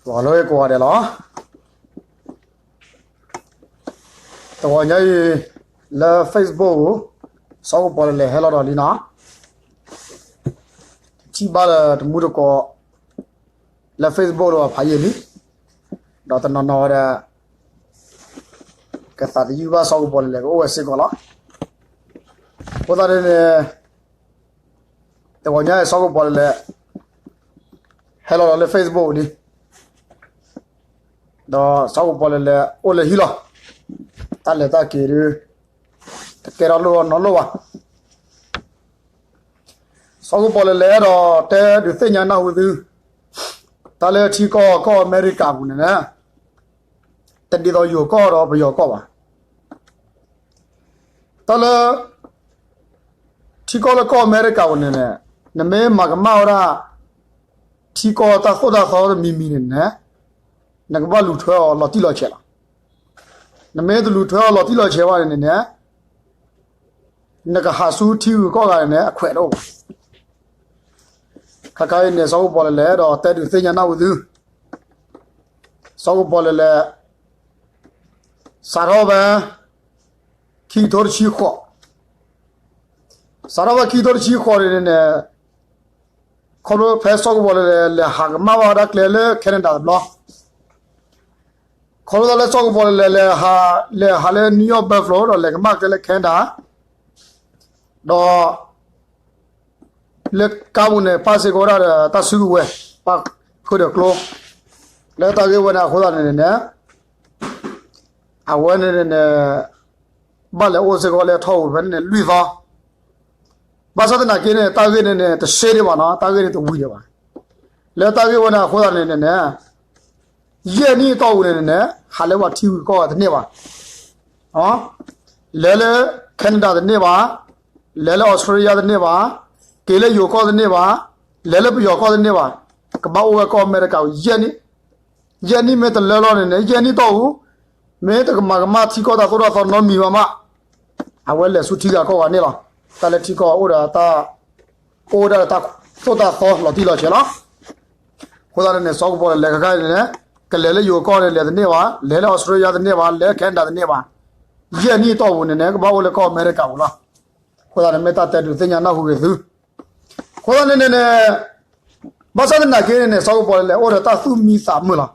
လၢကိးဂၤဒဲးလီၤ. တဂီၤညါအံၤ လၢ Facebook ပူၤ စီၤကပီၤလဲၣ်လဲၣ်ဟဲလီၤဒီးလံနီၤ, ထံၣ်ဘၣ်လၢတမူတကိး လၢ Facebook ဒီးဖးယံာ်လံ, ဒီးတနီၤနီၤဝဲဒၣ် ကသးသယုၢ်ဘၣ်စီၤကပီၤလဲၣ်လဲၣ်ကအိၣ်ဝဲစ့ၢ်ကီးလီၤ. အဃိသတးန့ၣ်န့ၣ် တဂီၤညါအံၤ စီၤကပီၤလဲၣ်လဲၣ် ဟဲလီၤဒီးလၢ Facebook လံ, ဒီးစီၤကပီၤလဲၣ်လဲၣ်အိၣ်လၢဟံၣ်လီၤ. တၢ်လဲၤတၢ်က့ၤဒုး တကဲထီၣ်လိၣ်ထီၣ်နီတလိၣ်ဘၣ်. စီၤကပီၤလဲၣ်လဲၣ်အဲၣ်ဒိးတဲဒုးသ့ၣ်ညါနၢ်ဟူသု, တၢ်လၢထံကီၢ်ကီၢ်အမဲရကၤပူၤန့ၣ်န့ၣ် တဒ်သိးယိၤကီၢ်ဒီးပယီၤကီၢ်ဘၣ်. တၢ်လၢ ထံကီၢ်လၢကီၢ်အမဲရကၤပူၤန့ၣ်န့ၣ် နမ့ၢ်မၤကမၣ်ဝဲဒၣ် ထံကီၢ်တၢ်သိၣ်တၢ်သီတမံၤမံၤန့ၣ်န့ၣ် နကဘၣ်လူၤထွဲအီၤလီၤတံၢ်လီၤဆဲးလီၤ. နမ့ၢ်တလူၤထွဲအီၤလီၤတံၢ်လီၤဆဲးဘၣ်န့ၣ်န့ၣ် နကဟးဆူထံဂုၤကီၢ်ဂၤန့ၣ်န့ၣ် အခွဲးတအိၣ်ဘၣ်. ခါခါအံၤန့ၣ် စီၤကပီၤလဲၣ်လဲၣ်ဒီးတဲဒုးသ့ၣ်ညါနၢ်ဟူသု, စီၤကပီၤလဲၣ်လဲၣ် စးထီၣ်ဖဲ ခံကထိတဆံဃိး, စးထီၣ်ဖဲခံကထိတဆံဃိးန့ၣ်န့ၣ် ခီဖျိဖဲစီၤကပီၤလဲၣ်လဲၣ် လဲၤဟးကမၣ်ဘၣ်ဝဲဒၣ်ကျဲလၢ Canada တဘျီ, ခီဖျိလၢစီၤကပီၤလဲၣ်လဲၣ် လဲၤဟးလၢ New York Buffalo ဒီးလဲၤကမၣ်ကျဲလၢ Canada ဒီး လၢကါပူၤန့ၣ် ပၣ်စ့ၢ်ကီးဝဲဒၣ်ဒီးတၢ်စုကဝဲၤ, ပၣ်ဃုာ်ဒီးကျိ လၢတၢ်ဂ့ၢ်ဝဲန့ၣ်အဃိသတးန့ၣ်န့ၣ် အဝဲန့ၣ်န့ၣ် ဘၣ်လဲၤအိၣ်စ့ၢ်ကီးလၢအထီၣ်ပူၤဖဲန့ၣ်န့ၣ် လွံၢ်သီ, ဘၣ်ဆၣ်သနာ်က့န့ၣ် တၢ်ဂ့ၢ်န့ၣ်န့ၣ် တရှဲဒံးဘၣ်နီၤ, တၢ်ဂ့ၢ်န့ၣ်တဝံၤဒံးဘၣ်. လၢတၢ်ဂ့ၢ်ဝဲန့ၣ်အဃိသတးန့ၣ်န့ၣ် ယဲၢ်နံၣ်အတီၢ်ပူၤန့ၣ်န့ၣ် ဟးလၢပှၤထံဂုၤကီၢ်ဂၤတန့ၢ်ဘၣ်. လဲၤလၢ Canada တန့ၢ်ဘၣ်, လဲၤလၢ Australia တန့ၢ်ဘၣ်, က့ၤလၢယိၤကီၢ်တန့ၢ်ဘၣ်, လဲၤလၢပယီၤကီၢ်တန့ၢ်ဘၣ်, ကဘၣ်အိၣ်ဝဲကီၢ်အမဲရကၤပူၤ ယဲၢ်နံၣ်, ယဲၢ်နံၣ်မ့ၢ်တလၢလီၤန့ၣ်န့ၣ် ယဲၢ်နံၣ်တီၢ်ပူၤ မ့ၢ်တကမၤကမၣ်ထံကီၢ်တၢ်သိၣ်တၢ်သီနီတမံၤဘၣ်မး အဝဲလဲၤဆူထံဂၤကီၢ်ဂၤန့ၣ်လီၤ. တၢ်လၢထံကီၢ်အိၣ်ဒီးတၢ် အိၣ်ဝဲဒၣ်ဒီးတၢ်သိၣ်တၢ်သီလီၤတံၢ်လီၤဆဲးလီၤ. အဃိသတးန့ၣ်န့ၣ် စီၤကပီၤလဲၣ်လဲၣ်ခါခါန့ၣ်န့ၣ် ကလဲၤလၢယိၤကီၢ်န့ၣ် လဲၤတန့ၢ်ဘၣ်, လဲၤလၢ Australia တန့ၢ်ဘၣ်, လဲၤ Canada တန့ၢ်ဘၣ်, ယဲၢ်နံၣ်တီၢ်ပူၤန့ၣ်န့ၣ် ကဘၣ်အိၣ်လၢကီၢ်အမဲရကၤပူၤလီၤ. အဃိသတးန့ၣ် မ့ၢ်တၢ်တဲဒုးသ့ၣ်ညါနၢ်ဟူဂ့ၤသု အဃိသတးန့ၣ်န့ၣ်န့ၣ် ဘၣ်ဆၣ်သနာ်က့န့ၣ်န့ၣ် စီၤကပီၤလဲၣ်လဲၣ် အိၣ်ဒီးတၢ်သူၣ်မံသးမုာ်လီၤ.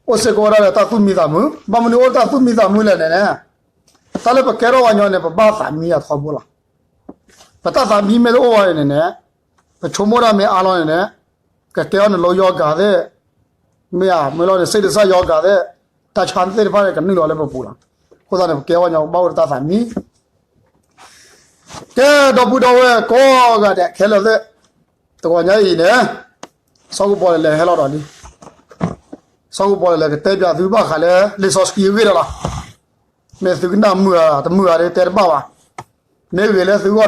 အိၣ်စ့ၢ်ကီးဝဲဒၣ်ဒီးတၢ်သူၣ်မံသးမုာ်, ဘၣ်မနုၤအိၣ်တၢ်သူၣ်မံသးမုာ်လဲၣ်န့ၣ်န့ၣ် တၢ်လၢပကဲထီၣ်ဝဲညီန့ၣ် ပဘၣ်သးမံအထီဘိလီၤ. ပတၢ်သးမံမ့ၢ်တအိၣ်ဘၣ်န့ၣ်န့ၣ် ပဆိကမိၣ်တၢ်မ့ၢ်အါလီၤန့ၣ်န့ၣ် ကကဲထီၣ်န့ၣ်လီၤယီၤဂာ်သ့ၣ်, မ့ၢ်ဧါ, မ့ၢ်လီၤန့ၣ် စ့းတစၢ်ယီၤဂာ်သ့ၣ်, တၢ်ဆါသ့ၣ်တဖၣ်န့ၣ် ကနုာ်လီၤလၢပပူၤလီၤ. အဃိသတးန့ၣ် ပကဲဝဲညီ ပဘၣ်အိၣ်ဒီးတၢ်သးမံ ကဲ ဒီပုၢ်ဒီဝဲၢ်ကိးဂၤဒဲးခဲလၢာ်သ့ၣ်, တဂီၤညါအံၤန့ၣ် စီၤကပီၤလဲၣ်လဲၣ်ဟဲလီၤဒီးလံ. စီၤကပီၤလဲၣ်လဲၣ် ကတဲပၠးသုဘၣ်ဃးလၢလံာ်စီဆှံအဂ့ၢ်ဒီးလီၤ. မ့ၢ်သုကနၣ်မုာ်ဧါတမုာ်ဧါဒီးတဲတဘၣ်ဘၣ်. မ့ၢ်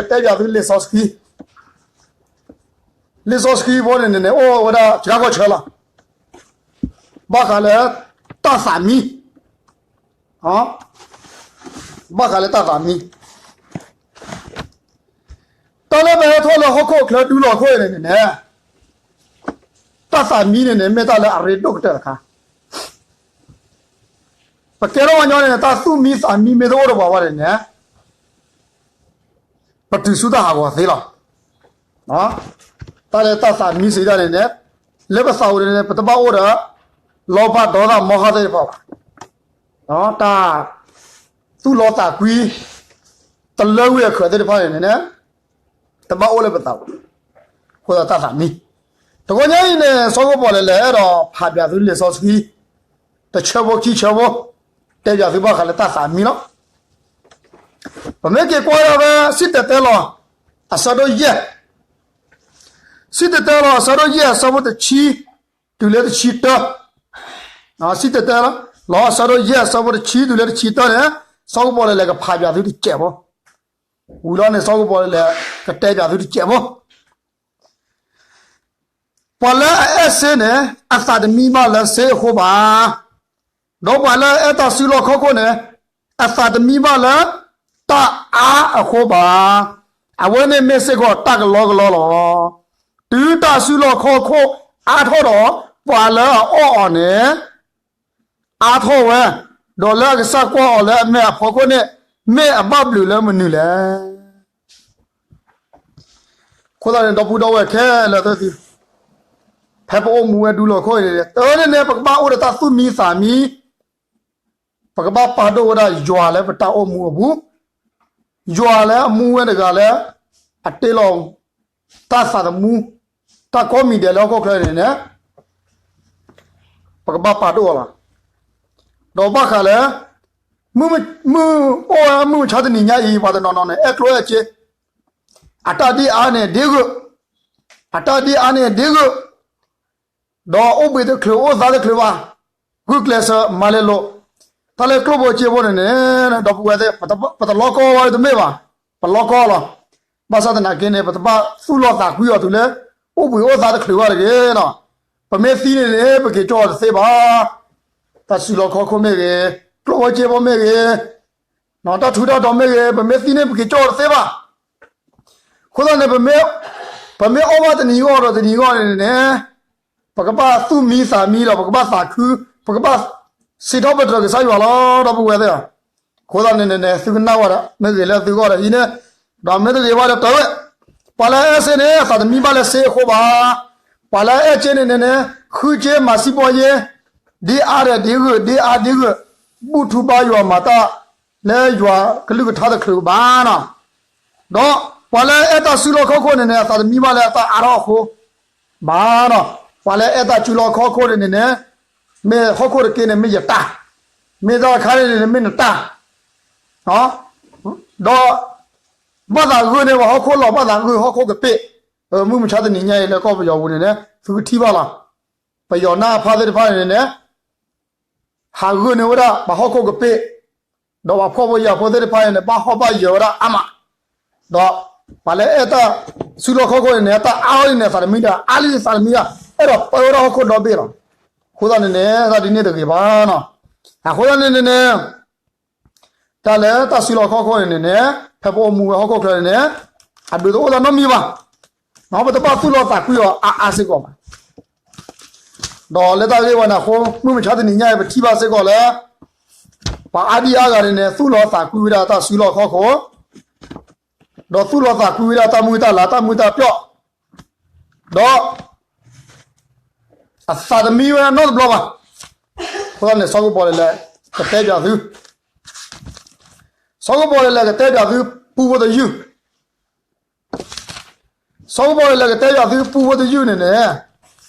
ဂ့ၤလၢသုဂီၢ်ဒီးဟံးန့ၢ်, မ့ၢ်တဂ့ၤဘၣ်ဒီးတဲဝဲ. တဂီၤညါအံၤ စီၤကပီၤလဲၣ်လဲၣ် ကတဲပၠးသုလံာ်စီဆှံ လံာ်စီဆှံဖိန့ၣ်န့ၣ် အိၣ်ဝဲဒၣ်စှၤကီၢ်ဆၢလီၤ. ဘၣ်ဃးလၢ တၢ်သးမံ, ဘၣ်ဃးလၢတၢ်သးမံ, တၢ်လၢပဟဲထီၣ်လၢဟီၣ်ခိၣ်ချၢဒူလီၤခိၣ်အံၤန့ၣ်န့ၣ် တၢ်သးမံန့ၣ်န့ၣ် မ့ၢ်တၢ်လၢအရ့ဒိၣ်ကတၢၢ်တခါ. ပကဲထီၣ်ဝဲညီန့ၣ် တၢ်သူၣ်မံသးမံမ့ၢ်တအိၣ်ဒီးပှၤဘၣ်န့ၣ်န့ၣ် ပတုၤဆူတၢ်ဟးဂီၤသ့လီၤ. တၢ်လၢတၢ်သးမံစံးတၢ်န့ၣ်န့ၣ် လၢပသးပူၤန့ၣ်န့ၣ် ပတဘၣ်အိၣ်ဒီး လီဘၣ်ဒီသးမီဟၣ်သ့ၣ်တဖၣ်ဘၣ်. တၢ်သူၣ်လီသးကွံ တလၢဝံၤအခၢးသ့ၣ်တဖၣ်န့ၣ်န့ၣ် တဘၣ်အိၣ်လၢပသးပူၤ, အဃိသတးတၢ်သးမံ. တဂီၤညါအံၤန့ၣ် စီၤကပီၤလဲၣ်လဲၣ် အဲၣ်ဒိးဖးပၠးသုလံာ်စီဆှံ တဆၢဖိခံဆၢဖိ တဲပၠးသုဘၣ်ဃးလၢတၢ်သးမံလီၤ. ပမ့ၢ်က့ၤကွၢ်ဒၣ်ဖဲ စံၣ်တဲၤတဲလီၤ အဆၢဒိၣ်ယဲၢ်, စံၣ်တဲၤတဲလီၤ အဆၢဒိၣ်ယဲၢ် အဆၢဖိတဆံ တုၤလၢတဆံတၢ, စံၣ်တဲၤတဲလီၤ အဆၢဒိၣ်ယဲၢ် အဆၢဖိတဆံ တုၤလၢတဆံတၢန့ၣ် စီၤကပီၤလဲၣ်လဲၣ် ကဖးပၠးသုတစဲးဖိ, ဝံၤလီၤန့ၣ် စီၤကပီၤလဲၣ်လဲၣ် ကတဲပၠးသုတစဲးဖိ ပှၤလၢအအဲၣ်စ့န့ၣ် အသးတမံဘၣ်လၢစ့အဃိဘၣ်. ဒီးပှၤလၢအအဲၣ်တၢ်စုလီၢ်ခီၣ်ခိၣ်န့ၣ် အသးတမံဘၣ်လၢတၢ်အါအဃိဘၣ်. အဝဲန့ၣ်မ့ၢ်စ့ၢ်ကီးတၢ်ကလီကလီလီၤ. တုၤတၢ်စုလီၢ်ခီၣ်ခိၣ်အါထီၣ်ဒီး ပှၤလၢအအီၣ်အီၤန့ၣ် အါထီၣ်ဝဲ, ဒီးလၢအကစၢ်ကွၢ်အီၤလၢအမဲာ်အဖီခိၣ်န့ၣ် မ့ၢ်အဘၣ်ဘျုးလၢမနုၤလဲၣ်. အဃိသတးန့ၣ် ဒီပုၢ်ဒီဝဲၢ်ခဲလၢာ်သ့ၣ်သု, ဖဲပအိၣ်မူဝဲဒူလီၢ်ခီၣ်အံၤန့ၣ် တၢ်န့ၣ်န့ၣ် ပကဘၣ်အိၣ်ဒီးတၢ်သူၣ်မံသးမံ, ပကဘၣ်ပာ်ဒိၣ်ဝဲဒၣ်ယွၤလၢပတၢ်အိၣ်မူအပူၤ, ယွၤလၢအမူဝဲတဂၤလၢ အတ့လီၤ တၢ်သးသမူ, တၢ်ကိးမံၤဒဲးလၢဟီၣ်ခိၣ်ချၢန့ၣ်န့ၣ် ပကဘၣ်ပာ်ဒိၣ်အီၤလီၤ. ဒီးဘၣ်ဃးလၢ မုၢ်အိၣ်ဝဲမုၢ်မဆါတနံၤညါအံၤ ပှၤတနီၤနီၤန့ၣ် အဲၣ်ကျိၣ်အဲၣ်စ့, အတၢ်ဒ်အါန့ၣ်ဒ်ဂ့ၤ, အတၢ်ဒ်အါန့ၣ်ဒ်ဂ့ၤ, ဒီးအိၣ်ဘှံးတချုးအိၣ်သါတချုးဘၣ်, ဂုာ်ကျဲးစၢးမၤလဲၤလိာ်, တၢ်လၢကျိၣ်ဖိစ့ဖိန့ၣ်န့ၣ် ဒီပုၢ်ဝဲၢ်သ့ၣ် ပတလီကီဝဲတမ့ၢ်ဘၣ်, ပလီကီလီၤ. ဘၣ်ဆၣ်သနာ်က့န့ၣ် ပတဘၣ်သူၣ်လီၤသးကွံအီၤတုၤလၢ အိၣ်ဘှံးအိၣ်သါတချုးဘၣ်တဂ့ၤနီၤ. ပမ့ၢ်သံန့ၣ်န့ၣ် ပက့ၤကၠီအီၤတသ့ဘၣ်. တၢ်စုလီၢ်ခီၣ်ခိၣ်မ့ၢ်ဂ့ၤ, ကျိၣ်ဖိစ့ဖိမ့ၢ်ဂ့ၤ, တၢ်ထူးတၢ်တီၤမ့ၢ်ဂ့ၤ, ပမ့ၢ်သံန့ၣ် ပက့ၤကၠီအီၤတသ့ဘၣ်. အဃိသတးန့ၣ် ပမ့ၢ်အီၣ်ဘၣ်တနံၤဂီၢ်ဒီးတနံၤဂီၢ်န့ၣ်န့ၣ် ပကဘၣ်သူၣ်မံသးမံဒီး ပကဘၣ်သးခု, ပကဘၣ်စံးထီၣ်ပတြၢၤကစၢ်ယွၤလီၤ ဒီပုၢ်ဝဲၢ်သ့ၣ်ဧၢ. အဃိသတးန့ၣ်န့ၣ် သုကနၣ်ဝဲဒၣ် မ့ၢ်ဂ့ၤလၢသုဂီၢ်ဒီးဟံးန့ၢ်, ဒီးမ့ၢ်တဂ့ၤဘၣ်ဒီးတဲဝဲ, ပှၤလၢအအဲၣ်စ့န့ၣ် သးတမံဘၣ်လၢစ့အဃိဘၣ်. ပှၤလၢအအဲၣ်စ့န့ၣ်န့ၣ်န့ၣ် ဃုစ့မၤစံးဘီယ့, ဒ်အါဒီးဒ်ဂ့ၤ, ဒ်အါဒ်ဂ့ၤ, ဘူၣ်ထူဘါယွၤမၤတၢ်လၢယွၤကလုၢ်ကထါတချုးဘၣ်နီၤ. ဒီးပှၤလၢအအဲၣ်တၢ်စုလီၢ်ခီၣ်ခိၣ်န့ၣ်န့ၣ် အသးတမံဘၣ်လၢအတၢ်အါထီၣ်အဃိဘၣ်နီၤ. ပှၤလၢအအဲၣ်တၢ်စုလီၢ်ခီၣ်ခိၣ်န့ၣ်န့ၣ်န့ၣ် မ့ၢ်ဟီၣ်ခိၣ်တက့န့ၣ် မ့ၢ်ယတၢ်, မ့ၢ်တၢ်တခါန့ၣ်န့ၣ် မ့ၢ်နတၢ်, ဒီး ဘၣ်သးဂုာ်န့ၢ်ပှၤဟီၣ်ခိၣ်လီၤ, ဘၣ်သးဂုာ်ဟီၣ်ခိၣ်ကပ့ၢ်, မုၢ်မဆါတနံၤညါအံၤလၢကီၢ်ပယီၤပူၤန့ၣ်န့ၣ် သုကထံၣ်ဘၣ်လီၤ. ပယီၤနၢ်ဖးသ့ၣ်တဖၣ်န့ၣ်န့ၣ် ဟးဂုာ်န့ၢ်ဝဲဒၣ်ပှၤဟီၣ်ခိၣ်ကပ့ၢ်, ဒီးပှၤဖှီၣ်ဖိယာ်ဖိသ့ၣ်တဖၣ်န့ၣ်န့ၣ် ဘၣ်ဟီၣ်ဘၣ်ယၢၤဝဲဒၣ်အါမး, ဒီးပှၤလၢအဲၣ်တၢ်စုလီၢ်ခီၣ်ခိၣ်န့ၣ်န့ၣ် တၢ်အါထီၣ်န့ၣ် သးတမံဒီး အါလံသးတမံဒီး အဲၣ်ဒိးပၢဝဲဒၣ်ဟီၣ်ခိၣ်ဒီဘ့ၣ်လီၤ. အဃိသတးန့ၣ်န့ၣ် တၢ်ဒ်န့ၣ်တဂ့ၤဘၣ်နီၤ. အဃိသတးန့ၣ်န့ၣ်န့ၣ် တၢ်လၢတၢ်စုလီၢ်ခီၣ်ခိၣ်န့ၣ်န့ၣ်န့ၣ် ဖဲပအိၣ်မူဝဲဟီၣ်ခိၣ်ချၢန့ၣ်န့ၣ် အဒုးတအိၣ်လၢနီတမံၤဘၣ်. ပတဘၣ်သူၣ်လီၤသးကွံအီၤအါအါစ့ၢ်ကီးဘၣ်. ဒီးလၢတၢ်ဂ့ၢ်ဝဲန့ၣ်အဃိ မုၢ်မဆါတနံၤညါအံၤ ပထံၣ်ဘၣ်စ့ၢ်ကီးလၢ ပှၤအါဒံအါဂၤန့ၣ်န့ၣ် သူၣ်လီၤသးကွံဝဲဒၣ်တၢ်စုလီၢ်ခီၣ်ခိၣ်, ဒီးသူၣ်လီၤသးကွံဝဲဒၣ်တၢ်မုၢ်တၢ်လၤ တၢ်မုၢ်တၢ်ပျီၣ်, ဒီး အသးတမံဝဲနီတဘျီဘၣ်. အဃိသတးန့ၣ် စီၤကပီၤလဲၣ်လဲၣ် ကတဲပၠးသု, စီၤကပီၤလဲၣ်လဲၣ် ကတဲပၠးသု ပူဖိတယုၢ်, စီၤကပီၤလဲၣ်လဲၣ် ကတဲပၠးသု ပူဖိတယုၢ်န့ၣ်န့ၣ်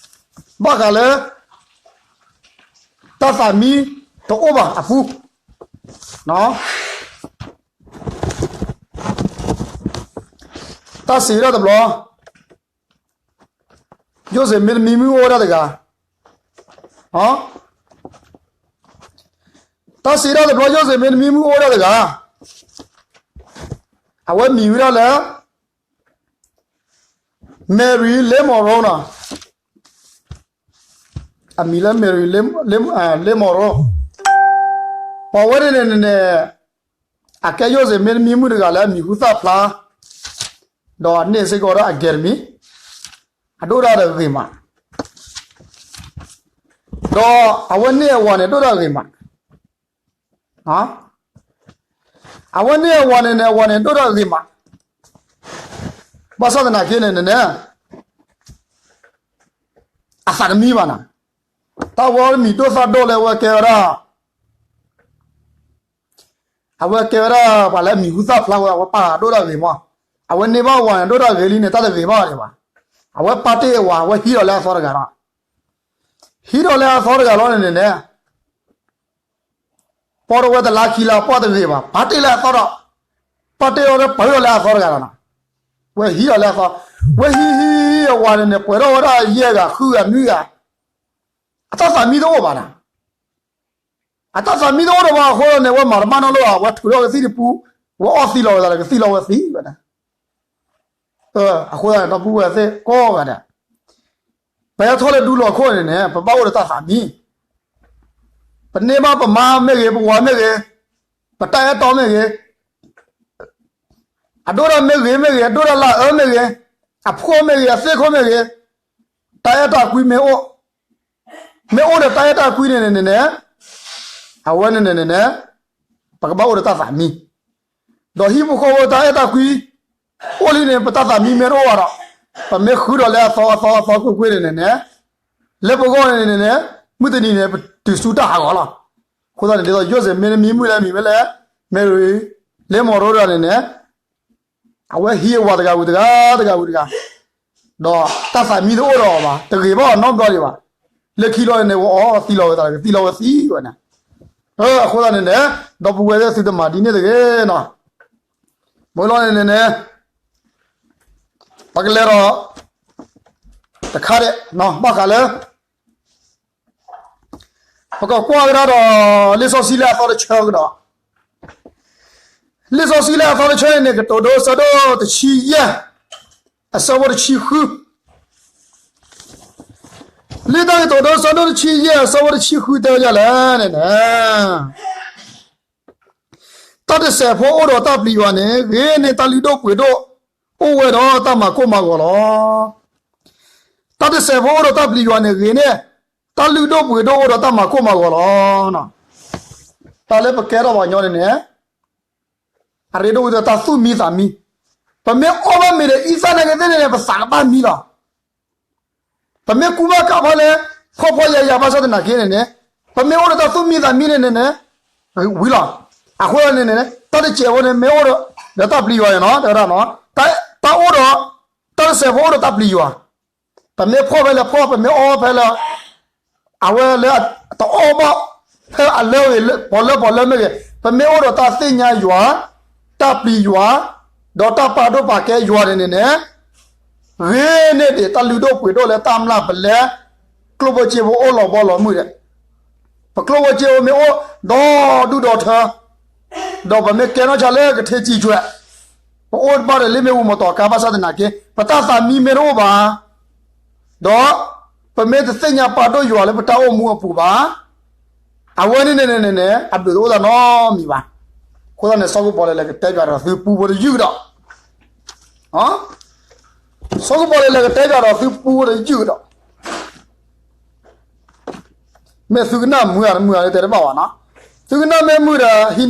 ဘၣ်ဃးလၢ တၢ်သးမံတအိၣ်ဘၣ်အပူၤ, တၢ်စံးဝဲဒၣ်တဘျီ ယိၣ်စ့ၤမ့တမံမုၢ်အိၣ်ဝဲဒၣ်တဂၤ, တၢ်စံးဒၣ်တဘျီ ယိၣ်စ့ၤမ့တမံမုၢ်အိၣ်ဝဲဒၣ်တဂၤ, အဝဲမံၤဝဲဒၣ်လၢ Mary Lane Monroe နီၤ, အမံၤလၢ Mary Lane Monroe, ပှၤဝဲန့ၣ်န့ၣ်န့ၣ် အကဲယိၣ်စ့ၤမ့တမံမုၢ်တဂၤလၢအမံၤဟူသၣ်ဖျါ, ဒီးအန့ၢ်စ့ၢ်ကီးဒီး Academy, အဒိၣ်တၢ်ဒီးဂ့ၤမး, ဒီးအဝဲန့ၢ်အဝၤန့ၣ် ဒိၣ်တၢ်ဂ့ၤမး, အဝဲန့ၢ်အဝၤန့ၣ်န့ၣ် အဝၤန့ၣ်ဒိၣ်တၢ်ဂ့ၤမး, ဘၣ်ဆၣ်သနာ်က့န့ၣ်န့ၣ် အသးတမံဘၣ်နီၤ, တၢ်ဝဲမံၤဒိၣ်သၣ်ဒိၣ်လၢအဝဲကဲဝဲဒၣ် အဝဲကဲဝဲဒၣ်ပှၤလၢအမံၤဟူသၣ်ဖျါဝဲ အဝဲပာ်ဒိၣ်တၢ်ဂ့ၤမး, အဝဲန့ၢ်ဘၣ်အဝၤန့ၣ် ဒိၣ်တၢ်ဂ့ၤလံန့ၣ် တၢ်တဂ့ၤဘၣ်ဒံးဘၣ်, အဝဲပာ်တ့ၢ်အဝၤ အဝဲဟံးဒီးလၢအသီတဂၤလီၤ, ဟံးဒီးလၢအသီတဂၤလီၤန့ၣ်န့ၣ် ပီၢ်တဝဲတလါခံလါပီၢ်တဂ့ၤဘၣ်, ပာ်တ့ၢ်လၢအသီဒီး ပာ်တ့ၢ်အီၤဒီးပၢဒီးလၢအသီတဂၤလီၤနီၤ, ဝဲဟံးဒီးလၢအသီ, ဝဲဟံးဟံးအဝၤန့ၣ်န့ၣ် ပှဲၤထီၣ်ဝဲဒၣ်ယဲၢ်ဂၤ ဃုဂၤ နွံဂၤ, အတၢ်သးမံတအိၣ်ဘၣ်နီၤ, အတၢ်သးမံတအိၣ်ဒီးဘၣ်အဃိန့ၣ် ဝဲမၤတမၣ်နီတလီၢ်ဘၣ်, ဝဲထုးထီၣ်ကသံၣ်တပူ, ဝဲအီၣ်သံလီၤဝဲသးဒီးကသံၣ်လီၤဝဲသံဝဲဒၣ်, အဃိသတးန့ၣ် ဒီပုၢ်ဝဲၢ်သ့ၣ်ကိးဂၤဒဲး ပဟဲထီၣ်လၢဒူလီၢ်ခိၣ်န့ၣ်န့ၣ် ပဘၣ်အိၣ်ဒီးတၢ်သးမံ, ပန့ၢ်ဘၣ်ပမါမ့ၢ်ဂ့ၤ ပဝၤမ့ၢ်ဂ့ၤ, ပတၢ်အဲၣ်တီမ့ၢ်ဂ့ၤ, အဒိၣ်ဒၣ်မ့ၢ်ဂ့ၤမ့ၢ်ဂ့ၤ, အဒိၣ်ဒၣ်လၢအအၢမ့ၢ်ဂ့ၤ, အဖှီၣ်မ့ၢ်ဂ့ၤ, အသ့ၣ်ခိၣ်မ့ၢ်ဂ့ၤ, တၢ်အဲၣ်တၢ်ကွံမ့ၢ်အိၣ်, မ့ၢ်အိၣ်ဒီးတၢ်အဲၣ်တၢ်ကွံန့ၣ်န့ၣ်န့ၣ်, အဝဲန့ၣ်န့ၣ်န့ၣ်န့ၣ်, ပကဘၣ်အိၣ်ဒီးတၢ်သးမံ, ဒီးဟံၣ်ဖိဃီဖိတၢ်အဲၣ်တၢ်ကွံ အိၣ်လံန့ၣ် ပတၢ်သးမံမ့ၢ်တအိၣ်ဘၣ်ဒီး, ပမ့ၢ်ဃုဒီးလၢအသီအသီအသီကွ့ၢ်ကွ့ၢ်န့ၣ်န့ၣ်န့ၣ်, လၢပဂီၢ်န့ၣ်န့ၣ်န့ၣ်, မုၢ်တနံၤန့ၣ် ပတုၤဆူတၢ်ဟးဂီၤလီၤ. အဃိသတးန့ၣ် ဒ်သိးယိၣ်စ့ၣ်မ့ၢ်တမံၤ မုၣ်လၢအမံၤမ့ၢ်လဲၣ်, မ့ၢ်ရံ, လၢမိၢ်ရိဒၣ်န့ၣ်န့ၣ်, အဝဲဟံးအဝၤတဂၤဝံၤတဂၤ တဂၤဝံၤတဂၤ, ဒီးတၢ်သးမံတအိၣ်ဒီးအီၤဘၣ်, တဂ့ၤဘၣ်အီၤနီတဘျီဒံးဘၣ်. လၢခံလီၤန့ၣ် ဝဲအီသံလီၤဝဲသး ကသံလီၤဝဲသံဝဲန့ၣ်, အဃိသတးန့ၣ်န့ၣ်, ဒီပုၢ်ဝဲၢ်သ့ၣ် သုတမၤဒ်န့ၣ်တဂ့ၤနီၤ. မ့ၢ်လီၤန့ၣ်န့ၣ်န့ၣ်, ပကလဲၤဒီး တခါဒဲး, ဘၣ်ဃးလၢ ပကကွၢ်ကဒါဒီး လံာ်စီဆှံလၢအသီတဆၢကဒီး, လံာ်စီဆှံလၢအသီတဆၢန့ၣ်န့ၣ် ကတိၤဒိ ဆၢဒိၣ်တဆံယဲၢ်, အဆၢဖိတဆံဃု, လံာ်တၢ်ကတိၤဒိ ဆၢဒိၣ်တဆံယဲၢ် အဆၢဖိတဆံဃု တဲဝဲဒ်လဲၣ်န့ၣ်န့ၣ်, တၢ်တစဲးဖိအိၣ်ဒီးတၢ်ပျံၤယွၤန့ၣ် ဂ့ၤန့ၢ်တၢ်လုၢ်ဒိၣ်ပှ့ၤဒိၣ် အိၣ်ဝဲဒီးတၢ်မၤကိၢ်မၤဂီၤလီၤ. တၢ်တစဲးဖိအိၣ်ဒီးတၢ်ပျံၤယွၤန့ၣ် ဂ့ၤန့ၢ်တၢ်လုၢ်ဒိၣ်ပှ့ၤဒိၣ် အိၣ်ဒီးတၢ်မၤကိၢ်မၤဂီၤလီၤ. တၢ်လၢပကဲထီၣ်ပှၤကညီန့ၣ်န့ၣ်, အရ့ဒိၣ်ဝဲဒီးတၢ်သူၣ်မံသးမံ, ပမ့ၢ်အီၣ်ဘၣ်မ့ၤဒီးအံသၣ်နာ်က့သ့ၣ်န့ၣ်န့ၣ် ပသးကဘၣ်မံလီၤ. ပမ့ၢ်ကူဘၣ်ကးဖီလဲၣ်, ဖှီၣ်ဖှီၣ်ယာ်ယာ် ဘၣ်ဆၣ်သနာ်က့န့ၣ်န့ၣ်, ပမ့ၢ်အိၣ်ဒီးတၢ်သူၣ်မံသးမံန့ၣ်န့ၣ်န့ၣ်, ဝံၤလီၤ. အဃိန့ၣ်န့ၣ် တၢ်တစဲးဖိန့ၣ် မ့ၢ်အိၣ်ဒီးတၢ်ပျံၤယွၤန့ၣ်နီၤ, တၢ်အိၣ်ဒီး, တၢ်တစဲးဖိအိၣ်ဒီးတၢ်ပျံၤယွၤ, ပမ့ၢ်ဖှီၣ်ဖဲလဲၣ်ဖှီၣ်, ပမ့ၢ်အီဖဲလဲၣ် အဝဲလၢတအီၣ်ဘၣ်ဖဲအလၢဂ့ၤ ပှၤလၢပှၤလၢမ့ၢ်ဂ့ၤ, ပမ့ၢ်အိၣ်ဒီးတၢ်သ့ၣ်ညါယွၤ, တၢ်ပျံၤယွၤ, ဒီးတၢ်ပာ်ဒိၣ်ပာ်ကဲယွၤန့ၣ်န့ၣ်န့ၣ်, ဂ့ၤန့ၢ်ဒံးတၢ်လုၢ်ဒိၣ်ပှ့ၤဒိၣ်လၢတၢ်မျၢ်ပလဲ, ကျိၣ်ဖိစ့ဖိအိၣ်လီၤဘီလီၤမုၢ်ဒီး, ပကျိၣ်ဖိစ့ဖိမ့ၢ်အိၣ်ဒီဒူၣ်ဒီထၢ, ဒီးပမ့ၢ်ကဲနီၢ်ဆါလၢကထ့စံးကွဲး, ပအိၣ်ဘၣ်ဒီးလၢမ့ၣ်အူမတီၤကါ ဘၣ်ဆၣ်သနာ်က့ ပတၢ်သးမံမ့ၢ်တအိၣ်ဘၣ် ဒီးပမ့ၢ်တသ့ၣ်ညါပာ်ဒိၣ်ယွၤလၢပတၢ်အိၣ်မူအပူၤဘၣ်, အဝဲန့ၣ်န့ၣ်န့ၣ်န့ၣ် အဘျုးတအိၣ်သးနီတမံၤဘၣ်. အဃိသတးန့ၣ် စီၤကပီၤလဲၣ်လဲၣ်ကတဲပၠးဒီးသုပူဖိတယုၢ်ကဒီး, စီၤကပီၤလဲၣ်လဲၣ်ကတဲပၠးဒီးသုပူဖိတယုၢ်ကဒီး, မ့ၢ်သုကနၣ်မုာ်ဧါတမုာ်ဧါန့ၣ် တဲတဘၣ်ဘၣ်နီၤ, သုကနၣ်မ့ၢ်မုာ်ဒီး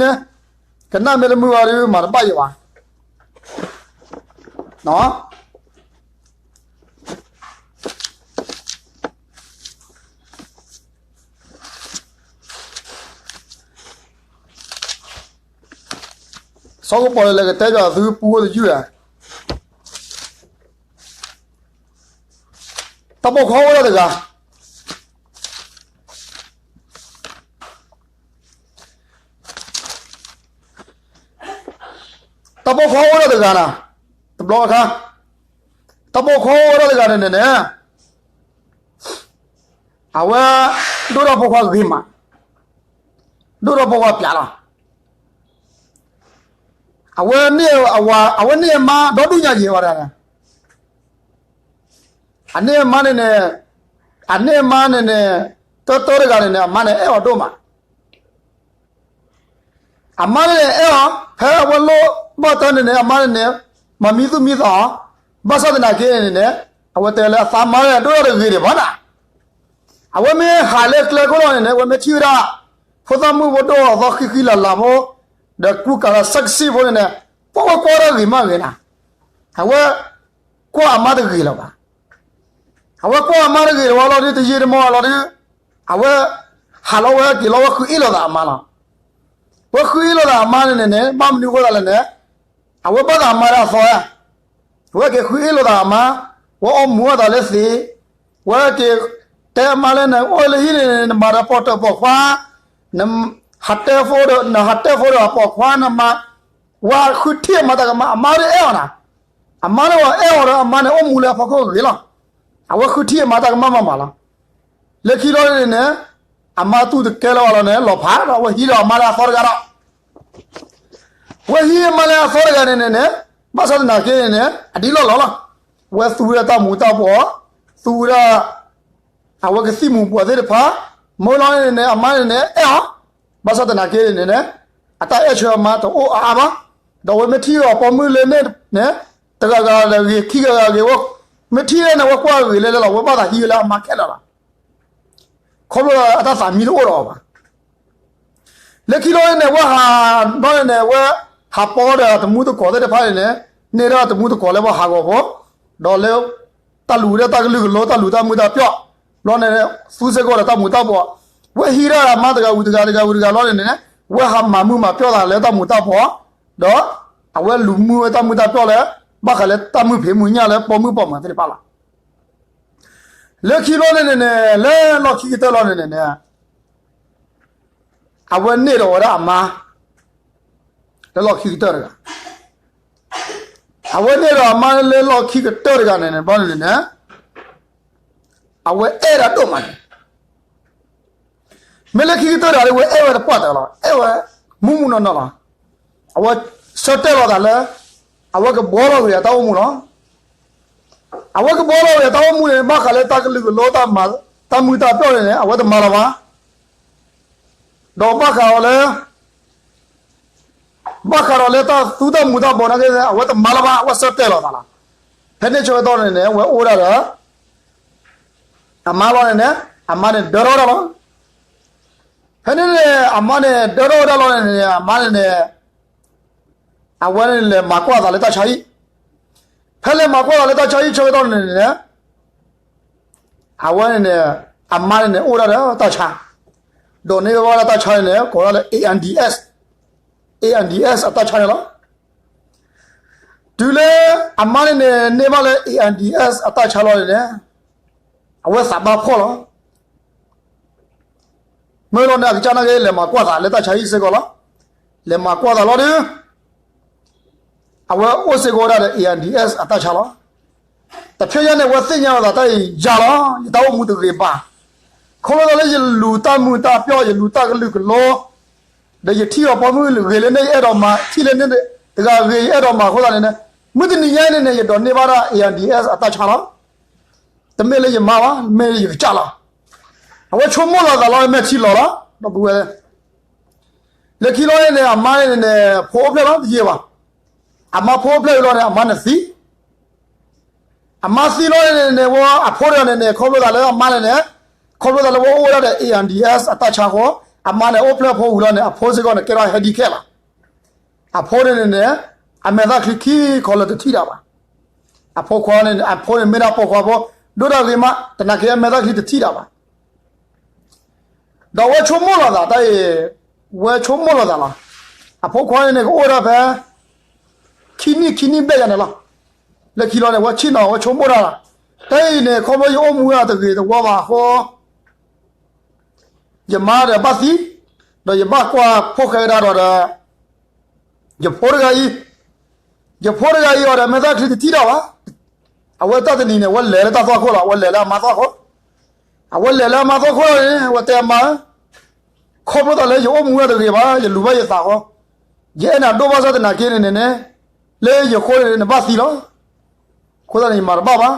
ကနၣ်မ့ၢ်တမုာ်ဘၣ်ဒီး မၤတဘၣ်ယံၤဘၣ်. စီၤကပီၤလဲၣ်လဲၣ်ကတဲပၠးဒီးသုပူဖိတယုၢ်ဧါ, တၢ်ပိာ်ခွါအိၣ်ဝဲဒၣ်တဂၤ တၢ်ပိာ်ခွါအိၣ်ဝဲဒၣ်တဂၤန့ၣ်, တဘျီအခါ, တၢ်ပိာ်ခွါအိၣ်ဝဲဒၣ်တဂၤန့ၣ်န့ၣ်န့ၣ်, အဝဲဒိၣ်ထီၣ်ဖိခွါဂ့ၤမး, ဒိၣ်ထီၣ်ဖိခွါပၠးလီၤ. အဝဲ, အဝဲန့ၢ်အမါဒီဒူၣ်ညါယဲၤဝဲဒၣ်န့ၣ်, အန့ၢ်အမါန့ၣ်န့ၣ်, အန့ၢ်အမါန့ၣ်န့ၣ်, တၢတၢတဂၤန့ၣ်န့ၣ် အမါန့ၣ်အဲၣ်အီၤဒိၣ်မး. အမါန့ၣ်န့ၣ်အဲၣ်အီၤ, ဖဲအဝဲလိၣ်ဘၣ်တၢ်န့ၣ်န့ၣ် အမါန့ၣ်န့ၣ်, မၤမံသူၣ်မံသးအီၤ, ဘၣ်ဆၣ်သနာ်က့န့ၣ်န့ၣ်, အဝဲတဲလၢအသးမါန့ၣ်ဒိၣ်ထီၣ်တဂ့ၤဒံးဘၣ်နၤ, အဝဲမ့ၢ်ဟးလၢကျဲခိၣ်လီၤန့ၣ်န့ၣ် အဝဲမ့ၢ်ထံၣ်ဝဲဒၣ်, ဖိသၣ်မုၣ်ဖိဒိၣ်အသီဃံဃံလၤလၤဖိ, ဒီးကူကၤလီၤဆၢကဆံးဖိန့ၣ်န့ၣ်, ပှၤဝဲကွၢ်တၢ်ဂ့ၤမးဂ့ၤနၤ, အဝဲကွၢ်အမါတဂ့ၤလၢၤဘၣ်. အဝဲကွၢ်အမါတဂ့ၤလၢၤဘၣ်လီၤဒီး တယံာ်တမီၢ်လီၤဒီး, အဝဲ, ဟးလီၤဝဲက့ၤလီၤဝဲဃုအ့ၣ်လိာ်သးအမါလီၤ. ဝဲဃုအ့ၣ်လိာ်သးအမါန့ၣ်န့ၣ်န့ၣ် ဘၣ်မနုၤအဃိသတးလဲၣ်န့ၣ်, အဝဲဘၣ်သးအမါလၢအသီဧါ, ဝဲက့ၤဃုအ့ၣ်လိာ်သးအမါ, ဝဲအီမူၤအသးလၢသ့, ဝဲက့ၤတဲအမါလၢနအိၣ်လၢဟံၣ်န့ၣ် နမၤဒီးပိာ်တၢၢ်ပိာ်ခွါ, နဟးတဲဖိဒီး, နဟးတဲဖိဒီးပိာ်ခွါ, နမၤ, ဝဲဃုထံၣ်အမါတၢ်ကမၣ် အမါဒၣ်အဲၣ်အီၤနၤ, အမါန့ၣ်အဲၣ်အီၤဒီးအမါန့ၣ်အိၣ်မူလၢအဖီခိၣ်ဂ့ၤလီၤ. အဝဲဃုထံၣ်အမါတၢ်ကမၣ်မးမးလီၤ. လၢခံလီၤန့ၣ်န့ၣ်, အမါတူၢ်တကဲလၢၤဘၣ်လီၤန့ၣ် လီၤဖးဒီး ဝဲဟံးဒီးအမါလၢအသီတဂၤဒီး ဝဲဟံးအမါလၢအသီတဂၤန့ၣ်န့ၣ်န့ၣ်, ဘၣ်ဆၣ်သနာ်က့န့ၣ်န့ၣ် အဒံးလီၢ်လီၤလီၤ. ဝဲသူဝဲဒၣ်တၢ်မူၤတၢ်ဘှီး, သူဝဲဒၣ်, အဝဲကသံၣ်မူၤဘှီးသ့ၣ်တဖၣ်, မ့ၢ်လီၤန့ၣ်န့ၣ် အမါန့ၣ်န့ၣ် အဲၣ်အီၤ, ဘၣ်ဆၣ်သနာ်က့န့ၣ်န့ၣ်, အတၢ်အဲၣ်ဆၢအမါတအိၣ်အါအါဘၣ်. ဒီးဝဲမ့ၢ်ထံၣ်အီၤပိာ်မုၣ်လၢန့ၣ်န့ၣ်, တဂၤဂၤဂ့ၤ ခံဂၤဂၤဂ့ၤဝဲ, မ့ၢ်ထံၣ်လၢန့ၣ် ဝဲကွၢ်ဂ့ၤလဲလဲလီၤ, ဝဲဘၣ်သးဟံးဝဲလၢအမါခဲလၢာ်လီၤ. ခီဖျိအတၢ်သးမံတအိၣ်ဒီးအီၤဘၣ်. လၢခံလီၤန့ၣ်န့ၣ် ဝဲဟးဘျီန့ၣ်န့ၣ် ဝဲဟးပိာ်ဒီးတမူတကိးသ့ၣ်တဖၣ်န့ၣ်န့ၣ်, န့ၢ်ဒၣ်တမူတကိးလၢပှၤဟးဂီၤဖိ, ဒီးလၢ တၢ်လူၤဒီးတၢ်ကလုာ်ကလိ တၢ်လူၤတၢ်မုာ်တၢ်ပျီၣ်, ဘျီန့ၣ် သူစ့ၢ်ကီးဒီးတၢ်မူၤတၢ်ဘှီး, ဝဲဟံးဒၣ်အမါတဂၤဝံၤတဂၤတဂၤဝံၤတဂၤလီၤန့ၣ်န့ၣ်, ဝဲဟးမၤမုာ်မၤပျီၣ်သးလၢတၢ်မူၤတၢ်ဘှီး, ဒီးအဝဲလူၤမုာ်ဝဲတၢ်မုာ်တၢ်ပျီၣ်လၢ ဘၣ်ဃးလၢတၢ်မုာ်ဖံးမုာ်ညၣ်လၢပိာ်မုၣ်ပိာ်မၢၤသ့ၣ်တဖၣ်လီၤ. လၢခံဘျီန့ၣ်န့ၣ်န့ၣ် လၢလီၢ်ခံကတၢၢ်လီၤန့ၣ်န့ၣ်န့ၣ် အဝဲန့ၢ်ဒီးဝဲဒၣ်အမါ လၢလီၢ်ခံကတၢၢ်တဂၤ, အဝဲန့ၢ်ဒီးအမါလၢလီၢ်ခံကတၢၢ်တဂၤန့ၣ်န့ၣ်ဘျီန့ၣ်န့ၣ်န့ၣ်, အဝဲအဲၣ်ဒၣ်ဒိၣ်မးန့ၣ်, မ့ၢ်လၢခံကတၢၢ်တဂၤဒီး ဝဲအဲၣ်ဝဲတပှၢ်တၢၢ်လီၤ, အဲၣ်ဝဲမုၢ်မုၢ်နီၢ်နီၢ်လီၤ. အဝဲဆၢတဲာ်လီၤသးလၢ အဝဲကဘှီလီၤဂ့ၤအတၢ်အိၣ်မူလီၤ. အဝဲကဘှီလီၤဂ့ၤအတၢ်အိၣ်မူန့ၣ် ဘၣ်ဃးလၢတၢ်ကလုာ်ကလိ တၢ်မုာ်တၢ်ပျီၣ်န့ၣ်န့ၣ် အဝဲတမၤလၢၤဘၣ်. ဒီးဘၣ်ဃးအီၤလၢ ဘၣ်ဃးဒီးလၢတၢ်သူတၢ်မူၤတၢ်ဘှီးနာ်က့ အဝဲတမၤလၢၤဘၣ်, အဝဲဆၢတဲာ်လီၤသးလီၤ. ဖဲန့ၣ်ဆၢကတီၢ်န့ၣ်န့ၣ် ဝဲအိၣ်ဒၣ်ဒီး အမါလီၤန့ၣ်န့ၣ် အမါန့ၣ်ဒၢထီၣ်ဝဲဒၣ်လီၤ. ဖဲန့ၣ်န့ၣ် အမါန့ၣ်ဒၢထီၣ်ဝဲဒၣ်လီၤန့ၣ်န့ၣ် အမါန့ၣ်န့ၣ် အဝဲန့ၣ်လဲၤမၤကွၢ်သးလၢတၢ်ဆါဟံၣ်, ဖဲလဲၤမၤကွၢ်သးလၢတၢ်ဆါဟံၣ်ဆၢကတီၢ်န့ၣ်န့ၣ် အဝဲန့ၣ်န့ၣ် အမါန့ၣ်န့ၣ် အိၣ်ဒၣ်ဒီးတၢ်ဆါ, ဒိးန့ၢ်ဘၣ်ဝဲဒၣ်တၢ်ဆါန့ၣ်န့ၣ် ကိးဒၣ်လၢ AIDS, AIDS အတၢ်ဆါန့ၣ်လီၤ. တုၤလၢအမါန့ၣ်န့ၣ် န့ၢ်ဘၣ်လၢ AIDS အတၢ်ဆါလီၤန့ၣ်န့ၣ် အဝဲသးဘၣ်ဖှီၣ်လီၤ. မ့ၢ်လီၤန့ၣ် အကစၢ်နာ်က့ လဲၤမၤကွၢ်သးလၢတၢ်ဆါဟံၣ်စ့ၢ်ကီးလီၤ. လဲၤမၤကွၢ်သးလီၤဒီး အဝဲအိၣ်စ့ၢ်ကီးဝဲဒၣ်ဒီး AIDS အတၢ်ဆါလီၤ. တဖျဲညါန့ၣ် အဝဲသ့ၣ်ညါဝဲသးတၢ်အံၤယၤလီၤ, ယတၢ်အိၣ်မူတဂ့ၤဘၣ်. ခီဖျိသးလၢယလူၤတၢ်မုာ်တၢ်ပျီၣ် ယလူၤတၢ်ကလုာ်ကလိ ဒီးယထံၣ်အီၤပိာ်မုၣ်ဂ့ၤလၢန့ၣ် ယအဲၣ်ဒိးမၤ, ထံၣ်လၢန့ၣ်တဂၤဂ့ၤ ယအဲၣ်ဒိးမၤအဃိသတးန့ၣ်န့ၣ်, မုၢ်တနံၤညါအံၤန့ၣ်န့ၣ် ယဒိးန့ၢ်ဘၣ်ဒၣ် AIDS အတၢ်ဆါလီၤ. တမ့ၢ်လၢယမါဘၣ်, မ့ၢ်လၢယကစၢ်လီၤ. အဝဲဆိကမိၣ်လီၤသးလီၤ မဲာ်ထံလီၤလီၤ, ဒီပုၢ်ဝဲၢ် လၢခံလီၤန့ၣ်န့ၣ် အမါန့ၣ်န့ၣ် ဖိအိၣ်ဖျဲၣ်လီၤ တယံာ်ဘၣ်. အမါဖိအိၣ်ဖျဲၣ်လီၤန့ၣ် အမါန့ၣ်သံ အမါသံလီၤန့ၣ်န့ၣ် ဝဲအဖိတဂၤန့ၣ်န့ၣ် ခီဖျိသးလၢအမါန့ၣ်န့ၣ်, ခီဖျိသးလၢဝဲအိၣ်ဝဲဒၣ်ဒီး AIDS အတၢ်ဆါဃိ, အမါန့ၣ်အိၣ်ဖျဲၣ်အဖိဝံၤလီၤန့ၣ် အဖိစ့ၢ်ကီးန့ၣ် ကဲထီၣ် handicap လီၤ. အဖိန့ၣ်န့ၣ်န့ၣ် အမဲာ်သၣ်ချံခံခီလၢတထံၣ်တၢ်ဘၣ်. အဖိခွါန့ၣ် အဖိန့ၣ်မ့ၢ်ဒၣ်ပိာ်ခွါဖိ ဒိၣ်တၢ်ဂ့ၤမး တနာ်က့အမဲာ်သၣ်ချံတထံၣ်တၢ်ဘၣ်. ဒီးဝဲဆိကမိၣ်လီၤသးတၢ်အံၤ, ဝဲဆိကမိၣ်လီၤသးလီၤ. အဖိခွါန့ၣ်န့ၣ် ကအိၣ်ဝဲဒၣ်ဖဲ ခံနံၣ်ခံနံၣ်ဘျဲၣ်ယၤန့ၣ်လီၤ. လၢခံလီၤန့ၣ် ဝဲဆ့ၣ်နီၤ ဝဲဆိကမိၣ်တၢ်လီၤ. တၢ်အံၤန့ၣ် ခီဖျိယအိၣ်မူဝဲတဂ့ၤတဝီဘၣ်အဃိ ယမါဒီးဘၣ်သံ, ဒီးယဘၣ်ကွၢ်ဖိၣ်ဃဲကဒါဒီးဒီး ယဖိတဂၤအံၤ, ယဖိတဂၤအံၤအီၤဒီး မဲာ်သၣ်ချံတထံၣ်တၢ်ဘၣ်. အဝဲတၢ်တနံၤန့ၣ် အဝဲလဲၤလၢတၢ်သွၣ်ခိၣ်လီၤ, အဝဲလဲၤလၢအမါသွၣ်ခိၣ်, အဝဲလဲၤလၢအမါသွၣ်ခိၣ်န့ၣ် အဝဲတဲအမါဧၢ, ခီဖျိသးလၢယအိၣ်မူဝဲတဂ့ၤဘၣ်, ယလူၤဘၣ်ယသးဃိ, ယအဲၣ်နၤဒိၣ်ဘၣ်ဆၣ်သနာ်က့န့ၣ်န့ၣ်, လၢယဃိန့ၣ် နဘၣ်သံလီၤ. အဃိသတးန့ၣ် ယမၤတဘၣ်ဘၣ်.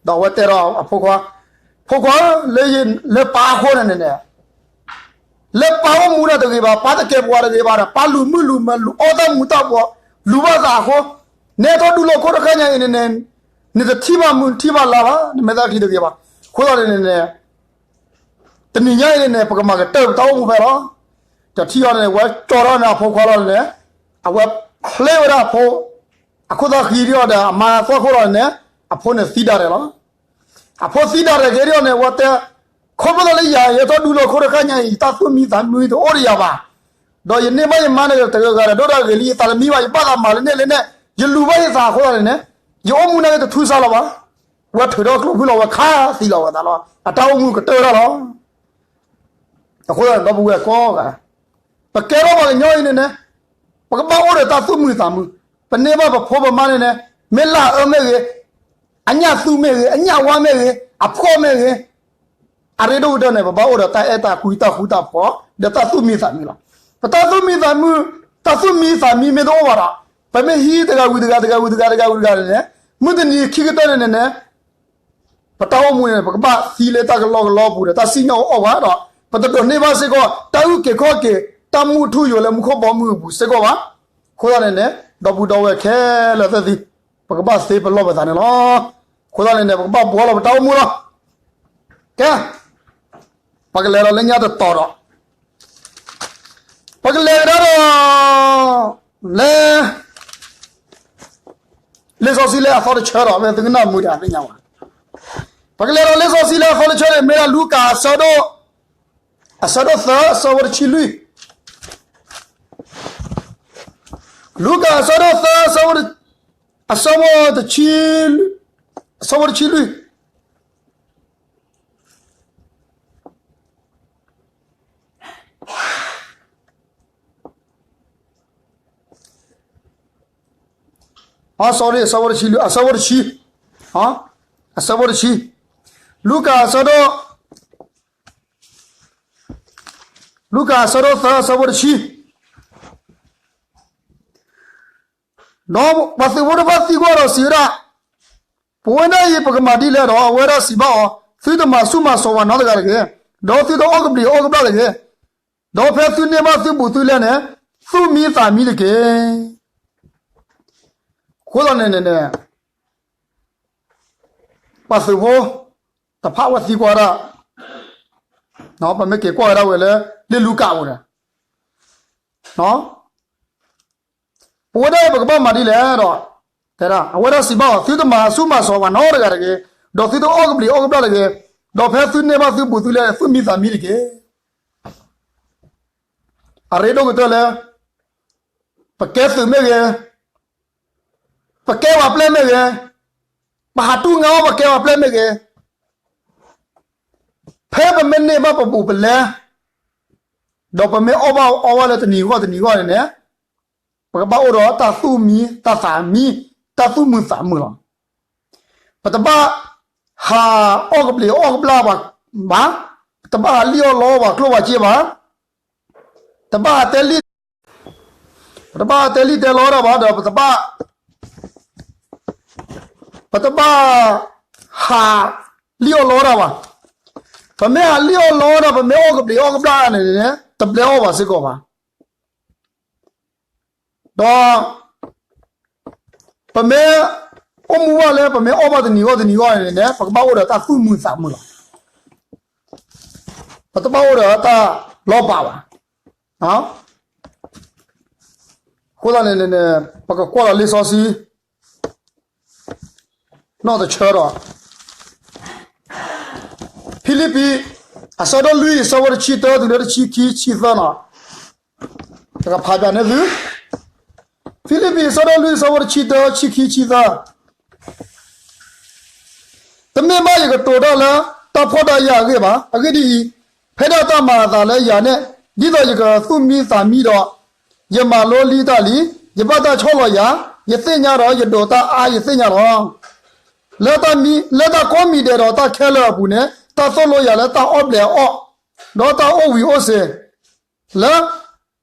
ဒီးအဝဲတဲဒီးအဖိခွါ, ဖိခွါဧၢ, လၢယ, လၢပၢ်အဃိန့ၣ်န့ၣ်န့ၣ်, လၢပၢ်အိၣ်မူဒၣ်တဂ့ၤဘၣ်, ပၢ်တကဲပဝးတဂ့ၤဘၣ်ဒီး ပၢ်လူၤမုာ်လူၤမၢၤ လူၤအီၣ်တၢ်မူၤတၢ်ဘှီး, လူၤဘၣ်သးအဃိ, နဟဲထီၣ်ဒူလိာ်ခိၣ်တခါညါအံၤန့ၣ်န့ၣ်, နတထံၣ်ဘၣ်မုၢ်ထံၣ်ဘၣ်လါဘၣ်, နမဲာ်သၣ်ချံတဂ့ၤဘၣ်. အဃိသတးန့ၣ်န့ၣ်န့ၣ် တနံၤညါအံၤန့ၣ်န့ၣ် ပကမၤကတၢၢ်ပတၢ်အိၣ်မူဖဲလီၤ. ဒီးထံၣ်အီၤန့ၣ် ဝဲကၠီထီၣ်န့ၣ်အဖိခွါလီၤန့ၣ်, အဝဲဖျ့ဝဲဒၣ်အဖိ, အခိၣ်သၣ်ဃံဒံးအီၤဒီး အမါသွၣ်ခိၣ်လီၤန့ၣ်, အဖိန့ၣ်သံဒၣ်ရဲၣ်လီၤ. အဖိသံဒၣ်ရဲၣ်က့ၤဒံးအီၤန့ၣ် အဝဲတဲ, ခီဖျိသးလၢယၤ ယဟဲထီၣ်ဒူလိာ်ခိၣ်တခါညါအံၤ ယတၢ်သူၣ်မံသးမံတအိၣ်ဒီးယၤဘၣ်. ဒီးယန့ၢ်ဘၣ်ယမါန့ၣ်တဂၤဂၤဒီး ဒိၣ်တၢ်ဂ့ၤလံ ယသးတမံဘၣ်, ယဘၣ်သးမၤလၢန့ၣ်လၢန့ၣ်, ယလူၤဘၣ်ယသးအဃိသတးန့ၣ်န့ၣ်, ယအိၣ်မူန့ၣ်က့ၤတထူစါလၢၤဘၣ်. ဝဲထုးထီၣ်ကျိဖုၣ်လီၤ ဝဲခးသံလီၤဝဲသးလီၤ. အတၢ်အိၣ်မူကတၢၢ်တၢ်လီၤ. အဃိသတးန့ၣ် ဒီပုၢ်ဝဲၢ်ကိးဂၤ, ပကဲထီၣ်ပှၤကညီအံၤန့ၣ်န့ၣ်, ပကဘၣ်အိၣ်ဒီးတၢ်သူၣ်မံသးမံ, ပန့ၢ်ဘၣ်ပဖိပမါန့ၣ်န့ၣ်, မ့ၢ်လၢအအၢမ့ၢ်ဂ့ၤ, အညၣ်သူမ့ၢ်ဂ့ၤ, အညၣ်ဝါမ့ၢ်ဂ့ၤ, အဖှီၣ်မ့ၢ်ဂ့ၤ, အရ့ဒိၣ်ကတၢၢ်န့ၣ် ပဘၣ်အိၣ်ဒီးတၢ်အဲၣ်တၢ်ကွံ တၢ်ဃူတၢ်ဖိး ဒီးတၢ်သူၣ်မံသးမံလီၤ. ပတၢ်သူၣ်မံသးမံ, တၢ်သူၣ်မံသးမံမ့ၢ်တအိၣ်ဘၣ်ဒီး, ပမ့ၢ်ဟံးတဂၤဝံၤတဂၤ တဂၤဝံၤတဂၤ တဂၤဝံၤတဂၤန့ၣ်န့ၣ်, မုၢ်တနံၤခံကတၢၢ်န့ၣ်န့ၣ်န့ၣ် ပတၢ်အိၣ်မူန့ၣ် ပကဘၣ်သံလၢတၢ်ကလီကလီအပူၤဒီး တၢ်စံၣ်ညီၣ်အီၣ်ဘၣ်ဒီး ပတဒိးန့ၢ်ဘၣ်စ့ၢ်ကီး တၢ်အုၣ်က့ၤခီၣ်က့ၤ တၢ်မူထူယိာ်လၢမူခိၣ်ဘီမုၢ်အပူၤစ့ၢ်ကီးဘၣ်. အဃိသတးန့ၣ်န့ၣ် ဒီပုၢ်ဒီဝဲၢ်ခဲလၢာ်သ့ၣ်သု, ပကဘၣ်သ့ပလီၢ်ပသးန့ၣ်လီၤ. အဃိသတးန့ၣ်န့ၣ် ပကဘၣ်ဘှီလီၤပတၢ်အိၣ်မူလီၤ. ကဲ, ပကလဲၤဒီးလၢညါတတီၤဒီး, ပကလဲၤကဒါဒီး လၢ လံာ်စီဆှံလၢအသီတဆၢဒီး မ့ၢ်သုကနၣ်မုာ်ဒီးသ့ၣ်ညါဝဲ, ပကလဲၤဒီးလံာ်စီဆှံလၢအသီတဆၢန့ၣ် မ့ၢ်ဒၣ်လူၤကၣ်အဆၢဒိၣ်, အဆၢဒိၣ်သၢ အဆၢဖိတဆံလွံၢ်, လူၤကၣ်အဆၢဒိၣ်သၢ အဆၢဖိတဆံ, အဆၢဖိတဆံလွံၢ် sorry, အဆၢဖိတဆံလွံၢ်, အဆၢဖိတဆံ, အဆၢဖိတဆံ, လူၤကၣ်အဆၢဒိၣ်, လူၤကၣ်အဆၢဒိၣ်သၢ အဆၢဖိတဆံ, ဒီးပှၤသုးဖိတဖၣ်သံကွၢ်ဒီးစံးဝဲဒၣ်, ပဝဲဒၣ်အံၤပကမၤဒ်လဲၣ်ဒီး အဝဲဒၣ်စံးဘၣ်အီၤ, သုတမၤဆူၣ်မၤစိးပှၤနီတဂၤတဂ့ၤ, ဒီးသုတအီၣ်ကဘျံးအီၣ်ကဘျၣ်တဂ့ၤ, ဒီးဖဲသုန့ၢ်ဘၣ်သုဘူးသုလဲန့ၣ်, သူၣ်မံသးမံတက့ၢ်. အဃိသတးန့ၣ်န့ၣ် ပှၤသုးဖိတဖၣ်ဝဲသံကွၢ်ဒၣ်, ပမ့ၢ်က့ၤကွၢ်ဝဲဒၣ်ဝဲလၢ လံာ်လူၤကၣ်အပူၤန့ၣ်, ပဝဲဒၣ်အံၤပကဘၣ်မၤဒ်လဲၣ်ဒီး, တဲဒၣ် အဝဲဒၣ်စံးဘၣ်အီၤ, သုတမၤဆူၣ်မၤစိးပှၤနီတဂၤတဂ့ၤ, ဒီးသုတအီၣ်ကဘျံးအီၣ်ကဘျၣ်တဂ့ၤ, ဒီးဖဲသုန့ၢ်ဘၣ်သုဘူးသုလဲန့ၣ် သူၣ်မံသးမံတက့ၢ်. အရ့ဒိၣ်ကတၢၢ်လၢ ပကဲသုးမ့ၢ်ဂ့ၤ, ပကဲပှၤပျဲၢ်မ့ၢ်ဂ့ၤ, ပဟးတူၢ်ငါအီၣ်ပှၤကဲပှၤပျဲၢ်မ့ၢ်ဂ့ၤ, ဖဲပမ့ၢ်န့ၢ်ဘၣ်ပဘူးပလဲ, ဒီးပမ့ၢ်အီၣ်ဘၣ်အီဝဲလၢတနံၤဂီၢ်တနံၤဂီၢ်န့ၣ်န့ၣ်, ပကဘၣ်အိၣ်ဒီးတၢ်သူၣ်မံတၢ်သးမံ, တၢ်သူၣ်မုာ်သးမုာ်လီၤ. ပတဘၣ်ဟးအီၣ်ကဘျံးအီၣ်ကဘျၣ်ပှၤဘၣ်, ပတဘၣ်ဟးလံၣ်အီၣ်လီအီၣ်ပှၤကျိၣ်ပှၤစ့ဘၣ်, တဘၣ်တဲလံၣ် ပတဘၣ်တဲလံၣ်တဲလီတၢ်ဘၣ်ဒီး ပတဘၣ်, ပတဘၣ်ဟးလံၣ်အီၣ်လီတၢ်ဘၣ်. ပမ့ၢ်ဟးလံၣ်အီၣ်လီဒီး ပမ့ၢ်အီၣ်ကဘျံးအီၣ်ကဘျၣ်န့ၣ်န့ၣ် တဘျဲအီၣ်ဘၣ်စ့ၢ်ကီးဘၣ်. ဒီး ပမ့ၢ်အိၣ်မူဘၣ်လၢ ပမ့ၢ်အီၣ်ဘၣ်တနံၤဂီၢ်တနံၤဂီၢ်န့ၣ်န့ၣ် ပကဘၣ်အိၣ်ဒီးတၢ်သူၣ်မုာ်သးမုာ်လီၤ. ပတဘၣ်အိၣ်ဒီးတၢ်လီၤပာ်ဘၣ်. အဃိသတးန့ၣ်န့ၣ် ပကကွၢ်လီၤလံာ်စီဆှံ နီၢ်တဆၢဒီး ဖံလံးပံၤ အဆၢဒိၣ်လွံၢ် အဆၢဖိတဆံတၢ တုၤလၢတဆံခံ ဆံသၢနီၤ. တကဖးပၠးန့ၢ်သု, ဖံလံးပံၤ အဆၢဒိၣ်လွံၢ် အဆၢဖိတဆံတၢ ဆံခံ ဆံသၢ. တမ့ၢ်ဘၣ်ယကတိၤတၢ်လၢ တၢ်ဖှီၣ်တၢ်ယာ်အဂ့ၢ်ဘၣ်. အဂ့ၢ်ဒ်အံၤ, ဖဲဒၣ်တၢ်မၤအသးလၢယၤန့ၣ် ဒ်သိးယကသူၣ်မံသးမံဒီး ယမၤလိလံတၢ်လံ, ယဘၣ်တၢ်ဆီၣ်လီၤယၤ, ယသ့ၣ်ညါဒီးယဒိးတၢ်အါယသ့ၣ်ညါလီၤ. လၢတၢ်မံ, လၢတၢ်ကိးမံၤဒဲးဒီးတၢ်ခဲလၢာ်အပူၤန့ၣ် တၢ်သိၣ်လိယၤလၢတၢ်အီၣ်ဘျဲးအီၣ်, ဒီးတၢ်အိၣ်ဝံၤအိၣ်စ့ၤ, လၢ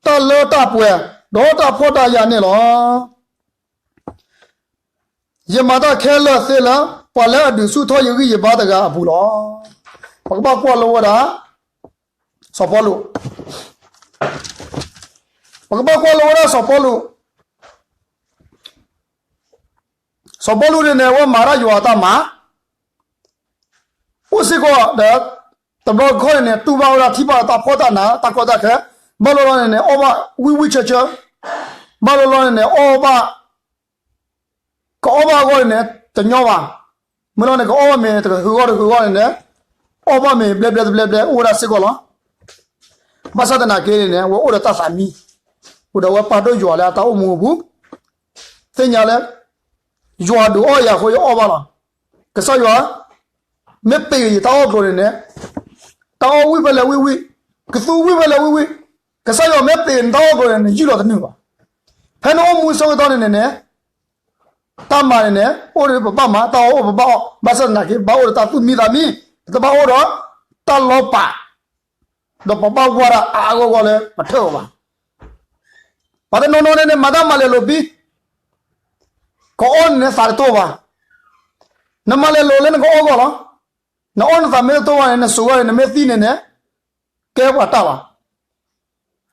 တၢ်လၢတၢ်ပှဲၤ, ဒီးတၢ်ဖှီၣ်တၢ်ယာ်န့ၣ်လီၤ. ယမၤတၢ်ခဲလၢာ်သ့လၢ ပှၤလၢအဒုးဆူၣ်ထီၣ်ယဂံၢ်ယဘါတဂၤအပူၤလီၤ. ပကဘၣ်ကွၢ်လိဝဲဒၣ် စီၤပီလူး, ပကဘၣ်ကွၢ်လိဝဲဒၣ်စီၤပီလူး, စီၤပီလူးန့ၣ်န့ၣ် အဝဲမၤတၢ်ယွၤအတၢ်မၤ အိၣ်စ့ၢ်ကီးဒီး တဘျီတခီၣ်န့ၣ်န့ၣ် တူၢ်ဘၣ်ဝဲဒၣ်ထံၣ်ဘၣ်တၢ်ဖှီၣ်တၢ်နး တၢ်ကီတၢ်ခဲ, ဘၣ်လီၤလီၤန့ၣ်န့ၣ် အီၣ်ဘၣ်ဝံၣ်ဝံၣ်ဆၢဆၢ, ဘၣ်လီၤလီၤန့ၣ်န့ၣ် အီၣ်ဘၣ် ကအီၣ်ဘၣ်အဂီၢ်န့ၣ်န့ၣ် တညီဘၣ်. မ့ၢ်လီၤန့ၣ် ကအီၣ်ဘၣ်မ့ၤတကဟုဂီၢ်တကဟုဂီၢ်န့ၣ်န့ၣ် အီၣ်ဘၣ်မ့ၤဘျဲဘျဲတဘျဲဘျဲ အိၣ်ဝဲဒၣ်စ့ၢ်ကီးလီၤ. ဘၣ်ဆၣ်သနာ်က့န့ၣ်န့ၣ် အဝဲအိၣ်ဒီးတၢ်သးမံ, အိၣ်ဒီးအဝဲပာ်ဒိၣ်ယွၤလၢအတၢ်အိၣ်မူအပူၤ, သ့ၣ်ညါလၢ ယွၤဒုးအီၣ်ယၤအဃိ ယအီၣ်ဘၣ်လီၤ. ကစၢ်ယွၤ မ့ၢ်ပ့ၤက့ၤယတၢ်အီၣ်ကျိၤန့ၣ်န့ၣ်, တၢ်အီၣ်ဝံၣ်ဖဲလဲၣ်ဝံၣ်ဝံၣ်, ကသူဝံၣ်ဖဲလဲၣ်ဝံၣ်ဝံၣ်, ကစၢ်ယွၤမ့ၢ်ပ့ၤက့ၤနတၢ်အီၣ်ကျိၤန့ၣ် နယုၢ်လီၤတန့ၢ်ဘၣ်. ဖဲနအိၣ်မူဆၢကတီၢ်န့ၣ်န့ၣ်န့ၣ် တၢ်မၤန့ၣ်န့ၣ် အိၣ်ဒီးပဘၣ်မၤ, တၢ်အီၣ်အိၣ်ပဘၣ်အီၣ်, ဘၣ်ဆၣ်သနာ်က့ ပဘၣ်အိၣ်ဒီးတၢ်သူၣ်မံသးမံ, ပတဘၣ်အိၣ်ဒီးတၢ်လီၤပာ်, ဒီးပဘၣ်ဝါဒၣ်အါအါဂီၢ်ဂီၢ်လၢပထၢၣ်အီၤဘၣ်. ပှၤတနီၤနီၤန့ၣ်န့ၣ် မၤတၢ်မၤလဲၤလိာ်ဘံ, ကအီၣ်န့ၣ်န့ၣ်သးတတိၢ်ဘၣ်. နမၤလဲၤလိာ်လၢနကအီၣ်ဂီၢ်လီၤ. နအီၣ်နသးမ့ၢ်တတိၢ်ဘၣ်န့ၣ် နစိာ်ဂီၢ်န့ၣ် နမ့ၢ်သံန့ၣ်န့ၣ် ကဲပှၤတၢ်ဘၣ်.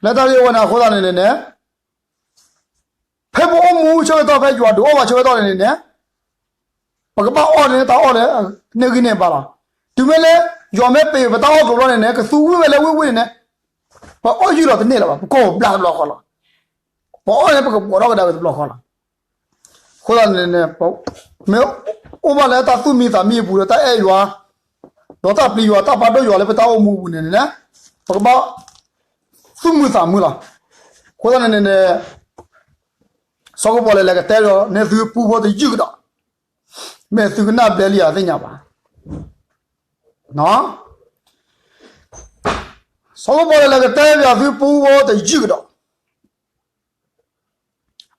လၢတၢ်ဂ့ၢ်ဝဲန့ၣ်အဃိသတးန့ၣ်န့ၣ်န့ၣ် ဖဲပအိၣ်မူဆၢကတီၢ် ဖဲယွၤဒုးအီၣ်ဘၣ်ဆၢကတီၢ်န့ၣ်န့ၣ် ပကဘၣ်အီၣ်န့ၣ် တၢ်အီၣ်လၢ န့ၢ်ဂံၢ်န့ၢ်ဘါလီၤ. တုၤမ့ၢ်လၢ ယွၤမ့ၢ်ပ့ၤပတၢ်အီၣ်ကျိၤဘျီန့ၣ်န့ၣ် ကသူဝံၣ်ဝဲလၢဝ့ၢ်ဝ့ၢ်န့ၣ်န့ၣ် ပအီၣ်ယုၢ်လီၤတန့ၢ်လၢၤဘၣ်, ပကီၢ်ပဘျါတဘျီဃီလီၤ. ပအီၣ်န့ၣ် ပကဘှီထီၣ်ကဒါက့ၤတဘျီဃီလီၤ. အဃိသတးန့ၣ်န့ၣ် မ့ၢ်အိၣ်ဘၣ်လၢတၢ်သူၣ်မံသးမံအပူၤဒီး တၢ်အဲၣ်ယွၤ ဒီးတၢ်ပျံၤယွၤ တၢ်ပာ်ဒိၣ်ယွၤလၢပတၢ်အိၣ်မူအပူၤန့ၣ်န့ၣ် ပကဘၣ်သူၣ်မုာ်သးမုာ်လီၤ. အဃိသတးန့ၣ်န့ၣ် စီၤကပီၤလဲၣ်လဲၣ်ကတဲဒီး နဲသုပူဖိတယုၢ်ကဒီး, မ့ၢ်သုကနၣ်ဘျဲလံဧါသ့ၣ်ညါဘၣ်. စီၤကပီၤလဲၣ်လဲၣ်ကတဲဒီးသုပူဖိတယုၢ်ကဒီး,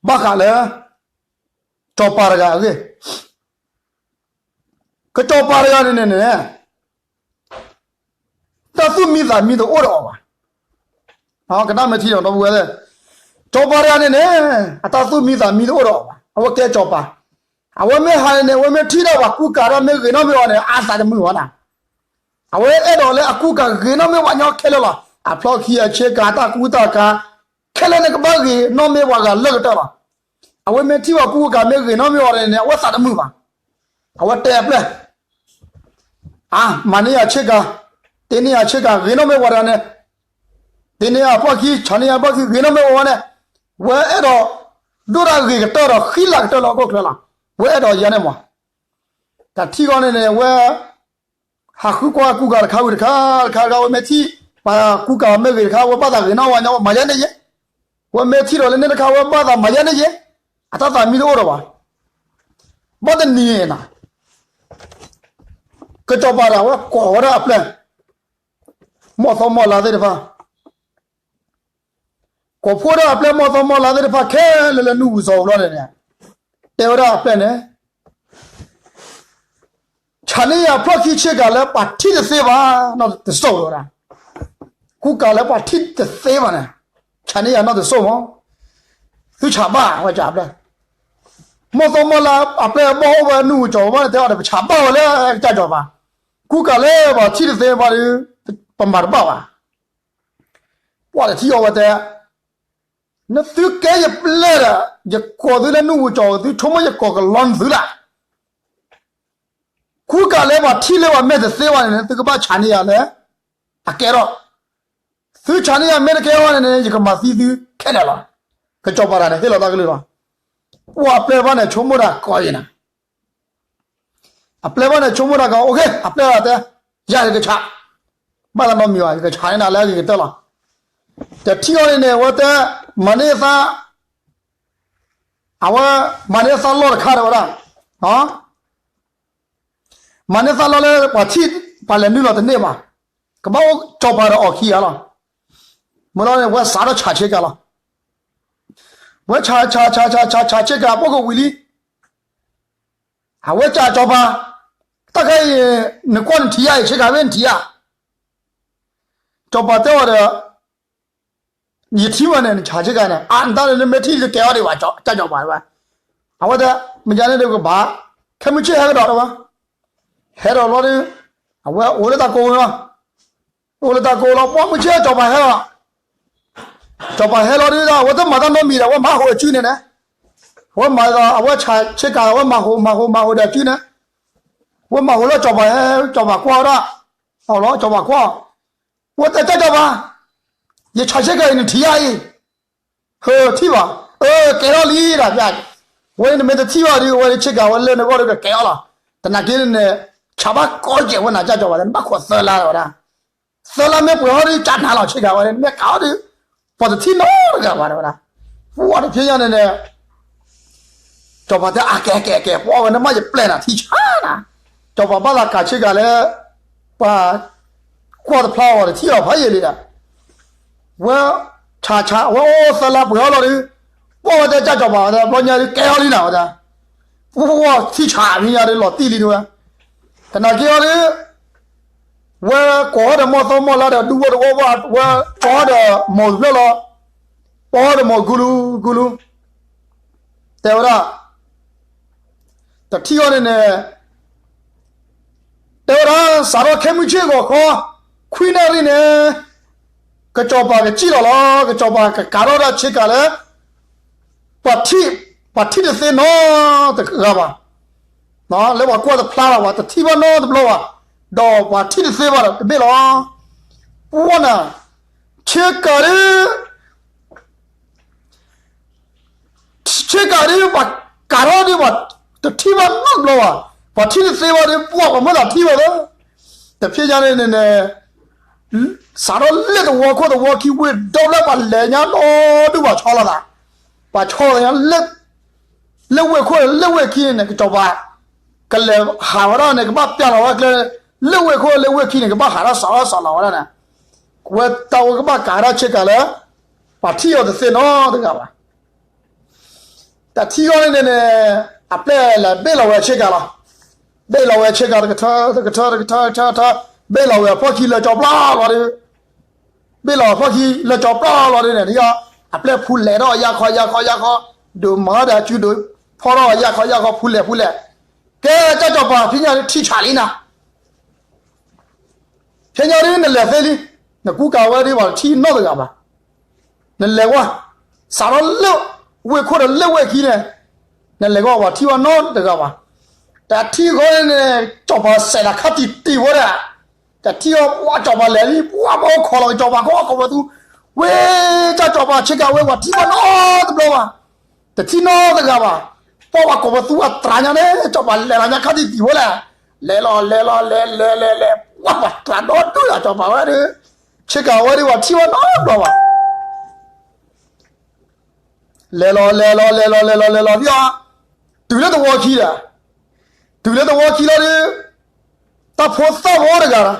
ဘၣ်ဃးလၢ စီၤပၤတဂၤအဂ့ၢ်, ကစီၤပၤတဂၤန့ၣ်န့ၣ်န့ၣ် တၢ်သူၣ်မံသးမံတအိၣ်ဒီးအီၤဘၣ်. ကနၣ်မ့ၢ်ထံဒီး ဒီပုၢ်ဝဲၢ်သ့ၣ်, စီၤပၤတဂၤန့ၣ်န့ၣ် အတၢ်သူၣ်မံသးမံတအိၣ်ဒီးအီၤဘၣ်. အဝဲကဲစီၤပၤ, အဝဲမ့ၢ်ဟးန့ၣ်န့ၣ် အဝဲမ့ၢ်ထံၣ်ဒီးပှၤကူကၤဒီး မ့ၢ်ဂ့ၤနီၣ်မ့ၢ်အီၤန့ၣ် အသးတမုာ်ဘၣ်နၤ. အဝဲအဲၣ်ဒိးလၢအကူကၤဂ့ၤနီၣ်မ့ၢ်ဝဲညီခဲလၢာ်လီၤ. အဖျီၣ်ခံအဆ့ကၤ တၢ်ကူတၢ်ကၤ ခဲလၢာ်န့ၣ်ကဘၣ်ဂ့ၤနီၣ်မ့ၢ်ပှၤဂၤလၢကတၢၢ်လီၤ. အဝဲမ့ၢ်ထံၣ်ပှၤကူကၤမ့ၢ်ဂ့ၤနီၣ်မ့ၢ်အီၤန့ၣ်န့ၣ် အဝဲသးတမုာ်ဘၣ်. အဝဲတဲအပျဲၢ် အါ, မၤန့ၢ်ယၤဆ့ကၤ, တ့န့ၢ်ယၤဆ့ကၤ ဂ့ၤနီၣ်မ့ၢ်ပှၤတဂၤန့ၣ်, တ့န့ၢ်ယၤဖျီၣ်ခံ ဆးန့ၢ်ယၤဖျီၣ်ခံ ဂ့ၤနီၣ်မ့ၢ်ပှၤန့ၣ်, ဝဲအဲၣ်ဒိး ဒိၣ်တၢ်ဂ့ၤကတၢၢ်ဒီး ဃံလၤကတၢၢ်လၢဟီၣ်ခိၣ်ချၢလီၤ. ဝဲအဲၣ်ဒိးယၤန့ၣ်မး, တၢ်ထံၣ်ဃီန့ၣ်န့ၣ် ဝဲ ဟးဃုကွၢ်ကူကၤတခါဝံၤတခါ တခါတခါ ဝဲမ့ၢ်ထံၣ် ပှၤကူကၤမ့ၢ်ဂ့ၤတခါ ဝဲဘၣ်သးဂ့ၤနီၣ်ဝဲညီ မၤယဲန့ၣ်ယဲ, ဝဲမ့ၢ်ထံၣ်ဒီးလၢန့ၣ်တခါ ဝဲဘၣ်သးမၤယဲန့ၣ်ယဲ, အတၢ်သးမံတအိၣ်ဒီးဘၣ်. ဘၣ်တနံၤန့ၣ် ကစီၤပၤဒီး အဝဲကိးဝဲဒၣ်အပျဲၢ် မီၢ်သီမီၢ်လါသ့ၣ်တဖၣ်, ကိးဖှိၣ်ဒၣ်အပျဲၢ်မီၢ်သီမီၢ်လါသ့ၣ်တဖၣ်ခဲလၢာ်လၢနူၢ်ပူၤစီၤပူၤလီၤန့ၣ်, တဲဝဲဒၣ်အပျဲၢ်န့ၣ် ဆးန့ၢ်ယၤဖျီၣ်ခံဆ့ကၤလၢပှၤထံၣ်တသ့ဘၣ်, နီၢ်တစိၢ်ဝဲဒၣ်, ကူကၤလၢပှၤထံၣ်တသ့ဘၣ်န့ၣ်, ဆးန့ၢ်ယၤနီၢ်တစိၢ်မး, သုဆးဘၣ်ဝဲကပျဲၢ်, မီၢ်သီမီၢ်လါအပျဲၢ်အဘီၣ်အိၣ်ဝဲနူၢ်ပူၤစီၤပူၤဘၣ်န့ၣ် တဲအီၤဒီး ပဆးဘၣ်ဝဲလၢကစၢ်စီၤပၤ, ကူကၤလၢပှၤထံၣ်တသ့ဘၣ်ဒီး ပမၤတဘၣ်ဘၣ်. ပှၤတထံၣ်အီၤဝဲတဲ နသုကဲယပျဲၢ်ဒီး ယကိးသုလၢနူၢ်ပူၤစီၤပူၤ သုဆိကမိၣ်ယကိးကလီနသုလၢ်, ကူကၤလၢပှၤထံၣ်လၢပှၤမဲာ်တသ့ဘၣ်န့ၣ် သုကဘၣ်ဆးန့ၢ်ယၤလၢ အကဲထီၣ်, သုဆးန့ၢ်ယၤမ့ၢ်တကဲထီၣ်ဘၣ်န့ၣ်န့ၣ် ယကမၤသံသုခဲလၢာ်လီၤ. ကစီၤပၤတဂၤန့ၣ် ဟ့ၣ်လီၤတၢ်ကလုၢ်လီၤ. ပှၤအပျဲၢ်ဘၣ်န့ၣ် ဆိကမိၣ်တၢ်ကီယဲၢ်နၤ အပျဲၢ်ဘၣ်န့ၣ် ဆိကမိၣ်တၢ်ကီ, အိၣ်ခ့ အပျဲၢ်တဲ, ယၤယကဆး, ဘၣ်သးနီတမံၤဘၣ်, ယကဆးန့ၢ်နၤလၢအဂ့ၤကတၢၢ်လီၤ. တထံၣ်အီၤန့ၣ်န့ၣ် အဝဲတဲ, မၤန့ၢ်သး, အဝဲ, မၤန့ၢ်သးလီၢ်တခါတဲဝဲဒၣ်, မၤန့ၢ်သးလီၢ်လၢပှၤထံၣ်ပှၤလဲၤနုာ်လီၤတန့ၢ်ဘၣ်, ကဘၣ်အိၣ်စီၤပၤဒီးအီၣ်ခံဂၤလီၤ. မ့ၢ်လီၤန့ၣ် ဝဲစးထီၣ်ဆးဆ့ကၤလီၤ. ဝဲဆးဆးဆးဆးဆးဆးဆးဆ့ကၤ ပိၢ်ကဝံၤလံ အဝဲစံးစီၤပၤ, တၢ်ခဲအံၤ နကွၢ်နထံၣ်ဧါအံၤ ဆ့ကၤမ့ၢ်နထံၣ်ဧါ. စီၤပၤတဲအီၤဒီး, ယထံၣ်ဝဲန့ၣ် နဆးဆ့ကၤန့ၣ် အါနတၢ်န့ၣ် နမ့ၢ်ထံၣ်တကဲအီၤဒံးဘၣ် စံးစီၤပၤဝဲ, အဝဲတဲ, မ့ၢ်ဒ်န့ၣ်ဒီးကဘၣ်, ခဲမုၢ်ဆ့ၣ်ဟဲကဒီးတဲဝဲ, ဟဲဒီးလီၤဒီး, အဝဲအိၣ်လၢတၢ်ကိးဝဲလီၤ အိၣ်လၢတၢ်ကိးလီၤ ပှၢ်မုၢ်ဆ့ၣ်စီၤပၤဟဲလီၤ. စီၤပၤဟဲလီၤဒုးဒီး အဝဲတမၤတၢ်နီတမံၤဒီး အဝဲမၤဟိးအစုန့ၣ်န့ၣ်, အဝဲမၤဒီး အဝဲဆးဆ့ကၤ အဝဲမၤဟိးမၤဟိးမၤဟိးဒီးအစုန့ၣ်, အဝဲမၤဟိးလၢစီၤပၤဟဲ, စီၤပၤကွၢ်ဝဲဒၣ်, အီၤလီၤ စီၤပၤကွၢ်, အဝဲတဲ ကၢ်စီၤပၤ, ယဆးဆ့ကၤအံၤ နထံၣ်ဧါအံၤ ဟၢ ထံၣ်ဘၣ်, အၢ ကဲထီၣ်လံဒၣ်, ဝဲန့ၣ်နမ့ၢ်တထံၣ်ဘၣ်ဒီး အဝဲဆ့ကၤဝဲလၢနဂီၢ်ဒီးကကဲထီၣ်လီၤ. တနာ်က့န့ၣ် ဆးဘၣ်ကီကဲးဝဲနၤ ကၢ်စီၤပၤ နဘၣ်ခိးသၢလါဝဲဒၣ်, သၢလါမ့ၢ်ပှဲၤထီၣ်ဒီး ကနၤလီၤ ဆ့ကၤဝဲ နမ့ၢ်ကးအီၤဒီး ပှၤတထံၣ်နီတဂၤဘၣ်ဝဲဒၣ်, ပှၢ်တဖဲညါန့ၣ်န့ၣ် စီၤပၤတဲ အကဲကဲကဲ ပှၢ်ဝဲ နမ့ၢ်ယပျဲၢ်နၤ ထံဆါနၤ, စီၤပၤဘၣ်သးကးဆ့ကၤလၢ ပှၤကွၢ်တဖျါအီၤ တထံၣ်အီၤဖးယံာ်လံဒီး, ဝဲဆးဆး အဝဲအိၣ်သၢလါပှဲၤထီၣ်လီၤဒီး, ပှၢ်ဝဲတဲ ကၢ်စီၤပၤ ဝဲတဲ ဘျီညါဒီး ကဲထီၣ်လံနၤ ဝဲဒၣ်, ပှၢ်ထံဆါဖဲညါဒီး လီၤတံၢ်လံဒုးဝဲ, တနာ်က့အီၤဒီး ဝဲကိးထီၣ်ဒီး မီၢ်သီမီၢ်လါဒီး ဒူဖိသဝီဖိ ဝဲကိးထီၣ်ဒီး မိၢ်တဖျၢၣ်လီၤ, ကိးထီၣ်ဒီးမိၢ် ကူလူ ကူလူ တဲဝဲဒၣ်, တထံၣ်အီၤန့ၣ်န့ၣ် တဲဝဲဒၣ် စးထီၣ်ခဲမုၢ်ဆ့ၣ်ဂီၤခီ ခွံနၣ်ရံၣ်န့ၣ် ကစီၤပၤကစံၣ်လီၤလီၤ, ကစီၤပၤကကးထီၣ်ဒၣ်ဆ့ကၤလၢ ပှၤထံၣ်, ပှၤထံၣ်တသ့နီတဂၤဘၣ်, လၢပှၤကွၢ်တဖျါလီၤဘၣ်, တထံၣ်ဘၣ်နီတဘျီဘၣ်, ဒီးပှၤထံၣ်တသ့ဘၣ်ဒီး တဘ့ၣ်လီၤ. ပှၢ်နၤ, ဆ့ကၤဒ် ဆ့ကၤဒ်ပှၤကၤထီၣ်ဒ်ပှၤတထံၣ်ဘၣ်နီတဘျီဘၣ်, ပှၤထံၣ်တသ့ဘၣ်ဒီး ပှၢ်ပှၤမ့ၢ်သးထံၣ်ဘၣ်လၢ, တဖဲညါန့ၣ်န့ၣ်န့ၣ် စးထီၣ်လၢသဝီခိၣ်သဝီခံဝ့ၢ်ဒီဖျၢၣ်ပှၤလဲၤညါဒီဒူၣ်ပှၤဆီလီၤသး, ပှၤဆီလီၤသးလၢ လၢဝ့ၢ်ခိၣ်လၢဝ့ၢ်ခံန့ၣ်န့ၣ် ကစီၤပၤ ကလဲၤဟးဝဲဒၣ်န့ၣ် ကဘၣ်ပျၢ်လီၤဝဲကျဲ, လၢဝ့ၢ်ခိၣ်လၢဝ့ၢ်ခံန့ၣ် ကဘၣ်ဟးထီၣ်စးထီၣ်စးလီၤဝဲဒၣ်န့ၣ်, ဝဲတၢ်ဝဲကဘၣ်ကၤဒၣ်ဆ့ကၤလၢ ပှၤထံၣ်အီၤတသ့နီတဂၤဘၣ်. တထံၣ်အီၤန့ၣ်န့ၣ်န့ၣ် အပျဲၢ်လဲၤဘ့ၣ်လီၤဝဲဆ့ကၤလီၤ. ဘ့ၣ်လီၤဝဲဆ့ကၤတကထၢ တကထၢ တကထၢ တကထၢ ဘ့ၣ်လီၤဝဲအဖီၣ်ခံလၢကၠီပျီလီၤဒီး ဘ့ၣ်လီၤအဖီၣ်ခံလၢကၠီပျီလီၤဒီးန့ၣ် ဒ်အီၤ အပျဲၢ်ဖူလဲၤထီၣ်ယၢ်ခီယၢ်ခီယၢ်ခီ, ဒုးမၤဒီးအစုဒုးဖီထီၣ်ယၢ်ခီယၢ်ခီ ဖူလဲၤဖူလဲၤ, ကဲကၠီပၤ ဖဲညါဒ်ထံဆးလံနၤ, ဖဲညါဒ်နလဲၤသ့လံ, နကူကၤဝဲဒ်ပှၤတထံၣ်နီတဂၤဘၣ်. နလဲၤကွၢ်, စးထီၣ်လၢဝ့ၢ်ခိၣ်ဒီးလၢဝ့ၢ်ခံန့ၣ်, နလဲၤကွၢ်ပှၤထံၣ်ဘၣ်နီတဂၤဘၣ်. တထံၣ်ဃီန့ၣ် ကၠီပၤစဲးတခါတံၢ်တံၢ်ဝဲဒၣ်, တထံၣ်အီၤ ပှၢ်ကၠီပၤလဲၤလံ ပှၢ်ဘၣ်အိၣ်ခိးလီၤကၠီပၤ ကီၢ်ကိးပသူ, ဝ့ၢ်ကၠီပၤဆ့ကၤဝဲပှၤထံၣ်ဘၣ်နီတဘျီဘၣ်. တထံၣ်နီတဂၤဘၣ်. ပှၢ်ပှၤကိးပသူအတြၤညါန့ၣ် ကၠီပၤလဲၤလီၤညါခါတံၢ်တံၢ်ဝဲလဲၣ်, လဲၤလီၤလဲၤလီၤလဲၤလဲၤလဲၤလဲၤ ပှၢ်ပှၤတြၤဒီဒူၣ်လီၤ ကၠီပၤဝဲဒၣ်, ဆ့ကၤဝဲဒၣ်ပှၤထံၣ်ဘၣ်နီတဘျီဘၣ်. လဲၤလီၤလဲၤလီၤလဲၤလီၤလဲၤလီၤလဲၤလီၤဒ်အီၤ, တုၤလၢသဝီခံဒီး, တုၤလၢသဝီခံလီၤဒီး, တၢ်ဖိသၣ်ဖိတဂၤလီၤ,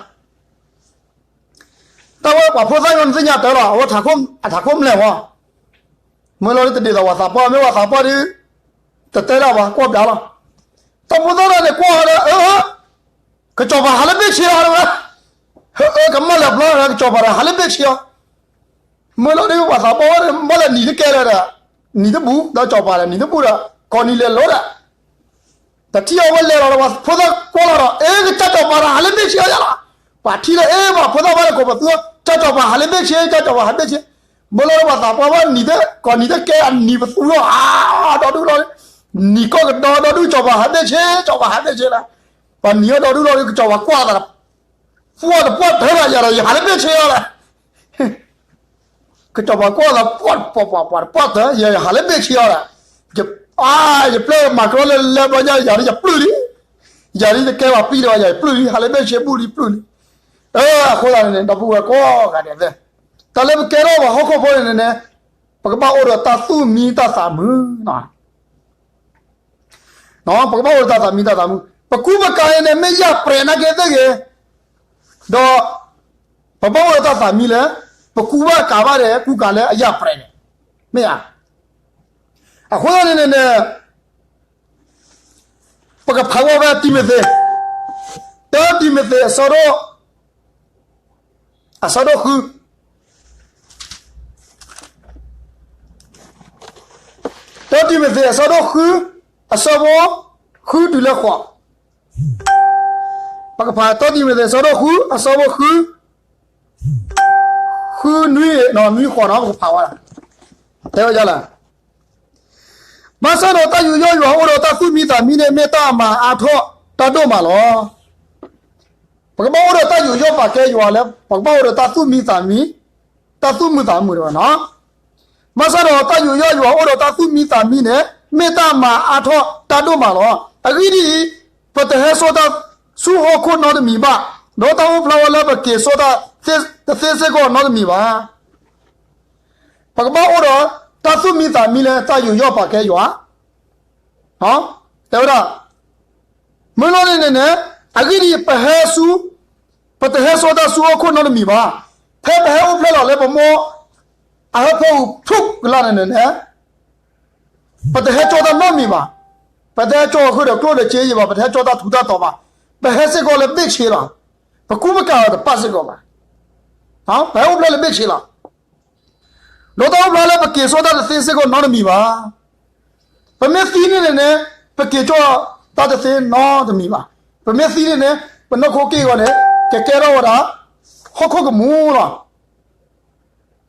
တၢ်ဝဲပှၤဖိသၣ်ဖိနသ့ၣ်ညါတၢ်လီၤ အဝဲထးခိၣ်အထးခိၣ်မလဲၣ်မီၤ, မ့ၢ်လီၤဒ်တဒ်သိးပှၤသးပှၢ် မ့ၢ်ပှၤသးပှၢ်ဒီး, တတဲဒၣ်ပှၤကွၢ်ပျးလီၤ, တၢ်ဖိသၣ်တဂၤန့ၣ်ကွၢ်ဝဲဒီး အၢ ကစီၤပၤဟးလၢဘ့ၣ်ဆ့အီၤဝဲ, ဟၢအၢ ကမၣ်လၢပျီ ကစီၤပၤဒီးဟးလၢဘ့ၣ်ဆ့အီၤ, မ့ၢ်လီၤဒ်ပှၤသးပှၢ်ဝဲဒီး ဘၣ်လဲၤနံၤတကဲလၢၤဒီး, နံၤတဘူၣ် ဒီးကစီၤပၤဒီးနံၤတဘူၣ်ဒီး ကိးနံၤလဲၤလိၤဒီး, တထံၣ်အီၤဝဲလဲၤလီၤဒီး ပှၤဖိသၣ်ကွၢ်လီၤဒီး အ့ ကစၢ်ကစီၤပၤဒီးဟးလၢဘ့ၣ်ဆ့အီၤယါလီၤ, ပှၤထံၣ်လၢအ့ ပှၤဖိသၣ်ဘၣ်လၢကိးပသူ ကစၢ်ကစီၤပၤဟးလ�ဘ့ၣ်ဆ့ ကစၢ်ကစီၤပၤဟးဘ့ၣ်ဆ့, မ့ၢ်လီၤဒီးပှၤသးပှၢ်ဘၣ်နံၤတ ကိးနံၤတကဲအနံၤပသူလီၤ အါ ဒီဒူၣ်လီၤ, နံၤကီၢ်ကဒီဒီဒူၣ် ကစီၤပၤဟးဘ့ၣ်ဆ့ ကစီၤပၤဟးဘ့ၣ်ဆ့လီၤ, ပှၤနံၤအီၤဒီဒူၣ်လီၤဒီး ကစီၤပၤကွၢ်သးဒီး ပှၢ်တပှၢ်တၢၢ်ဘၣ်ယၤဒီး ယဟးလၢဘ့ၣ်ဆ့အီၤလဲၣ်, ကစီၤပၤကွၢ်သးပှၢ်တပှၢ်ပှၢ်ပှၢ်တပှၢ်တၢၢ် ယဟးလၢဘ့ၣ်ဆ့အီၤလဲၣ်, အါ ယပျဲၢ်မၤကရီလၢလဲၤဘျီညါ ယၤဒ်ယပျုၢ်လံ, ယၤဒ်ယကဲဘၣ်ပံၢ်ဒီးယၤယပျုၢ်လံ ဟးလၢဘ့ၣ်ဆ့ဘူၣ်လံပျုၢ်လံ, အဃိသတးန့ၣ် ဒီပုၢ်ဝဲၢ်ကိးဂၤဒဲးသ့ၣ်, တၢ်လၢပကဲထီၣ်ပှၤဟီၣ်ခိၣ်ဖိန့ၣ်န့ၣ်, ပကဘၣ်အိၣ်ဒီးတၢ်သူၣ်မံသးမုာ် ပကဘၣ်အိၣ်ဒီးတၢ်သူၣ်မံသးမုာ်, ပကူပကၤန့ၣ်န့ၣ် မ့ၢ်ယၢ်ပြဲးနာ်က့သ့ၣ်ဂ့ၤ, ဒီး ပဘၣ်အိၣ်ဒီးတၢ်သူၣ်မံလၢ ပကူဘၣ်ကၤဘၣ်ဒီး ကူကၤလၢအယၢ်ပြဲးန့ၣ်, မ့ၢ်ဧါ, အဃိသတးန့ၣ်န့ၣ်န့ၣ် ပကဖးဝဲဖဲတံၤမသ့း, တၢတံၤမသ့းအဆၢဒိၣ် အဆၢဒိၣ်ဃု, တၢတံၤမသ့းအဆၢဒိၣ်ဃု, အဆၢဖိ ဃုတုၤလၢဃိး, ပကဖးတၢတံၤမသ့းအဆၢဒိၣ်ဃု အဆၢဖိဃု ဃုနွံ နွံဃိးနီၤ ပကဖးဝဲဒၣ်, တဲဝဲဒ်လဲၣ်, ဘၣ်ဆၣ်ဒီးတၢ်ယူးယီၣ်ယွၤအိၣ်ဒီးတၢ်သူၣ်မံသးမံန့ၣ် မ့ၢ်တၢ်မၤအါထီၣ်တၢ်ဒိၣ်မးလီၤ. ပကဘၣ်အိၣ်ဒီးတၢ်ယူးယီၣ်ပာ်ကဲယွၤလၢ ပကဘၣ်အိၣ်ဒီးတၢ်သူၣ်မံသးမံ, တၢ်သူၣ်မံသးမုာ်တဝဲနီၤ. ဘၣ်ဆၣ်ဒီးတၢ်ယူးယီၣ်ယွၤအိၣ်ဒီးတၢ်သူၣ်မံသးမံန့ၣ် မ့ၢ်တၢ်မၤအါထီၣ်တၢ်ဒိၣ်မးလီၤ. အဂ့ၢ်ဒ်အံၤ, ပတဟဲစိာ်တၢ်ဆူဟီၣ်ခိၣ်နီတမံၤဘၣ်, ဒီးတၢ်အိၣ်ဖျါဝဲလၢပက့ၤစိာ်တၢ်တသ့စ့ၢ်ကီးနီတမံၤဘၣ်. ပကဘၣ်အိၣ်ဒီးတၢ်သူၣ်မံသးမံလၢတၢ်ယူးယီၣ်ပာ်ကဲယွၤ, တဲဝဲဒၣ်, မ့ၢ်လီၤန့ၣ်န့ၣ်န့ၣ်, အဂ့ၢ်ဒ်အံၤ, ပဟဲဆူ, ပတဟဲစိာ်တၢ်ဆူဟီၣ်ခိၣ်နီတမံၤဘၣ်. ဖဲပဟဲအိၣ်ဖျဲၣ်လီၤလၢပမိၢ်အဟၢဖၢပူၤဖျိကလာ်န့ၣ်န့ၣ်န့ၣ်, ပတဟဲစိာ်တၢ်နီတမံၤဘၣ်. ပတဟဲစိာ်ဃုာ်ဒီးကျိၣ်ဒီးစ့ယံၤဘၣ်, ပတဟဲစိာ်တၢ်ထူးတၢ်တီၤဘၣ်. ပဟဲစ့ၢ်ကီးလၢဘ့ၣ်ဆ့လီၤ. ပကူပကၤအီၤတပၣ်စ့ၢ်ကီးဘၣ်. ပဟဲအိၣ်ဖျဲၣ်လၢဘ့ၣ်ဆ့လီၤ. ဒီးတၢ်အိၣ်ဖျါလၢပက့ၤစိာ်တၢ်တသ့စ့ၢ်ကီးနီတမံၤဘၣ်. ပမ့ၢ်သံန့ၣ်န့ၣ်န့ၣ်, ပက့ၤစိာ်တၢ်တသ့နီတမံၤဘၣ်. ပမ့ၢ်သံန့ၣ်န့ၣ်, ပနီၢ်ခိက့ၢ်ဂီၤန့ၣ်, ကကဲထီၣ်ဝဲဒၣ် ဟီၣ်ခိၣ်ကမူၣ်လီၤ.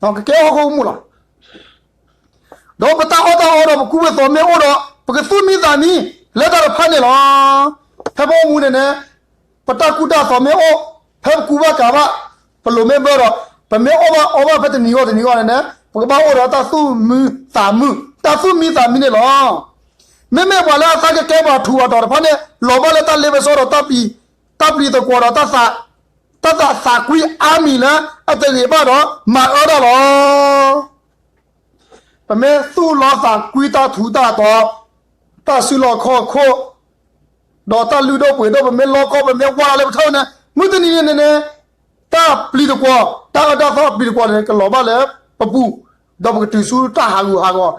ကကဲထီၣ်ဟီၣ်ခိၣ်ကမူၣ်လီၤ. ဒီးပတၢ်အီၣ်တၢ်အီဒီးပကူပသိးမ့ၢ်အိၣ်ဒီး ပကသူၣ်မံသးမံလၢတၢ်တဖၣ်န့ၣ်လီၤ. ဖဲပအိၣ်မူန့ၣ်န့ၣ် ပတၢ်ကူတၢ်သိးမ့ၢ်အိၣ်, ဖဲပကူဘၣ်ကၤဘၣ်, ပလိၤမ့ၢ်ဘၢဒီး ပမ့ၢ်အီၣ်ဘၣ်အီဘၣ်ဖဲတနံၤဂီၢ်တနံၤဂီၢ်န့ၣ်န့ၣ် ပကဘၣ်အိၣ်ဒီးတၢ်သူၣ်မံသးမုာ်, တၢ်သူၣ်မံသးမံန့ၣ်လီၤ. မ့မ့ၢ်ပှၤလၢအသးကကဲပှၤထူးပှၤတီၤတဖၣ်န့ၣ် လီၤဘၣ်လၢတၢ်လ့ပစီဒီးတၢ်ပျံၤ, တၢ်ပျံၤသကွီၤဒီး တၢ်သးသးကွံအါမံၤလၢအတဂ့ၤဘၣ်ဒီးမၤအၢတၢ်လီၤ. ပမ့ၢ်သူၣ်လီသးကွံတၢ်ထူးတၢ်တီၤ, တၢ်စုလီၢ်ခီၣ်ခိၣ်, ဒီးတၢ်လုၢ်ဒိၣ်ပှ့ၤဒိၣ် ပမ့ၢ်လီကီ ပမ့ၢ်ဝါလီၤလၢပထၢၣ်န့ၣ် မုၢ်တနံၤန့ၣ်န့ၣ် တၢ်ပျံၤသကွီၤ, တၢ်အၢတၢ်သီအပျံၤသကွီၤန့ၣ် ကလီၤဘၣ်လၢပပူၤ, ဒီးပကတုၤဆူတၢ်ဟးဂူာ်ဟး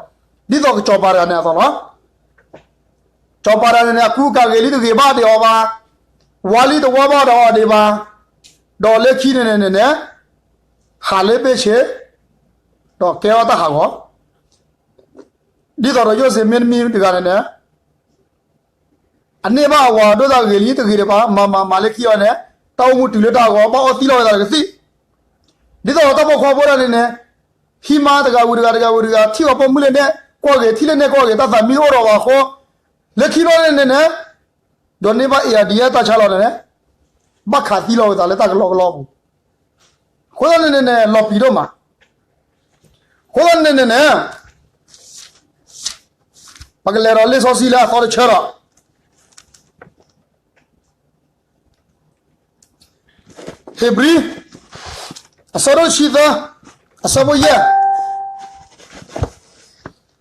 ဂီၤ, ဒ်သိးကစီၤပၤတဂၤန့ၣ်အသိးလီၤ. ကစီၤပၤတဂၤန့ၣ်န့ၣ် အကူအကၤဂ့ၤလံတဂ့ၤဘၣ်ဒံးအီၤဘၣ်, ဝါလံတဝါဘၣ်ဒီးအီၤဒံးဘၣ်, ဒီးလၢခံန့ၣ်န့ၣ်န့ၣ်န့ၣ် ဟးလၢဘ့ၣ်ဆ့, ဒီးကဲထီၣ်တၢ်ဟးဂီၤ, ဒ်သိးဒီးယိၣ်စ့မ့တမံၤတဂၤန့ၣ်န့ၣ် အန့ၢ်ဘၣ်အဝၤဒိၣ်တၢ်ဂ့ၤလံတဂ့ၤဒံးဘၣ်, မၤမၤမၤလၢခံအီၤန့ၣ် တၢ်အိၣ်မူတုၤလၢတၢ်ဟးဂီၤ ဘၣ်အီၣ်သံလီၤဝဲသးတကသံၣ်, ဒ်သိးဒီးတၢ်ပိာ်ခွါဖိဒၣ်န့ၣ်န့ၣ် ဟံးမါတဂၤဝံၤတဂၤ တဂၤဝံၤတဂၤ ထံၣ်အီၤပိာ်မုၣ်လၢနဲၣ်ကွၢ်ဂ့ၤ ထံၣ်လၢနဲၣ်ကွၢ်ဂ့ၤ တၢ်သးမံအိၣ်ဒီးဝဲအဃိ, လၢခံဘျီန့ၣ်န့ၣ်န့ၣ် ဒိးန့ၢ်ဘၣ် အ့ၣ်အဒံ တၢ်ဆါလီၤန့ၣ်န့ၣ် ဘၣ်ခးသံလီၤဝဲသးလၢတၢ်ကလီကလီအပူၤ, အဃိသတးန့ၣ်န့ၣ်န့ၣ် လီၤပျံၤဒိၣ်မး, အဃိသတးန့ၣ်န့ၣ်န့ၣ် ပကလဲၤဒီးလံာ်စီဆှံလၢအသီတဆၢဒီး ဧ့ၤဘြံၤ အဆၢဒိၣ်တဆံသၢ အဆၢဖိယဲၢ်,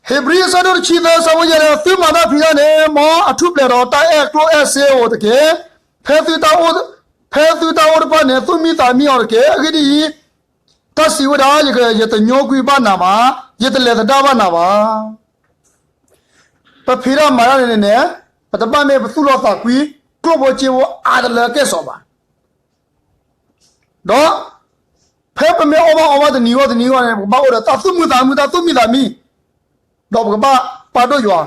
ဧ့ၤဘြံၤအဆၢဒိၣ်တဆံသၢ အဆၢဖိယဲၢ်န့ၣ် သုမၤတၢ်ဖံးတၢ်န့ၣ် မ်အထူၣ်ဖျဲးဒီးတၢ်အဲၣ်ကျိၣ်အဲၣ်စ့အိၣ်တက့ၢ်. ဖဲသုတၢ်အိၣ်တဖၣ်န့ၣ် သူၣ်မံသးမံအီၤတက့ၢ်. အဂ့ၢ်ဒ်အံၤ, တၢ်စံးဝဲဒၣ်, ယတညိကွံာ်ဘၣ်နၤဘၣ်, ယတလဲၤသဒၣ်ဘၣ်နၤဘၣ်. ပဖံးတၢ်မၤတၢ်န့ၣ်န့ၣ်န့ၣ် ပတဘၣ်မ့ၢ်ပသူၣ်လီသးကွံ ကျိၣ်ဖိစ့ဖိအါတလၢကဲၣ်ဆိးဘၣ်. ဒီး ဖဲပမ့ၢ်အီၣ်ဘၣ်အီဘၣ်တနံၤဂီၢ်တနံၤဂီၢ်န့ၣ် ပကဘၣ်အိၣ်ဒီးတၢ်သူၣ်မံသးမံ တၢ်သူၣ်မံသးမံ, ဒီးပကဘၣ်ပာ်ဒိၣ်ယွၤ.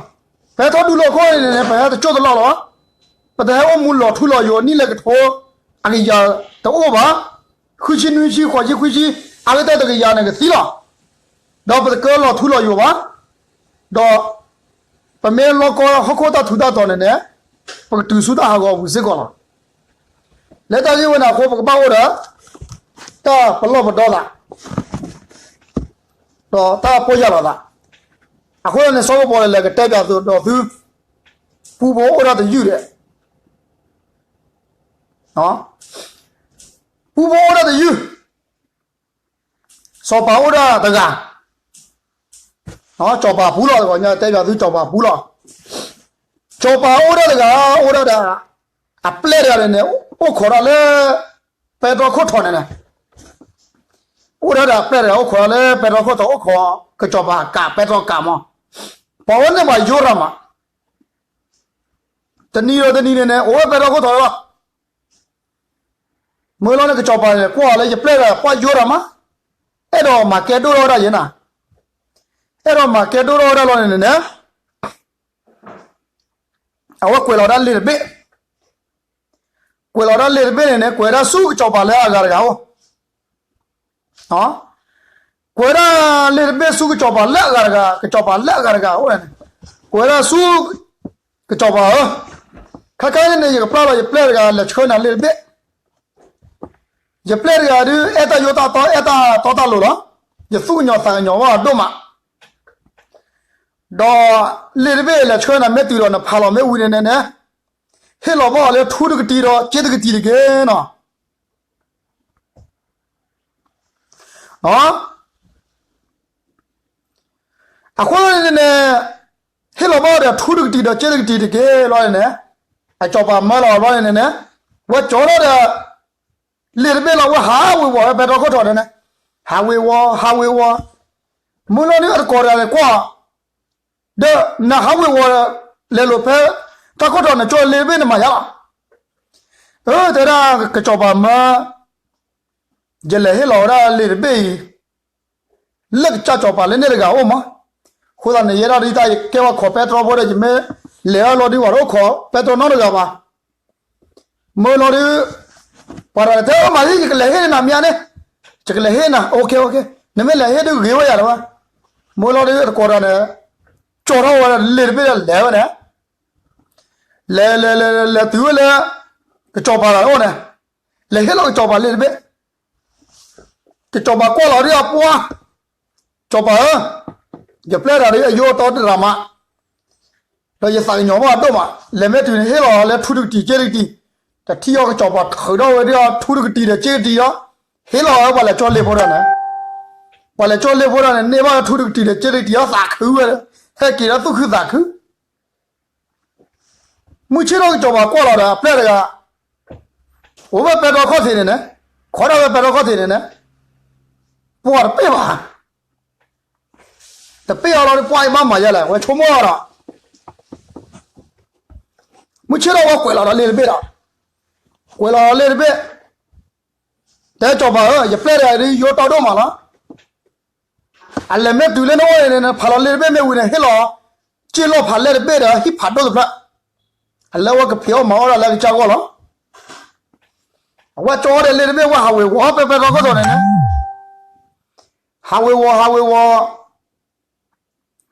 ပဟဲထီၣ်ဒူလိာ်ခိၣ်န့ၣ်န့ၣ် ပဟဲတကၠိၢ်တလီၢ်လီၤ. ပတဟဲအိၣ်မူလီၤထူလီၤယိာ် နံၣ်လဲၤကထိ အကယၤတအိၣ်ဘၣ်. ဃုဆံနွံဆံ ဃိးဆံ ခွံဆံ အကတၢၢ်တကယၤန့ၣ်ကသံလီၤ. ဒီးပတကၢလီၤထူလီၤယိာ်ဘၣ်. ဒီး ပမ့ၢ်လီကီဟီၣ်ခိၣ်တၢ်ထူးတၢ်တီၤန့ၣ်န့ၣ် ပကတုၤဆူတၢ်ဟးဂီၤအပူၤစ့ၢ်ကီးလီၤ. လၢတၢ်ဂ့ၢ်ဝဲန့ၣ်အဃိ ပကဘၣ်အိၣ်ဒီး တၢ်ပလီၢ်ပဒီသး ဒီးတၢ်ပီၢ်ယၢ်လီၤသး. အဃိသတးန့ၣ် စီၤပီလူးလဲၤကတဲပၠးသုဒီးသု ပူဖိအိၣ်ဒၣ်တယုၢ်ဒီး ပူဖိအိၣ်ဒၣ်တယုၢ်, စီၤပၤအိၣ်ဒၣ်တဂၤ, စီၤပၤပူလီၤ, တဲပၠးသုစီၤပၤပူလီၤ. စီၤပၤအိၣ်ဒၣ်တဂၤ, အိၣ်ဒၣ်ဒီး အပျဲၢ်တဂၤန့ၣ်န့ၣ် အိၣ်ခိးဒၣ်လၢ ပဲတြီခိၣ်ထီၣ်န့ၣ်န့ၣ်, အိၣ်ဒၣ်ဒီးအပျဲၢ်တဂၤ အိၣ်ခိးဒၣ်လၢပဲတြီခိၣ်ထီၣ် အိၣ်ခိးကစီၤပၤကး ပဲတြီကးမး, ပှၤဝဲန့ၣ်ပှၤယိရၤမး တနံၤဒီးတနံၤန့ၣ်န့ၣ် အိၣ်ဝဲပဲတြီခိၣ်ထီၣ်လီၤ. မုၢ်လီၤန့ၣ် ကစီၤပၤန့ၣ် ကွၢ်လၢယပျဲၢ်ဒီး ပှၤယိရၤမး, အဲၣ်ဒိးမၤကဲဒိၣ်ထီၣ်ဝဲဒၣ်ယဲနၤ, အဲၣ်ဒိးမၤကဲဒိၣ်ထီၣ်ဝဲဒၣ်လီၤန့ၣ်န့ၣ်န့ၣ် အဝဲကွဲးလီၤဒၣ်လ့ၣ်တဘ့ၣ်, ကွဲးလီၤဒၣ်လ့ၣ်တဘ့ၣ်န့ၣ်န့ၣ် ကွဲးဒၣ်ဆူကစီၤပၤလၢအဂၤတဂၤအိၣ် ကွဲးဒၣ်လ့ၣ်တဘ့ၣ်ဆူကစီၤပၤလၢအဂၤတဂၤ, ကစီၤပၤလၢအဂၤတဂၤအိၣ်န့ၣ်, ကွဲးဒၣ်ဆူ ကစီၤပၤဧၢ, ခဲခါအံၤန့ၣ် ယကပျၢ်လီၤယပျဲၢ်တဂၤ လဲၤဆှၢနၤလ့ၣ်တဘ့ၣ်, ယပျဲၢ်တဂၤဒုး အဲၣ်တၢ်ယိတၢ်တီ အဲၣ်တၢ်တီတၢ်လိၤလီၤ, ယသူၣ်ကညီၤသးကညီၤဘၣ်ဒိၣ်မး, ဒီးလ့ၣ်တဘ့ၣ်လဲၤဆှၢနၤမ့ၢ်တုၤဒီး နဖးလီၤမ့ၢ်ဝံၤန့ၣ်န့ၣ်န့ၣ်, ဟ့ၣ်လီၤဘၣ်အီၤလၢထူတကတံၤဒီး စ့တကတံၤတက့ၢ်နီၤ. အဃိန့ၣ်န့ၣ် ဟ့ၣ်လီၤဘၣ်ဒီးထူတကတံၤဒီးစ့တကတံၤတက့ၢ်လီၤန့ၣ်, အစီၤပၤမၢလီၤဘျီန့ၣ်န့ၣ်, ဝဲကၠီထီၣ်ဒီး လ့ၣ်တဘ့ၣ်လီၤ ဝဲဟးဝ့ၤဝီၤဝဲပဲတြီခိၣ်ထီၣ်န့ၣ်, ဟးဝ့ၤဝီၤ ဟးဝ့ၤဝီၤ, မုၢ်လီၤန့ၣ်အတကိးတဂၤန့ၣ်ကွၢ် ဒီးနဟးဝ့ၤဝီၤ လဲၤလိာ်ဖဲ တၢ်ခိၣ်ထီၣ်န့ၣ် ကၠီလ့ၣ်တဘ့ၣ်န့ၣ်မၤယါလီၤ. အၢ တဲဒၣ်ကစီၤပၤမၢ ယလဲၤဟ့ၣ်လီၤဝဲဒၣ်လ့ၣ်တဘ့ၣ်အံၤ လၢကစၢ်စီၤပၤလၢန့ၣ်တဂၤအိၣ်မး, အဃိသတးန့ၣ် ယဲဒၣ်ဒ်တၢ်ယကဲဝဲခိးပဲတြီဖိဒီး ယမ့ၢ်လဲၤအလီၤဒ်ဝဲတအိၣ်ခိး ပဲတြီနီတဂၤဘၣ်. မုၢ်လီၤဒုး ပှၤတဂၤတဲ မၤလံ ယကလဲၤဟ့ၣ်နၤမ့ၢ်ဧါန့ၣ်, ယကလဲၤဟ့ၣ်နၤ နမ့ၢ်လဲၤဟ့ၣ်ဒုးဂ့ၤဝဲယၤလၢၤဘၣ်. မုၢ်လီၤဒုးတကိးတၢ်န့ၣ် ကၠီထီၣ်ဝဲလ့ၣ်တဘ့ၣ်ဒီးလဲၤဝဲန့ၣ်, လဲၤလဲၤလဲၤလဲၤတုၤဝဲလၢ ကစီၤပၤတဂၤအိၣ်န့ၣ်, လဲၤဟ့ၣ်လီၤကစီၤပၤလ့ၣ်တဘ့ၣ်, ကစီၤပၤကွၢ်လီၤဒုးအပှၢ်, စီၤပၤဧၢ, ယပျဲၢ်တဂၤဒုးအယိၣ်အတီတရၤမး, ဒီးယသးကညီၤဘၣ်အဒိၣ်မး, လဲၤမ့ၢ်တုၤန့ၣ်ဟ့ၣ်လီၤလၢထူတကတံၢ်စ့တကတံၢ်, တထံၣ်အီၤကစီၤပၤထုးထီၣ်ဝဲဒၣ်ထူတကတံၢ်ဒီးစ့တကတံၢ်ဒီး, ဟ့ၣ်လီၤဝဲပှၤလဲၤကၠီလ့ၣ်ဖိတဂၤန့ၣ်, ပှၤလဲၤကၠီလ့ၣ်ဖိတဂၤန့ၣ် န့ၢ်ဘၣ်ထူတကတံၢ်ဒီးစ့တကတံၢ်ဒီးသးခုဝဲ, ဟဲက့ၤဒီးသူၣ်ခုသးခု မုၢ်ဆ့ၣ်ထီၣ်ကစီၤပၤကွၢ်လီၤဒီးအပျဲၢ်တဂၤ, အိၣ်ဝဲပဲတြီခီၣ်ထံးန့ၣ်န့ၣ်, ခိးဒၣ်ဝဲပဲတြီခီၣ်ထံးန့ၣ်န့ၣ်, ပှၢ်တပ့ၢ်ဘၣ်, တပ့ၢ်အီၤလီၤဒီးပှၢ်အံၤဘၣ်မၤယဲလဲၣ် ဝဲဆိကမိၣ်ဒီး, မုၢ်ဆ့ၣ်ထီၣ်ဝဲကွဲးလီၤဒီးလ့ၣ်တဘ့ၣ်ဒီး, ကွဲးလီၤလ့ၣ်တဘ့ၣ်, တဲစီၤပၤဧၢ ယပျဲၢ်တဂၤဒုးယိၣ်တီဒိၣ်မးလီၤ အလဲၤမ့ၢ်တုၤလၢနအိၣ်န့ၣ် နဖးလီၤလ့ၣ်တဘ့ၣ်မ့ၢ်ဝံၤန့ၣ် ဟ့ၣ်လီၤ စ့လီၢ်ဖးလဲၢ်တဘ့ၣ်ဒီးဟံၣ်ဖးဒိၣ်တဖျၢၣ်, အလၢအဝဲကဖံးအီၣ်မၤအီၣ်ဒၣ်လၢအကစၢ်ဂီၢ်လီၤ. အဝဲကၠီဒီးလ့ၣ်တဘ့ၣ်ဝဲဟးဝ့ၤဝီၤဖဲပဲတြီခိၣ်ထံးန့ၣ်န့ၣ်, ဟးဝ့ၤဝီၤ ဟးဝ့ၤဝီၤ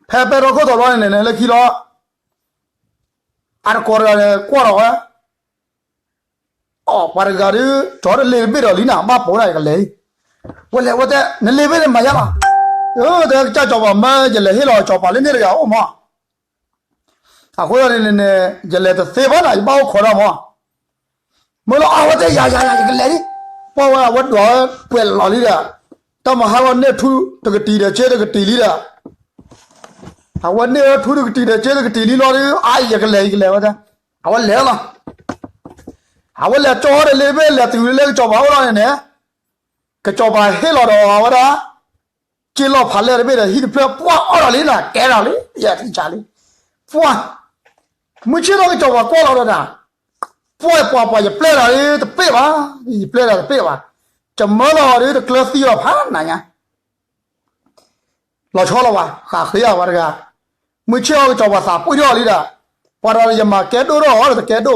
ဖဲပဲတြီခိၣ်ထံးလီၤန့ၣ်န့ၣ် လၢခံလီၤ အတကိးတဂၤန့ၣ်ကွၢ်ဒီးဝဲ အိ ပှၤတဂၤဒုး ကၠီဒီးလ့ၣ်တဘ့ၣ်ဒီးလံနၤ ဘၣ်ပိာ်ဒၣ်ယကလဲၤအံၤ, ဝဲလဲၤဝဲတဲ နလ့ၣ်ဘ့ၣ်န့ၣ်မၤယါလီၤ, တဲကစၢ်စီၤပၤမၢယလဲၤဟ့ၣ်လီၤစီၤပၤလၢန့ၣ်တဂၤအိၣ်မး, အဃိသတးန့ၣ်န့ၣ် ယလဲၤတသ့ဘၣ်နၤ ယဘၣ်အိၣ်ခိးဒၣ်မး, မ့ၢ်လီၤအဝဲတဲယၤယၤယၤ ယကလဲၤလံ, ပှၢ်ဝဲအဝဲဒွးဝဲကွဲးလီၤလံဒီး, တၢ်မၤဟးဂီၤန့ၢ်ထူတကတံၢ်ဒီးစ့တကတံၢ်လံဒီး အဝဲန့ၢ်ဝဲထူတကတံၢ်ဒီးစ့တကတံၢ်လံလီၤဒီး အါ ယကလဲၤ ယကလဲၤဝဲဒၣ်, အဝဲလဲၤလီၤ, အဝဲလဲၤကၠီဒီးလ့ၣ်တဘ့ၣ် လဲၤတုၤလၢကစီၤပၤအိၣ်လီၤန့ၣ်န့ၣ်, ကစီၤပၤဟ့ၣ်လီၤဒီးအဝဲဒၣ် စ့လီၢ်ဖးလဲၢ်တဘ့ၣ်ဒီးဟံၣ်တဖျၢၣ် ပှၢ်အီၣ်ဒီးလံနၤ ကဲဒီးလံ ယထံၣ်ဆးလံ, ပှၢ်, မုၢ်ဆ့ၣ်ထီၣ်ကစီၤပၤကွၢ်လီၤဒီးနၤ ပှၢ်ပှၤပှၤ ယပျဲၢ်တဂၤတပ့ၢ်ဘၣ်, ယပျဲၢ်တဂၤတပ့ၢ်ဘၣ်, ကမၢလီၤဒီးတကျၢၤသံအီၤဖးနၤညါ, လီၤဆီလီၤဘၣ် ဃးဃ့အဝဲတဂၤ, မုၢ်ဆ့ၣ်ထီၣ်ကစီၤပၤသးပှံၢ်ထီၣ်လံဒီး, ပှၤဒီးယမၤကဲဒိၣ်ထီၣ်အီၤဒီးတကဲဒိၣ်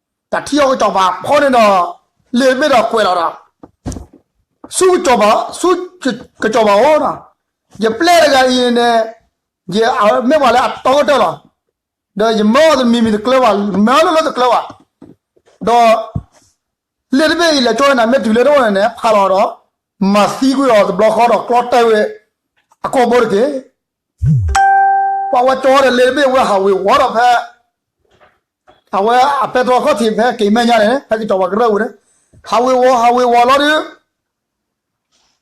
ဘၣ်, တၢ်ထံၣ်အီၤကစီၤပၤဖီန့ၣ်ဒီး, လ့ၣ်တဘ့ၣ်ဒီးကွဲးလီၤဒီး ဆူကစီၤပၤ, ဆူကစီၤပၤအိၣ်နီၤ, ယပျဲၢ်တဂၤအံၤန့ၣ်, ယမ့ၢ်ပှၤလၢအတီကတၢၢ်လီၤ, ဒီးယမၢအီၤတမံၤမံၤတကျၢၤဘၣ်, မၢလၢလၢတကျၢၤဘၣ်, ဒီး လ့ၣ်တဘ့ၣ်အံၤလဲၤကၠီနၤမ့ၢ်တုၤလၢတအိၣ်န့ၣ်န့ၣ် ဖးလီၤဒီး, မၤသံကွံာ်အီၤတဘျီဃီဒီးကျီတဲာ်ဝဲ, အကိာ်ဘိတက့ၢ် ပှၤဝဲကၠီဒီးလ့ၣ်တဘ့ၣ်ဝဲဟးဝ့ၤဝီၤဒီးဖဲ အဝဲအပဲတြီခီၣ်ထံးဖဲက့ၤမဲာ်ညါန့ၣ် ဖဲကစီၤပၤကရၢၢ်ပူၤန့ၣ်, ဟးဝ့ၤဝီၤ ဟးဝ့ၤဝီၤလီၤဒီး,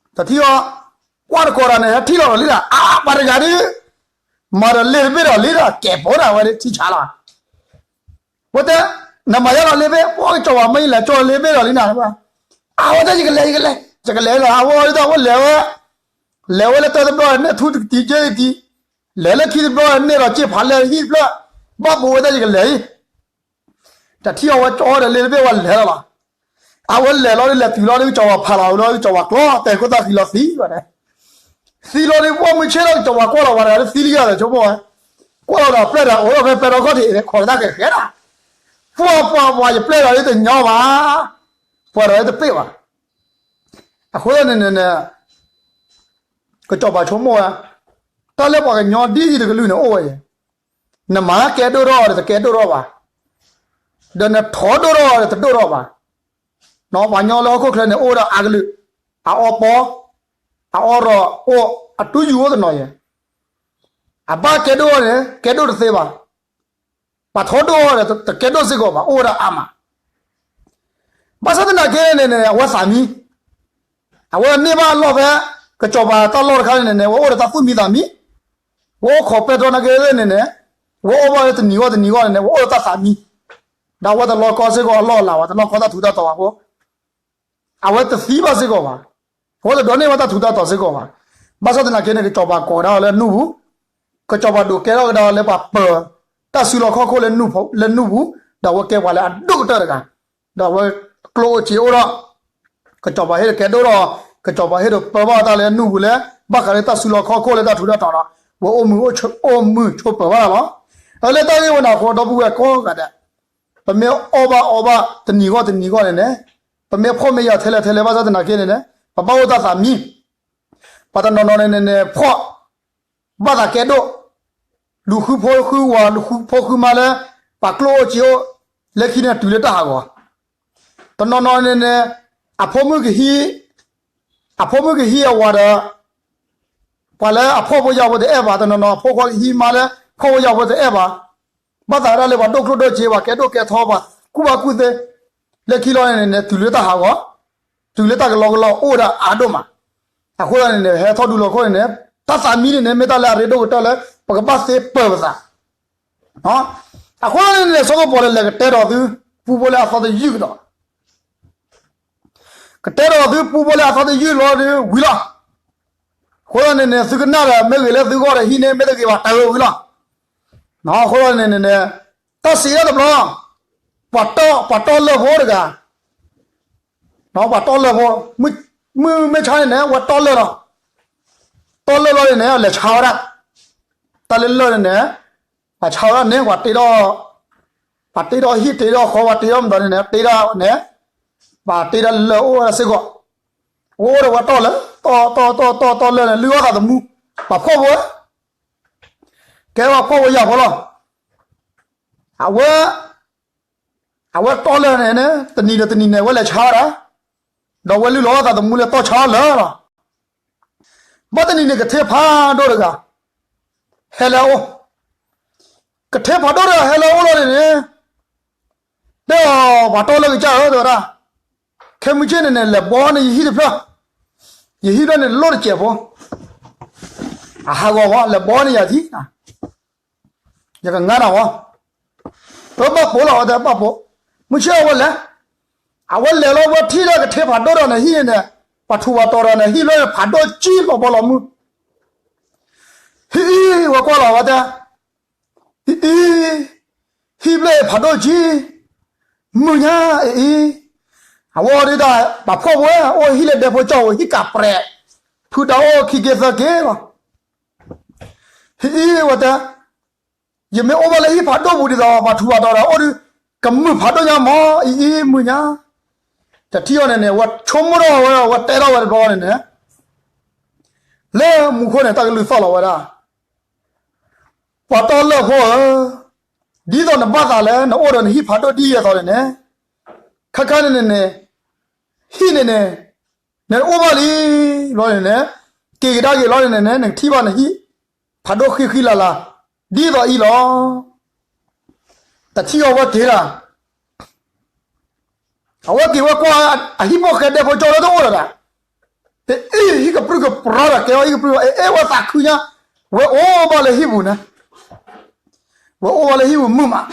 တထံၣ်အီၤ, ကွၢ်တကိးတၢ်န့ၣ် ဟဲထံၣ်လီၤဒီးလံဒီး အါ ပှၤတဂၤဒီး, မၤဒီးလ့ၣ်တဘ့ၣ်ဒီးလံဒီး ကဲးပိာ်ဒၣ်ဝဲဒီးထံဆးလီၤ ဝဲတဲ, နမၤယါလီၤလ့ၣ်ဘ့ၣ် ပှၤကစီၤပၤမ့ၢ်လဲၤကၠီလ့ၣ်ဘ့ၣ်ဒီးလံနၤ, အဝဲတဲယကလဲၤ ယကလဲၤ, ယကလဲၤလီၤ အဝဲဒၣ်ဝဲလဲၤဝဲ, လဲၤဝဲလၢတၢ်တဘျီန့ၣ်ထူတကတံၢ်က့တကံၢ်, လဲၤလၢခံတဘျီန့ၣ်ဒီးစ့ဖးလဲၢ်ဟံၣ်တဖျၢၣ်, ဘၣ်ပိာ်ဝဲဒၣ်ယကလဲၤအံၤ တထံၣ်အီၤဝဲကၠီဒီးလ့ၣ်တဘ့ၣ်ဝဲလဲၤလီၤလီၤ, အဝဲလဲၤလီၤဒီးလဲၤတုၤလီၤဒီးကစီၤပၤဖးလီၤဝဲလီၤ ကစီၤပၤကျီတဲာ်ခိၣ်သၣ်ဃံလီၤသံဝဲဒၣ်, သံလီၤဒီးပှၢ်မုၢ်ဆ့ၣ်ထီၣ်ကစီၤပၤကွၢ်လီၤဝဲဒၣ်ဒီးသံလံယၤဒီးဆိကမိၣ်ဝဲ, ကွၢ်လီၤဒီးပျဲၢ်ဒီးအိၣ်ဒီးဖဲပဲတြီခီၣ်ထံးန့ၣ် ခိးကတၢ်ဃဲးဃဲးဒၣ်, ပှၢ်ပှၢ်ပှၢ်ယပျဲၢ်ဒီးတညီဘၣ်, ပှၤဒီးတပ့ၢ်ဘၣ်, အဃိသတးန့ၣ်န့ၣ်န့ၣ် ကစီၤပၤဆိကမိၣ်ဝဲ, တၢ်လၢပှၤကညီဒ်အံၤတကလုာ်န့ၣ်အိၣ်ဝဲအံၤ, နမၤကဲဒိၣ်ထီၣ်ဒီးတကဲဒိၣ်ထီၣ်ဘၣ်, ဒီးနထိးဒိၣ်ထီၣ်ဒီးတဒိၣ်ထီၣ်ဘၣ်, ပှၤကညီလၢဟီၣ်ခိၣ်ချၢန့ၣ်အိၣ်ဒီးအကလုာ်, အအီပီ, အအီရီၣ်အိၣ်, အတူၢ်ယူၤအိၣ်တနီၤယဲၢ်, အဘၣ်ကဲဒိၣ်ထီၣ်န့ၣ် ကဲဒိၣ်တသ့ဘၣ် ပှၤထိးဒိၣ်ဒီးတကဲဒိၣ်စ့ၢ်ကီးဘၣ် အိၣ်ဝဲဒၣ်အါမး, ဘၣ်ဆၣ်သနာ်က့န့ၣ်န့ၣ် အဝဲသးမံ, အဝဲန့ၢ်ဘၣ်အလီၢ်ဖဲ ကစီၤပၤတၢ်လီၢ်တခါန့ၣ်န့ၣ် ဝဲအိၣ်ဒီးတၢ်သူၣ်မံသးမံ, ဝဲအိၣ်ခိးပဲတြီနာ်က့န့ၣ်န့ၣ်, ဝဲအိၣ်ဘၣ်လၢတနံၤဂီၢ်တနံၤဂီၢ်န့ၣ်န့ၣ် ဝဲအိၣ်ဒီးတၢ်သးမံ, ဒီးအဝဲတလီၢ်ကီစ့ၢ်ကီးအလီၢ်အလၤဘၣ် တလီၢ်ကီတၢ်ထူးတၢ်တီၤဘၣ်အဃိ အဝဲတသံဘၣ်စ့ၢ်ကီးဘၣ်, အဝဲတဒိးန့ၢ်ဘၣ်တၢ်ထူးတၢ်တီၤစ့ၢ်ကီးဘၣ်, ဘၣ်ဆၣ်သနာ်က့န့ၣ် ကစီၤပၤကိးဒၣ်အီၤလၢနူၢ်ပူၤ, ကစီၤပၤဒိးကဲထီၣ်ကဒါလၢပှၤပၢၤ, တၢ်စုလီၢ်ခီၣ်ခိၣ်လၢနူၢ်ပူၤ, ဒီးအဝဲကဲပှၤလၢအဒိၣ်ကတၢၢ်တဂၤ, ဒီးအဝဲကျိၣ်အိၣ်စ့အိၣ်ဒီး, ကစီၤပၤဟ့ၣ်ဒီးကဲဒိၣ်ဒီး, ကစီၤပၤဟ့ၣ်ဒီးပၢဘၣ်တၢ်လၢနူၢ်ပူၤလၢ, ဘၣ်ဃးလၢတၢ်စုလီၢ်ခီၣ်ခိၣ်လၢတၢ်ထူးတၢ်တီၤဒီး, ဝဲအိၣ်မုာ်အိၣ်မုာ်ဆိးပၢၤဘၣ်တၢ်လီၤ, အလၢတၢ်ဂ့ၢ်ဝဲန့ၣ်အဃိ ဒီပုၢ်ဝဲၢ်ကိးဂၤဒဲး, ပမ့ၢ်အီၣ်ဘၣ်အီဘၣ်တနံၤဂီၢ်တနံၤဂီၢ်န့ၣ်န့ၣ်, ပမ့ၢ်ဖှီၣ်မ့ၢ်ယာ်ထဲလဲၣ်ထဲလဲၣ်ဘၣ်ဆၣ်သနာ်က့န့ၣ်န့ၣ်, ပဘၣ်အိၣ်တၢ်သးမံ, ပှၤတနီၤနီၤန့ၣ်န့ၣ်န့ၣ် ဖှီၣ် ဘၣ်သးကဲဒိၣ်, လူၤဃုဖိဃုဝၤ လူၤဃုဖိဃုမါလၢ ပှၤကျိၣ်အိၣ်စ့အိၣ်, လၢခံန့ၣ်တုၤလၢတၢ်ဟးဂီၤ, တနီၤနီၤန့ၣ်န့ၣ် အဖိမုၣ်ကဟံး, အဖိမုၣ်ကဟံးအဝၤဒီး ပှၤလၢအဖှီၣ်ဖိယာ်ဖိတအဲၣ်ဘၣ်, တနီၤနီၤအဖိခွါကဟံးမါလၢ ဖှီၣ်ဖိယာ်ဖိတအဲၣ်ဘၣ်, ဘၣ်သးဝဲဒၣ်လၢပှၤဒိၣ်ကျိၣ်ဒိၣ်စ့ ပှၤကဲဒိၣ်ကဲထီ ပှၤကူၣ်ဘၣ်ကူၣ်သ့, လၢခံလီၤန့ၣ်န့ၣ် တုၤလၢတၢ်ဟးဂီၤ, တုၤလၢတၢ်ကလီကလီအိၣ်ဝဲဒၣ်အါဒိၣ်မး, အဃိသတးန့ၣ်န့ၣ် ဟဲထီၣ်ဒူလီၤခိၣ်န့ၣ်န့ၣ် တၢ်သးမံန့ၣ်န့ၣ် မ့ၢ်တၢ်လၢအရ့ဒိၣ်ကတၢၢ်လၢ ပကဘၣ်သ့ပၢၤပသး, အဃိသတးန့ၣ်န့ၣ် စီၤကပီၤလဲၤလဲၤကတဲဒီးသု ပူဖိလၢအသီတယုၢ်ကဒီး ကတဲဒီးသုပူဖိလၢအသီတယုၢ်လီၤဒီးဝံၤလီၤ. အဃိသတးန့ၣ်န့ၣ် သုကနၣ်ဒီး မ့ၢ်ဂ့ၤလၢသုဂီၢ်ဒီးဟံးန့ၣ် မ့ၢ်တဂ့ၤဘၣ် တၢ်ဂ့ၤဝံၤလီၤ. အဃိသတးန့ၣ်န့ၣ်န့ၣ် တၢ်စံးဒၣ်တဘျီ, ပှၤတီ, ပှၤတီလၢၢ်ဖိတဂၤ, ပှၤတီလၢၢ်ဖိ, မုၢ်မ့ၢ်ဆါန့ၣ်န့ၣ် ဝဲတီလၢၢ်လီၤ. တီလၢၢ်လီၤန့ၣ်န့ၣ် လဲၤဆါဝဲဒၣ်, တၢ်လၢလၢၢ်န့ၣ်န့ၣ် ပှၤဆါဝဲဒၣ်န့ၣ် ပှၤတ့ထီၣ်, ပှၤတ့ထီၣ်ဟံၣ်တ့ထီၣ်ဃီ ပှၤတ့ထီၣ်မတၤန့ၣ်န့ၣ် တ့ထီၣ်န့ၣ်, ပှၤတ့ထီၣ်လၢအိၣ်ဝဲဒၣ်စ့ၢ်ကီး, အိၣ်ဒီးဝဲတီလၢၢ်, တီတီတီတီတီလၢၢ်န့ၣ် လုၢ်အီၣ်သးသမူ, ပှၤဖှီၣ်ဖိဝဲ, ကဲပှၤဖှီၣ်ဖိယာ်ဖိလီၤ. အဝဲ, အဝဲတီလၢၢ်န့ၣ်န့ၣ် တနံၤဒီးတနံၤန့ၣ် အဝဲလဲၤဆါဝဲဒၣ်, ဒီးဝဲလုၢ်လီၤအီၣ်သးသမူလၢတီဆါလၢၢ်လီၤ. ဘၣ်တနံၤန့ၣ် ကထ့ဖးဒိၣ်တဂၤ ဟဲလၢအအိၣ်, ကထ့ဖးဒိၣ်တဂၤဟဲလၢအအိၣ်လီၤန့ၣ်န့ၣ်, တဲအီၤ ပှၤတီလၢၢ်ကစၢ်ဧၢ တဲဝဲဒၣ်, ခဲမုၢ်ဆ့ၣ်န့ၣ်န့ၣ် လဲၤဘီန့ၢ်ယဟံၣ်တဖျၢၣ်, ယဟံၣ်ဖျၢၣ်န့ၣ်လိၣ်တစဲးဖိ, အဟးဂီၤဝဲ လဲၤဘီန့ၢ်ယၤထံၣ်, ယကငါနၤဝဲ, ပဘၣ်ပိာ်လီၤဝဲတဲဘၣ်ပိာ်, မုၢ်ဆ့ၣ်အဝဲလဲၤ, အဝဲလဲၤလီၤဝဲထံၣ်လၢကထ့ဖးဒိၣ်ဒီးန့ၣ်ဟံၣ်န့ၣ်, ပှၤထူးပှၤတီၤဒီးန့ၣ်ဟံၣ်လၢဖးဒိၣ်ကံလီၤဘီလီၤမုၢ်, ဟံၣ်အံၤဝဲကွၢ်လီၤဝဲတဲ အံၤအံၤ, ဟံၣ်ဘျဲၣ်ဖးဒိၣ်ကံ, မုၢ်ညါအံၤအံၤ, အဝဲဒၣ် ပှၤဖှီၣ်ဖိဝဲ အိၣ်ဟံၣ်လၢဒဲဖိကၠီၣ်ဧိၤ ဟံၣ်ကးပြဲး, ဖုတၢ်အိၣ်ခံက့သၢက့လီၤ. ဟံၣ်အံၤဝဲတဲ, ယမ့ၢ်အိၣ်ဘၣ်လၢဟံၣ်ဖးဒိၣ်ပူၤဒ်သိး ပှၤထူးပှၤတီၤဒီးအိၣ်ဒီး ကမုာ်ဖးဒိၣ်ညါမး အံၤအံၤမုၢ်ညါ, တထံၣ်အီၤန့ၣ်န့ၣ် ဝဲဆိကမိၣ်ထီၣ်ဝဲ ဝဲတဲထီၣ်ဝဲတဘျီန့ၣ်န့ၣ်, လၢမူခိၣ်န့ၣ် တၢ်ကလုၢ်သီၣ်လီၤဝဲဒၣ် ပှၤတီလၢၢ်ဖိဧၢ, ဒ်သိးနဘၣ်သးလၢနအိၣ်ဒီးနဟံၣ်ဖးဒိၣ်ဒ်အသိးန့ၣ်န့ၣ်, ခါခါန့ၣ်န့ၣ်န့ၣ်, ဟံၣ်န့ၣ်န့ၣ်, နအိၣ်ဘၣ်လံဘျီန့ၣ်န့ၣ်, က့ၤကဒါက့ၤလီၤန့ၣ်န့ၣ် နကထံၣ်ဘၣ်နဟံၣ်ဖးဒိၣ်ဃံဃံလၤလၤ ဒ်သိးအံၤလီၤ. တထံၣ်အီၤဝဲက့ၤလီၤ အဝဲက့ၤဝဲကွၢ်အဟံၣ်ဖိဃဲဒဲဖိကၠီလၢတအိၣ်ဒီးဒၣ်, အ့ၣ် ဟံၣ်ကပြုၢ်ကပြီၤဒီးကဲအီၤဟံၣ်ကပြုၢ်အ့ၣ် အ့ၣ် ဝဲသးခုညါ, ဝဲအိၣ်ဘၣ်လၢဟံၣ်ပူၤန့ၣ်, ဝဲအိၣ်ဘၣ်လၢဟံၣ်ပူၤမုာ်မး,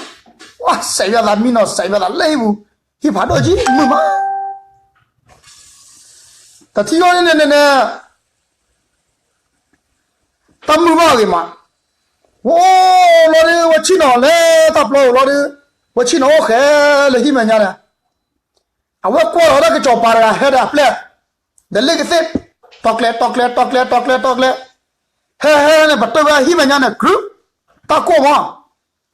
ဝဲစဲးယွၤသးမံနီၤ စဲးယွၤသးလၢဟံၣ်ပူၤ, ဟံၣ်ဖးဒိၣ်ကံမုာ်မး တထံၣ်အီၤန့ၣ်န့ၣ်န့ၣ်, တၢ်မုာ်ဘၣ်ဂ့ၤမး, ဝဲအိၣ်လီၤဒီး ဝဲဆ့ၣ်နီၤလၢတၢ်ပျီအလီၤဒီး, ဝဲဆ့ၣ်နီၤအိၣ်ဃဲလၢဟံၣ်မဲာ်ညါန့ၣ်, အဝဲကွၢ်လီၤဝဲဒၣ်ကစီၤပၤတဂၤဟဲဒီးအပျဲၢ်, ဒီးလ့ၣ်ကသ့ၣ်, တီကျဲ တီကျဲ တီကျဲ တီကျဲ တီကျဲ, ဟဲဟဲန့ၣ် ပတုာ်ဝဲဟံၣ်မဲာ်ညါန့ၣ် ကြုး, တၢ်ကိၢ်မး,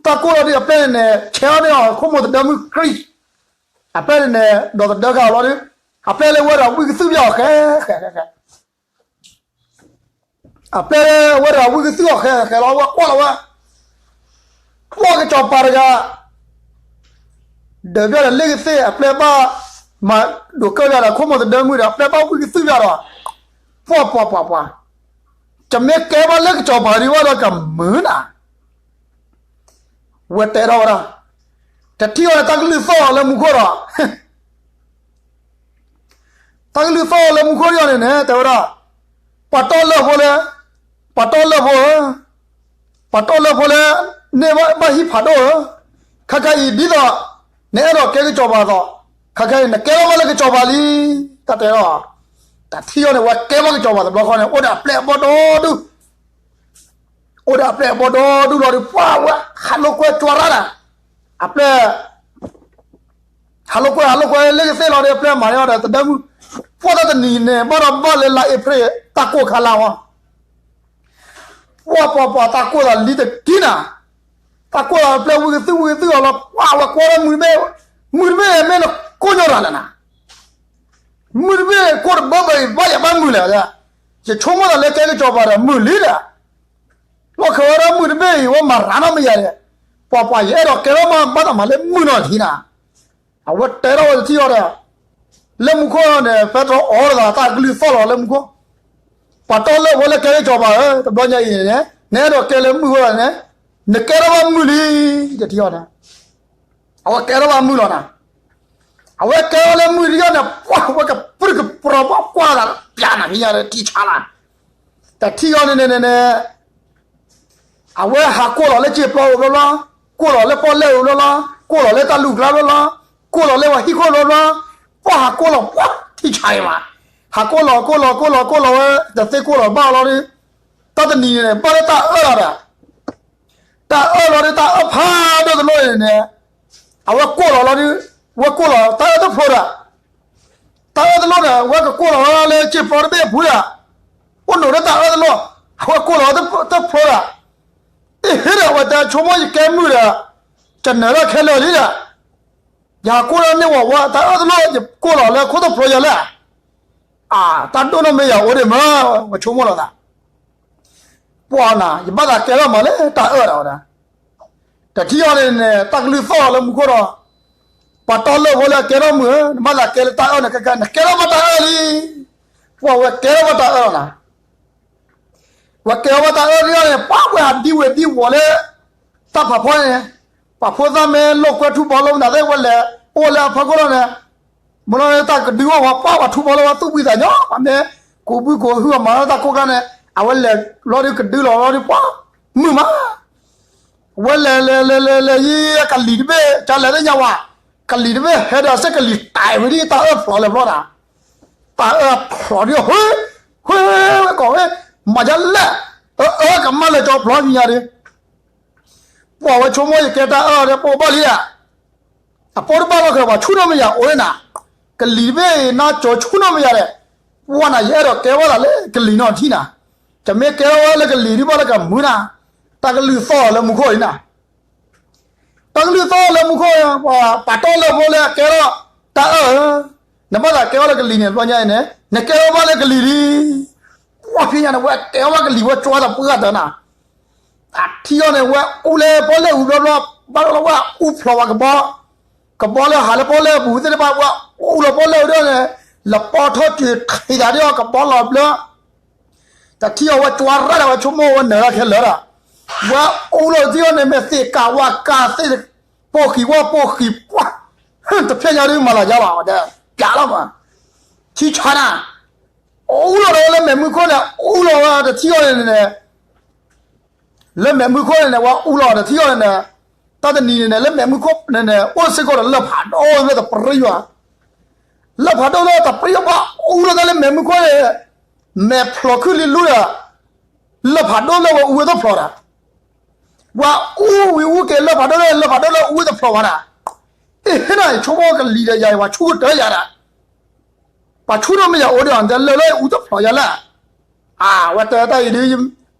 တၢ်ကိၢ်လီၤဒီးအပျဲၢ်န့ၣ်န့ၣ် ဆဲးအီၤန့ၢ်အီၤ ခိၣ်မိၢ်သဒၢမုၣ်ကြံၢ်, အပျဲၢ်န့ၣ်န့ၣ် ဒီးသဒၢကလီၤဒီး, အပျဲၢ်လၢဝဲဒီးဝံၣ်ကသုၣ်ဘၣ်အီၤဃဲဃဲဃဲဃဲ အပျဲၢ်လၢဝဲဒီးဝံၣ်ကသုၣ်အီၤဃဲဃဲလီၤ ဝဲကွၢ်လီၤဝဲ, ကွၢ်ကစီၤပၤတဂၤ, ဒၢးဘၣ်ဒီးလ့ၣ်ကသ့ၣ် အပျဲၢ်ဘၣ်, မၤဒိးကၢၣ်ဘၣ်ဒီး ခိၣ်မိၢ်သဒၢမုၣ်ဒီး အပျဲၢ်ဘၣ်ဝံၣ်ကသုၣ်ဘၣ်ဒီး, ပှၤပှၤပှၤပှၤ, ယမ့ၢ်ကဲဘၣ်လၢကစီၤပၤဒံးဘၣ်ဒီးကမုာ်နၤ, ဝဲတဲထီၣ်ဝဲဒၣ်, တထံၣ်အီၤန့ၣ် တၢ်ကလုၢ်သီၣ်လၢမူခိၣ်ဒီး တၢ်ကလုၢ်သီၣ်လၢမူခိၣ်ဒံးအီၤန့ၣ်န့ၣ် တဲဝဲဒၣ်, ပှၤတီလၢၢ်ဖိလၢ, ပှၤတီလၢၢ်ဖိဧၢ, ပှၤတီလၢၢ်ဖိလၢ, န့ၢ်ဘၣ်ဟံၣ်ဖးဒိၣ်ဧၢ, ခါခါအံၤဒ်သိး, နအဲၣ်ဒိးကဲကစီၤပၤသိး, ခါခါအံၤနကဲထီၣ်ဘၣ်လၢကစီၤပၤလံ, တၢ်တဲဒီး, တထံၣ်အီၤန့ၣ် ဝဲကဲဘၣ်ကစီၤပၤတဘျီဃီန့ၣ် အိၣ်ဒီးအပျဲၢ်အဘီၣ်ဒီဒူၣ် အိၣ်ဒီးအပျဲၢ်အဘီၣ်ဒီဒူၣ်လီၤဒီး ပှၤဝဲဟးလိာ်ကွဲကၠွၤရၣ်ဒၣ်, အပျဲၢ် ဟးလိာ်ကွဲ ဟးလိာ်ကွဲလ့ၣ်ကသ့ၣ်လီၤဒီး အပျဲၢ်မၤန့ၢ်အီၤဒီးသဒၢမုၣ်, ပှၤတၢ်တနံၤန့ၣ် ဘၣ်ဒီးဘၣ်လၢလါအ့ဖြ့ၣ် တၢ်ကိၢ်ခါလါဝဲ, ပှၤပှၤပှၤတၢ်ကိၢ်သးလံတကံနၤ, တၢ်ကိၢ်သးအပျဲၢ်ဝံၣ်ကသုၣ်ဝံၣ်ကသုၣ်အီၤလီၤ ပှၤဝဲကွၢ်လၢမုၢ်တဘ့ၣ်, မုၢ်တဘ့ၣ်မ့ၢ်နကိၢ်ညီရၣ်လဲၣ်နၤ မုၢ်တဘ့ၣ်ကိၢ်တဘၢဘၢအံၤ ဘၣ်ယၤဘၣ်မုာ်လဲၣ်, ယဆိကမိၣ်သးလၢကဲကစီၤပၤဒီးမုာ်လံဒီး, လီၢ်ခံဝဲဒၣ်မုၢ်တဘ့ၣ်အံၤ ဝဲမၤရၤနီတမံၤယၤန့ၣ်, ပှၤပှၤယအဲၣ်ဒိးကဲထီၣ်မး ဘၣ်တၢ်မၤလၢမုၢ်နီၤထံနၤ, အဝဲတဲထီၣ်ဝဲတထံၣ်အီၤဒီး, လၢမူခိၣ်န့ၣ် ဖဲတြီအီၤတဂၤ တၢ်ကလုၢ်သီၣ်လီၤလၢမူခိၣ်, ပှၤတီလၢၢ်ဖိလၢကဲက့ၤစီၤပၤဧၢ, တဘျီညါအံၤန့ၣ် နအဲၣ်ဒိးကဲလၢမုၢ်ဝဲဒၣ်န့ၣ်, နကဲထီၣ်ဘၣ်မုၢ်လံ, တထံၣ်အီၤန့ၣ် အဝဲကဲထီၣ်ဘၣ်မုၢ်လီၤနၤ, အဝဲကဲထီၣ်လၢမုၢ်တယီၢ်န့ၣ် ပှၢ်ဝဲကပြုၢ်ကပြီၤဘၣ်ကွၢ်သး ပျးနၤဖဲညါဒီးထံဆါလီၤ, တထံၣ်အီၤန့ၣ်န့ၣ်န့ၣ် အဝဲဟးကိၢ်လီၤလၢစ့ပျီဧိၤဘျီဘျီ, ကိၢ်လီၤလၢပီၣ်လဲၣ်ဧိၤဘျီဘျီ, ကိၢ်လီၤလၢတၢ်လူၢ်ကျါဘျီဘျီ, ကိၢ်လီၤလၢပှၤဟံၣ်ခိၣ်ဘျီဘျီ, ပှၢ်ဟးကိၢ်လီၤပှၢ်ထံဆါအံၤမး, ဟးကိၢ်လီၤကိၢ်လီၤကိၢ်လီၤကိၢ်လီၤဝဲ, တသ့ကိၢ်လီၤဘၣ်လီၤဒီး, တၢ်တနံၤန့ၣ် ဘၣ်လၢတၢ်အၢၣ်လီၤဒီး တၢ်အၢၣ်လီၤဒီးတၢ်အၢၣ်ဖးဒိၣ်တလိၣ်န့ၣ်န့ၣ်, အဝဲကိၢ်လီၤလီၤဒီး, ဝဲကိၢ်လီၤတၢ်အၢၣ်တဖျိဒီး, တၢ်အၢၣ်တလိၣ်န့ၣ် အဝဲကကိၢ်လီၤလၢစ့ပျီတဘ့ၣ်အပူၤဒီး, အိၣ်နိးဒီးတၢ်အၢၣ်တလိၣ်, အဝဲကိၢ်လီၤတဖျိဒီး, အဟ့ဒီး အဝဲတဲဆိကမိၣ်ယကဲမုၢ်ဒီး, ယနၢၤတၢ်ခဲလၢာ်လံဒီး, ယဟးကိၢ်လၢန့ၢ်ဝဲဝဲတၢ်အၢၣ်တလိၣ် ယကိၢ်လီၤလၢခိၣ်တဖျိယၤလဲၣ် အၢ် တၢ်ဒိၣ်နီၢ်မ့ၢ်ယၤအိၣ်ဒံးမး, ဝဲဆိကမိၣ်လီၤသး, ပှၢ်နၤ ယဘၣ်သးကဲထီၣ်မးလၢတၢ်အၢၣ်ဒီးဝဲဒၣ်, တထံၣ်အီၤန့ၣ်န့ၣ် တၢ်ကလုၢ်သီၣ်လၢမူခိၣ်ဒီး, ပှၤတီလၢၢ်ဖိလၢအကဲထီၣ်မုၢ်ဧၢ, နဘၣ်သးကဲလၢတၢ်အၢၣ်န့ၣ် ခဲကဲ နကဲထီၣ်ဘၣ်တၢ်အၢၣ်လံ, ပှၢ်ဝဲကဲထီၣ်ဘၣ်တၢ်အၢၣ်လီၤနၤ ဝဲကဲထီၣ်ဘၣ်တၢ်အၢၣ်ဒ်အံၤန့ၣ် ပှၢ်ဝဲဟးဒံဝဲဒံဝီၤလၢ တၢ်ဖးဖီန့ၣ်, ပှၤဖိသၣ်မ့ၢ်လိာ်ကွဲထူၣ်ဘီလိာ်မနုၤသ့ၣ် ဝဲလဲၤအိၣ်လၢအဖီခိၣ်လီၤန့ၣ်, မ့ၢ်လီၤန့ၣ် တၢ်ကဒုအီၤဝဲ ပှၢ်ပှၤထူၣ်ဘီလိာ်ဝဲသူၣ်ဘှံးသးညီ, ပှၤမ့ၢ်ကိးဘုကိးဟုအမၤလၢတၢ်ကိးဂၤန့ၣ် အဝဲလဲၤလီၤဒီးကဒုလီၤလီၤဒီးပှၢ်, မုာ်မး ဝဲလဲၤလဲၤလဲၤလဲၤလဲၤယံၤကလံၤတဘ့ၣ် ကလဲၤသ့ၣ်ညါဝဲ, ကလံၤတဘ့ၣ်ဟဲဒီးစ့ၢ်ကလံၤတၢ်ဝဲဒ်တၢ်အၢၣ်ဖျိးလၢၤဘျီဒၣ်, တၢ်အၢၣ်ဖျိးဒ်ဟ့, ဟ့, ဝဲကိးဝဲ, မၤယလဲၣ်, အၢကမၣ်လၢကၠီဖျိးမံၤညါဒီး, ပှၢ်ဝဲဆိကမိၣ်ယကဲတၢ်အၢၣ်ဒီးပိာ်ဘၣ်လံဧါ အပိာ်တဘၣ်လီၢ်ခဲ ပှၤဆူၣ်နီၢ်မ့ၢ်ယၤအိၣ်န့ၣ်နၤ, ကလံၤတဘ့ၣ်နါကၠီဆူၣ်နီၢ်မ့ၢ်ယၤဒီး, ပှၢ်နၤ ယအဲၣ်ဒိးကဲဝဲသးလၢကလံၤနီၢ်ထံနၤ, ယမ့ၢ်ကဲထီၣ်ဝဲလၢကလံၤဒ်ဘၣ်လၢကမုာ်နၤ, တၢ်ကလုၢ်သီၣ်လၢမူခိၣ်အံၤနၤ, တၢ်ကလုၢ်သီၣ်လၢမူခိၣ်, ပှၤတီလၢၢ်ဖိလၢအကဲထီၣ်တၢ်အၢၣ်ဧၢ, နဘၣ်သးကဲထီၣ်လၢကလံၤန့ၣ် တဘျီညါအံၤန့ၣ် နကဲထီၣ်ဘၣ်လၢကလံၤလံ, ပှၢ်ဖဲညါန့ၣ် ဝဲကဲထီၣ်ဘၣ်ကလံၤ ဝဲကၠီသးပှၢ်တၢ်နၤ အထံအီၤန့ၣ် ဝဲအူလၢပီၣ်လဲၣ်အူဘျီဘျီ, ဘၣ်လီၤဝဲအူဖျိးဝဲကဘီ, ကဘီလၢဟးလၢပီၣ်လဲၣ်အပူၤသ့ၣ်တဖၣ် ဝဲအူလီၤပီၣ်လဲၣ်အူဒၣ်န့ၣ်, လပီထီၣ်စၢၤထံးသးဒ်အီၤကဘီလီၤဘျၢ, တထံၣ်အီၤဝဲကၠီရၣ်ဒီးဝဲဆိကမိၣ်ဝဲနၢၤတၢ်ခဲလၢာ်ဒီး, ဝဲအူလီၤတထံၣ်အီၤန့ၣ် မ့ၢ်သ့ၣ်ကးဝါကးသ့ၣ်, ပိာ်ဃံးဝီပိာ်ဃံးပှၢ်, တဖျဲညါဒုးမၤလၤယါလီၤဒီး, ပျးလီၤမး, ထံဆါနၤ, အူလီၤဒီးလၢမဲာ်မုၢ်ခိၣ်န့ၣ် အူလီၤဝဲတထံၣ်အီၤန့ၣ်န့ၣ် လၢမဲာ်မုၢ်ခိၣ်န့ၣ်န့ၣ် ဝဲအူလီၤတထံၣ်အီၤန့ၣ်န့ၣ်, တၢ်တနံၤန့ၣ်န့ၣ် လၢမဲာ်မုၢ်ခိၣ်န့ၣ်န့ၣ် အိၣ်စ့ၢ်ကီးဒီးလၢၢ်ဖးဒိၣ်လၢတပရံယွၤ, လၢၢ်ဖးဒိၣ်လၢတပရံယွၤ ပှၤအူလီၤတၢ်လၢမဲာ်မုၢ်ခိၣ်န့ၣ်, မဲာ်ဖျိးခုလံလူဒီး, လၢၢ်ဖးဒိၣ်လၢဝဲအူဝဲတဖျိးဒီး, ပှၤအူဝံၤအူက့ၤလၢၢ်ဖးဒိၣ်လၢ လၢၢ်ဖးဒိၣ်လၢအူဝဲတဖျိးဘၣ်ဒီး, အ့ၣ် ဟ့ၣ်နၤ ယဆိကမိၣ်ကလံၤဒီးယၤ ပှၤဆူၣ်ကတၢၢ်ယၤဒီး ပှၤဆူၣ်နီၢ်မ့ၢ်ယၤအိၣ်ဒီး တဲလၢလၢအူတဖျိးယၤလဲၣ်, အဝဲတဲတၢ်အံၤဒုး,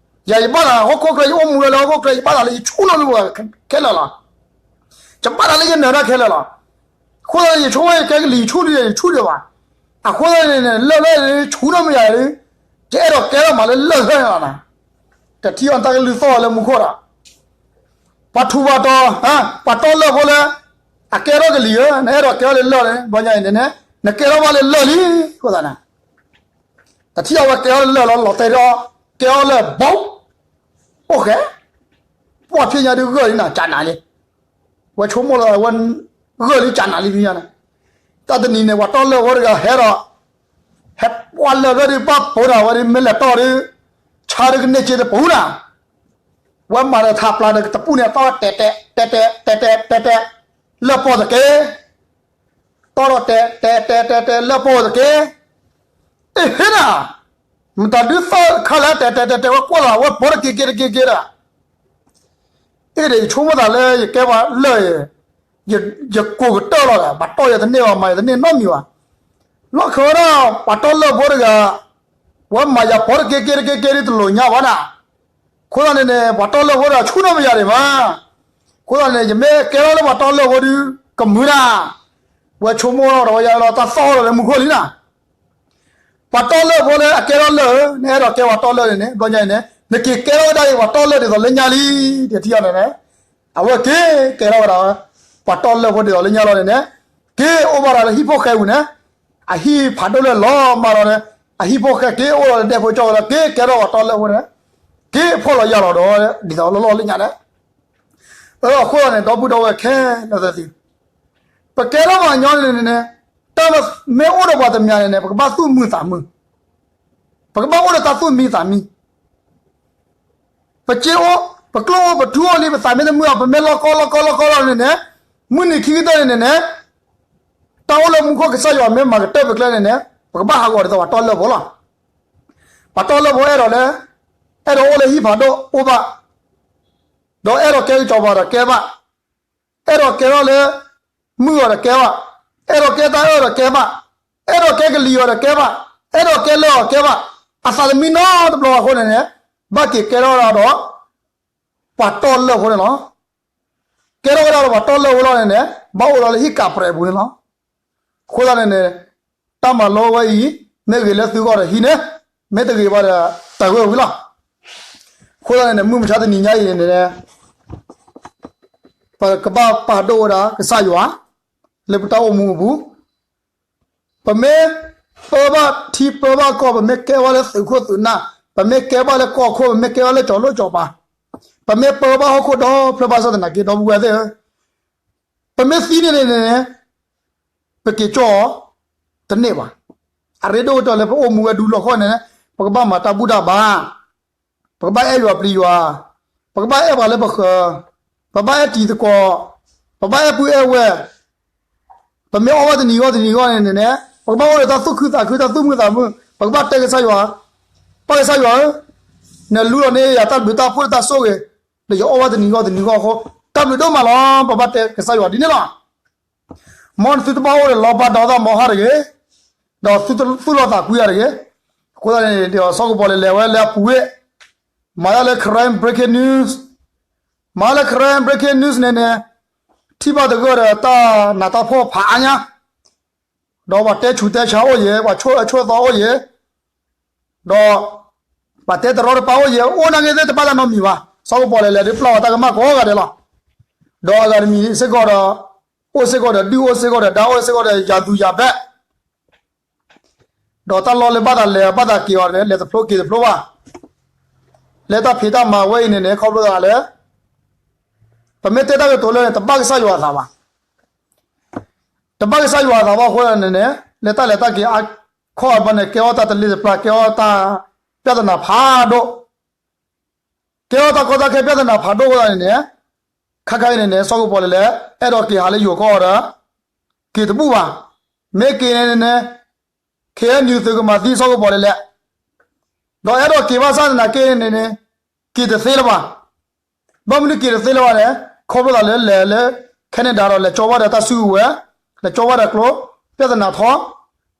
ယၤယဘၣ်သးဟီၣ်ခိၣ်ချၢ ယအိၣ်မူဝဲလၢဟီၣ်ခိၣ်ချၢ ယဘၣ်သးလၢယဆူၣ်နီၢ်မ့ၢ်ခဲလၢာ်လီၤ, ယဘၣ်သးလၢယနၢၤတၢ်ခဲလၢာ်လီၤ, အဃိသတးန့ၣ် ယဆိကမိၣ်ယကဲကလံၤ ယဆူၣ်ဒုးယၤ ယဆူၣ်ဒံးဘၣ်, အဃိသတးန့ၣ် လၢလၢဆူၣ်နီၢ်မ့ၢ်ယၤဒုး, ယအဲၣ်ဒိးကဲထီၣ်မးလၢလၢၢ်ခဲလၢာ်လီၤနၤ, တထံၣ်အီၤတၢ်ကလုၢ်သီၣ်လၢမူခိၣ်ဒီး ပှၤထူးပှၤတီၤ, ပှၤတီလၢၢ်ဖိလၢ အကဲထီၣ်ကလံၤဧၢ, နအဲၣ်ဒိးကဲထီၣ်လၢလၢၢ်န့ၣ် ဘျီညါအံၤန့ၣ်န့ၣ် နကဲထီၣ်ဘၣ်လၢလၢၢ်လံ, အဃိသတးန့ၣ် တထံၣ်အီၤဝဲကဲထီၣ်လၢလၢၢ်လီၤ, လီၤတဲာ်ဒီး ကဲထီၣ်လၢဘီ, အိၣ်ဃဲ, ပှၢ်ဖဲညါဒုးဂၢၢ်လံနၤ ကနးလံ, ဝဲဆိကမိၣ်လီၤဝဲ, ဂၢၢ်လံကနးလံဖဲညါန့ၣ်, တၢ်တနံၤန့ၣ် ပှၤတီလၢၢ်ဖိတဂၤဟဲဒီး ဟဲပှၢ်လၢၢ်ဖဲဒုး ဘၣ်ပိာ်နၤဝဲဒုး မ့ၢ်လဲၤတီၢ်ဒုး, ဆါဒုးကန့ၢ်စ့တပူၤနၤ, ဝဲမၤဒီးထးပျၢ်ဒီးကတပူၤန့ၣ် တီၢ်ဝဲတဲာ်တဲာ်တဲာ်တဲာ်တဲာ်တဲာ်တဲာ်တဲာ်, လၢၢ်ပိာ်တက့ၢ်, တီၢ်ဒီးတဲာ်တဲာ်တဲာ်တဲာ်တဲာ် လၢၢ်ပိာ်တက့ၢ်, အ့ၣ် ဟ့ၣ်နၤ, မတၤဒုးသီၣ်ခါလၢတဲာ်တဲာ်တဲာ်တဲာ် ဝဲကွၢ်လီၤဝဲပိာ်တက့ၢ်က့ၢ်တက့ၢ်က့ၢ်ဒီး အ့ၣ်ဒီး ယဆိကမိၣ်သးလၢယကဲပှၤလၢၢ်အံၤ, ယကိးကတၢၢ်လီၤဒီး ပှၤတီၢ်ယၤတန့ၢ်ဘၣ် မၤယၤတန့ၢ်နီတမံၤဘၣ်. လီၢ်ခံဝဲဒၣ် ပှၤတီၢ်လၢၢ်ဖိတဂၤ, ဝဲမၤယၤပိာ်တက့ၢ်က့ၢ်တက့ၢ်က့ၢ်ဒ်တလိၣ်ညါဘၣ်နၤ. အဃိသတးန့ၣ်န့ၣ် ပှၤတီၢ်လၢၢ်ဖိတဂၤဆူၣ်နီၢ်မ့ၢ်ယၤဒံးမး. အဃိသတးန့ၣ် ယမ့ၢ်ကဲထီၣ်လၢပှၤတီၢ်လၢၢ်ဖိဒုး ကမုာ်နၤ. ဝဲဆိကမိၣ်ဒီးဝဲယၤလီၤ တၢ်သီၣ်လီၤလၢမူခိၣ်လံနၤ. ပှၤတီၢ်လၢၢ်ဖိလၢအကဲထီၣ်လၢၢ်ဧၢ, နအဲၣ်ဒိးကဲပှၤတီၢ်လၢၢ်န့ၣ်န့ၣ် ဘျီညါအံၤန့ၣ် နက့ၤကဲထီၣ်ဝဲဒၣ်အံၤ ပှၤတီလၢာ်ဒ်သိးလၢညါလံ, တထံၣ်အီၤန့ၣ်န့ၣ်, အဝဲက့ၤကဲထီၣ်ဝဲဒၣ် ပှၤတီလၢာ်ဖိဒ်သိးလၢညါလီၤန့ၣ်န့ၣ်, က့ၤအိၣ်ဘၣ်ဒီးလၢဟံၣ်ဖိဃဲပူၤန့ၣ်, အဟံၣ်ဖးဒိၣ်လၢလီၤမးဒီးန့ၣ်, အဟံၣ်ဖိဃဲက့ၤအိၣ်ဒီးဒဲဖိကၠီဝဲဒီး က့ၤကဲထီၣ်ပှၤတီလၢာ်ဖိန့ၣ်, က့ၤဖှီၣ်လီၤယာ်လီၤဒီး ဒ်သိးလၢလီၢ်လၢညါန့ၣ်, အဃိန့ၣ် ဒီပုၢ်ဒီဝဲၢ်ခဲလၢာ်သ့ၣ်သု, ပကဲထီၣ်ပှၤကညီန့ၣ်န့ၣ်, တၢ်မ့ၢ်အိၣ်ဒီးပှၤတမံၤန့ၣ်န့ၣ် ပကဘၣ်သူၣ်မုာ်သးမုာ်, ပကဘၣ်အိၣ်ဒီးတၢ်သူၣ်မံသးမံ, ပစ့အိၣ်, ပကျိၣ်အိၣ် ပထူအိၣ်လံ ပသးမ့ၢ်တမုာ်အီၤ ပမ့ၢ်လီၢ်ကီလီၢ်ကီလီၢ်ကီလီၢ်န့ၣ်န့ၣ်, မုၢ်နံၤခံကတၢၢ်န့ၣ်န့ၣ်န့ၣ်, တၢ်အိၣ်လၢမူခိၣ်ကစၢ်ယွၤမ့ၢ်မၤကတၢၢ်ပကျဲန့ၣ်န့ၣ်, ပကဘၣ်ဟးဂီၤဒ်သိးပှၤတီလၢာ်ဖိလီၤ. ပှၤတီလၢာ်ဖိအဲၣ်ဒိးလၢ, အဲၣ်ဒိးအိၣ်လၢဟံၣ်ဖးဒိၣ်အိၣ်ဘၣ်, ဒီးအဲၣ်ဒိးကဲကစီၤပၤဒီးကဲဘၣ်, အဲၣ်ဒိးကဲထီၣ်လၢ မုၢ်အီၤဒီးကဲဘၣ်, အဲၣ်ဒိးကဲတၢ်အၢၣ်ဒီးကဲဘၣ်, အဲၣ်ဒိးကဲကလံၤအီၤဒီးကဲဘၣ်, အဲၣ်ဒိးကဲလၢာ်အီၤကဲဘၣ်, အသးတမံနီတဘျီအဃိန့ၣ်န့ၣ်, ဘၣ်က့ၤကဲထီၣ်ဝဲဒၣ်ဒီး ပှၤတီလၢာ်ဖိန့ၣ်လီၤ. ကဲထီၣ်ဝဲဒၣ်ဒီးပှၤတီလၢာ်ဖိလီၤန့ၣ်န့ၣ်, ဘၣ်အိၣ်ဒီးလၢဟံၣ်ကးပြဲးပူၤန့ၣ်လီၤ. အဃိသတးန့ၣ်န့ၣ်, တၢ်မၤလိဝဲအံၤ, မ့ၢ်ဂ့ၤလၢသုဂီၢ်ဒီးဟံးန့ၢ်, မ့ၢ်တဂ့ၤဘၣ်ဒီး တၢ်ဂ့ၢ်ဝံၤလီၤ. အဃိသတးန့ၣ်န့ၣ် မုၢ်မဆါတနံၤညါအံၤန့ၣ်န့ၣ် ပကဘၣ်ပာ်ဒိၣ်ဝဲဒၣ်ကစၢ်ယွၤ လၢပတၢ်အိၣ်မူအပူၤ, ပမ့ၢ်ပၢဘၣ်ထံပၢဘၣ်ကီၢ်, ပမ့ၢ်ကဲဘၣ်လၢသုးခိၣ်သုးနၢ်, ပမ့ၢ်ကဲဘၣ်လၢကီၢ်ခိၣ်, ပမ့ၢ်ကဲဘၣ်လၢကၠီၤလိၣ်ကၠီၤပၤ, ပမ့ၢ်ပၢဘၣ်ဟီၣ်ခိၣ်ဒီဖျၢၣ်ဘၣ်ဆၣ်သနာ်က့ ဒီပုၢ်ဝဲၢ်သ့ၣ်ဧၢ, ပမ့ၢ်သံန့ၣ်န့ၣ်န့ၣ်, ပက့ၤကၠီၣ်အီၤ တန့ၢ်ဘၣ်. အရ့ဒိၣ်ကတၢၢ်လၢပအိၣ်မူဝဲဒူလီၢ်ခိၣ်န့ၣ်, ပကဘၣ်မၤတၢ်ဘူၣ်တၢ်ဘါ, ပကဘၣ်အဲၣ်ယွၤပျံၤယွၤ, ပကဘၣ်အဲၣ်ပှၤလၢပဃၢၤ, ပဘၣ်အဲၣ်တံၤသကိး, ပဘၣ်အဲၣ်ပုၢ်အဲၣ်ဝဲၢ်, ပမ့ၢ်အီၣ်ဘၣ်တနံၤဂီၢ်တနံၤဂီၢ်န့ၣ်န့ၣ်, ပကဘၣ်အိၣ်ဒီးတၢ်သူၣ်ခုသးခု တၢ်သူၣ်မုာ်သးမုာ်, ပကဘၣ်တဲကစၢ်ယွၤ, ပၢ်ကစၢ်ယွၤဧၢ, နလူလီၤန့ၢ်ယၤတၢ်ဘျုးတၢ်ဖှိၣ်တၢ်ဆိၣ်ဂ့ၤ, ဒီးယအီၣ်ဘၣ်တနံၤဂီၢ်တနံၤဂီၢ်အဃိ, တၢ်ဘျုးဒိၣ်မးလီၤ, ပဘၣ်တဲကစၢ်ယွၤဒ်န့ၣ်လီၤ. မ်နသုတဘၣ်အိၣ်ဒီးလီၤဘၣ်ဒီးတၢ်မီဟါတဂ့ၤ, ဒီးသုသူၣ်လီၤသးကွံတၢ်တဂ့ၤ. အဃိသတးန့ၣ် စီၤကပီၤလဲၣ်လဲၣ်ဝဲလၢအပူၤဝဲ, မၤတၢ်လၢ Karen Breaking News, မၤလၢ Karen Breaking News န့ၣ်န့ၣ်, ထံၣ်ဘၣ်တဂၢၢ်ဒီးတၢ်နးတၢ်ဖှီၣ်ဖးအါညါ, ဒီးပှၤတဲဆူးတဲဆါအိၣ်ယဲ, ပှၤဆိၣ်အၢဆိၣ်သီအိၣ်ယဲ, ဒီး ပှၤတဲတရီတပါအိၣ်ယဲ, အိၣ်နာ်က့သ့ၣ်တဘၣ်တၢ်နီတမံၤဘၣ်. စီၤကပီၤလဲၣ်လဲၣ်ဒုးပျၢ်ဝဲတၢ်ကမၣ်ကိးဂၤဒဲးလီၤ. ဒီးအဂၤတမံၤစ့ၢ်ကီးဒီး, အိၣ်စ့ၢ်ကီးဒီးဒုၣ်, အိၣ်စ့ၢ်ကီးဒီးဒါ, အိၣ်စ့ၢ်ကီးဒီးယၤသူယၤဘဲ, ဒီးတၢ်လီၢ်လၢဘၣ်သးလဲၤဘၣ်သးက့ၤအီၤန့ၣ် လဲၤတဖျိက့ၤတဖျိဘၣ်. လၢတၢ်ဖံးတၢ်မၤဝဲအံၤန့ၣ်န့ၣ် ခီဖျိသးလၢ ပမ့ၢ်တဲတၢ်ကတိၤလၢန့ၣ် တဘၣ်ကစၢ်ယွၤအသးဘၣ်. တဘၣ်ကစၢ်ယွၤအသးဘၣ်အဃိန့ၣ်န့ၣ် လၢတၢ်လဲၤတၢ်က့ၤအခီၣ်အဘၢန့ၣ် ကဲထီၣ်တၢ်တလ့ၤတပျၢ် ကဲထီၣ်တၢ် ပြဿနာ ဖးဒိၣ်, ကဲထီၣ်တၢ်ကီတၢ်ခဲ ပြဿနာ ဖးဒိၣ်အဃိသတးန့ၣ်န့ၣ် ခါခါအံၤန့ၣ်န့ၣ် စီၤကပီၤလဲၣ်လဲၣ် အဲၣ်ဒိးက့ၤဟးလၢယိၤကီၢ်ဒီး က့ၤတဘူၣ်ဘၣ်. မ့ၢ်က့ၤန့ၣ်န့ၣ် KNU သုးကမၤသံစီၤကပီၤလဲၣ်လဲၣ်, ဒီးအဲၣ်ဒိးက့ၤဘၣ်ဆၣ်သနာ်က့န့ၣ်န့ၣ် က့ၤတသ့လၢၤဘၣ်. ဘၣ်မနုၤက့ၤတသ့လၢၤဘၣ်လဲၣ်, ခီဖျိသးလၢလဲၤလၢ Canada ဒီးလဲၤကၠီဘၣ်ဒီးတၢ်စုကဝဲၤ, လဲၤကၠီဘၣ်ဒီးကျိ ပြဿနာ ထီၣ်,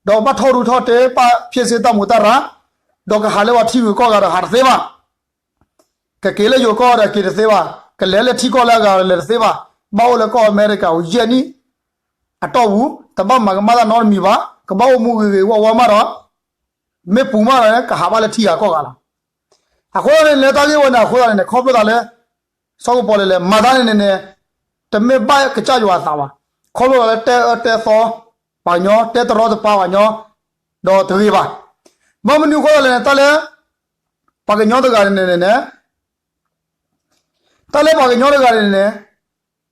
ဒီးဘၣ်ထီၣ်ရူထီၣ်တ့ၢ် ဘၣ်ဖံးစ့တၢ်မူးတၢ်ရၢ်, ဒီးကဟးလၢပှၤထံဂုၤကီၢ်ဂၤဒီးဟးတသ့ဘၣ်. ကက့ၤလၢယိၤကီၢ်ဒီးက့ၤတသ့ဘၣ်, ကလဲၤလၢထံကီၢ်လၢအဂၤဒီးလဲၤတသ့ဘၣ်. ဘၣ်အိၣ်လၢကီၢ်အမဲရကၤအံၤ ယဲၢ်နံၣ်အတီၢ်ပူၤ တဘၣ်မၤကမၣ်တၢ်နီတမံၤဘၣ်, ကဘၣ်အိၣ်မူဂ့ၤဂ့ၤဝါဝါမးဒီး မ့ၢ်ပူၤမးဒီး ကဟးဘၣ်လၢထံဂၤကီၢ်ဂၤလီၤ. အဃိသတးန့ၣ် လၢတၢ်ဂ့ၢ်ဝဲန့ၣ်အဃိသတးန့ၣ် ခီဖျိသးလၢ စီၤကပီၤလဲၣ်လဲၣ် မၤတၢ်န့ၣ်န့ၣ်န့ၣ် တမ့ၢ်ဘၣ်ကစၢ်ယွၤအသးဘၣ်. ခီဖျိသးလၢတဲအၢတဲသီပှၤကညီ, တဲတရီတပါပှၤကညီ, ဒီးတဂ့ၤဘၣ်. ဘၣ်မနုၤအဃိသတးလဲၣ်န့ၣ် တၢ်လၢ ပှၤကညီတဂၤန့ၣ်န့ၣ်န့ၣ် တၢ်လၢပှၤကညီတဂၤန့ၣ်န့ၣ်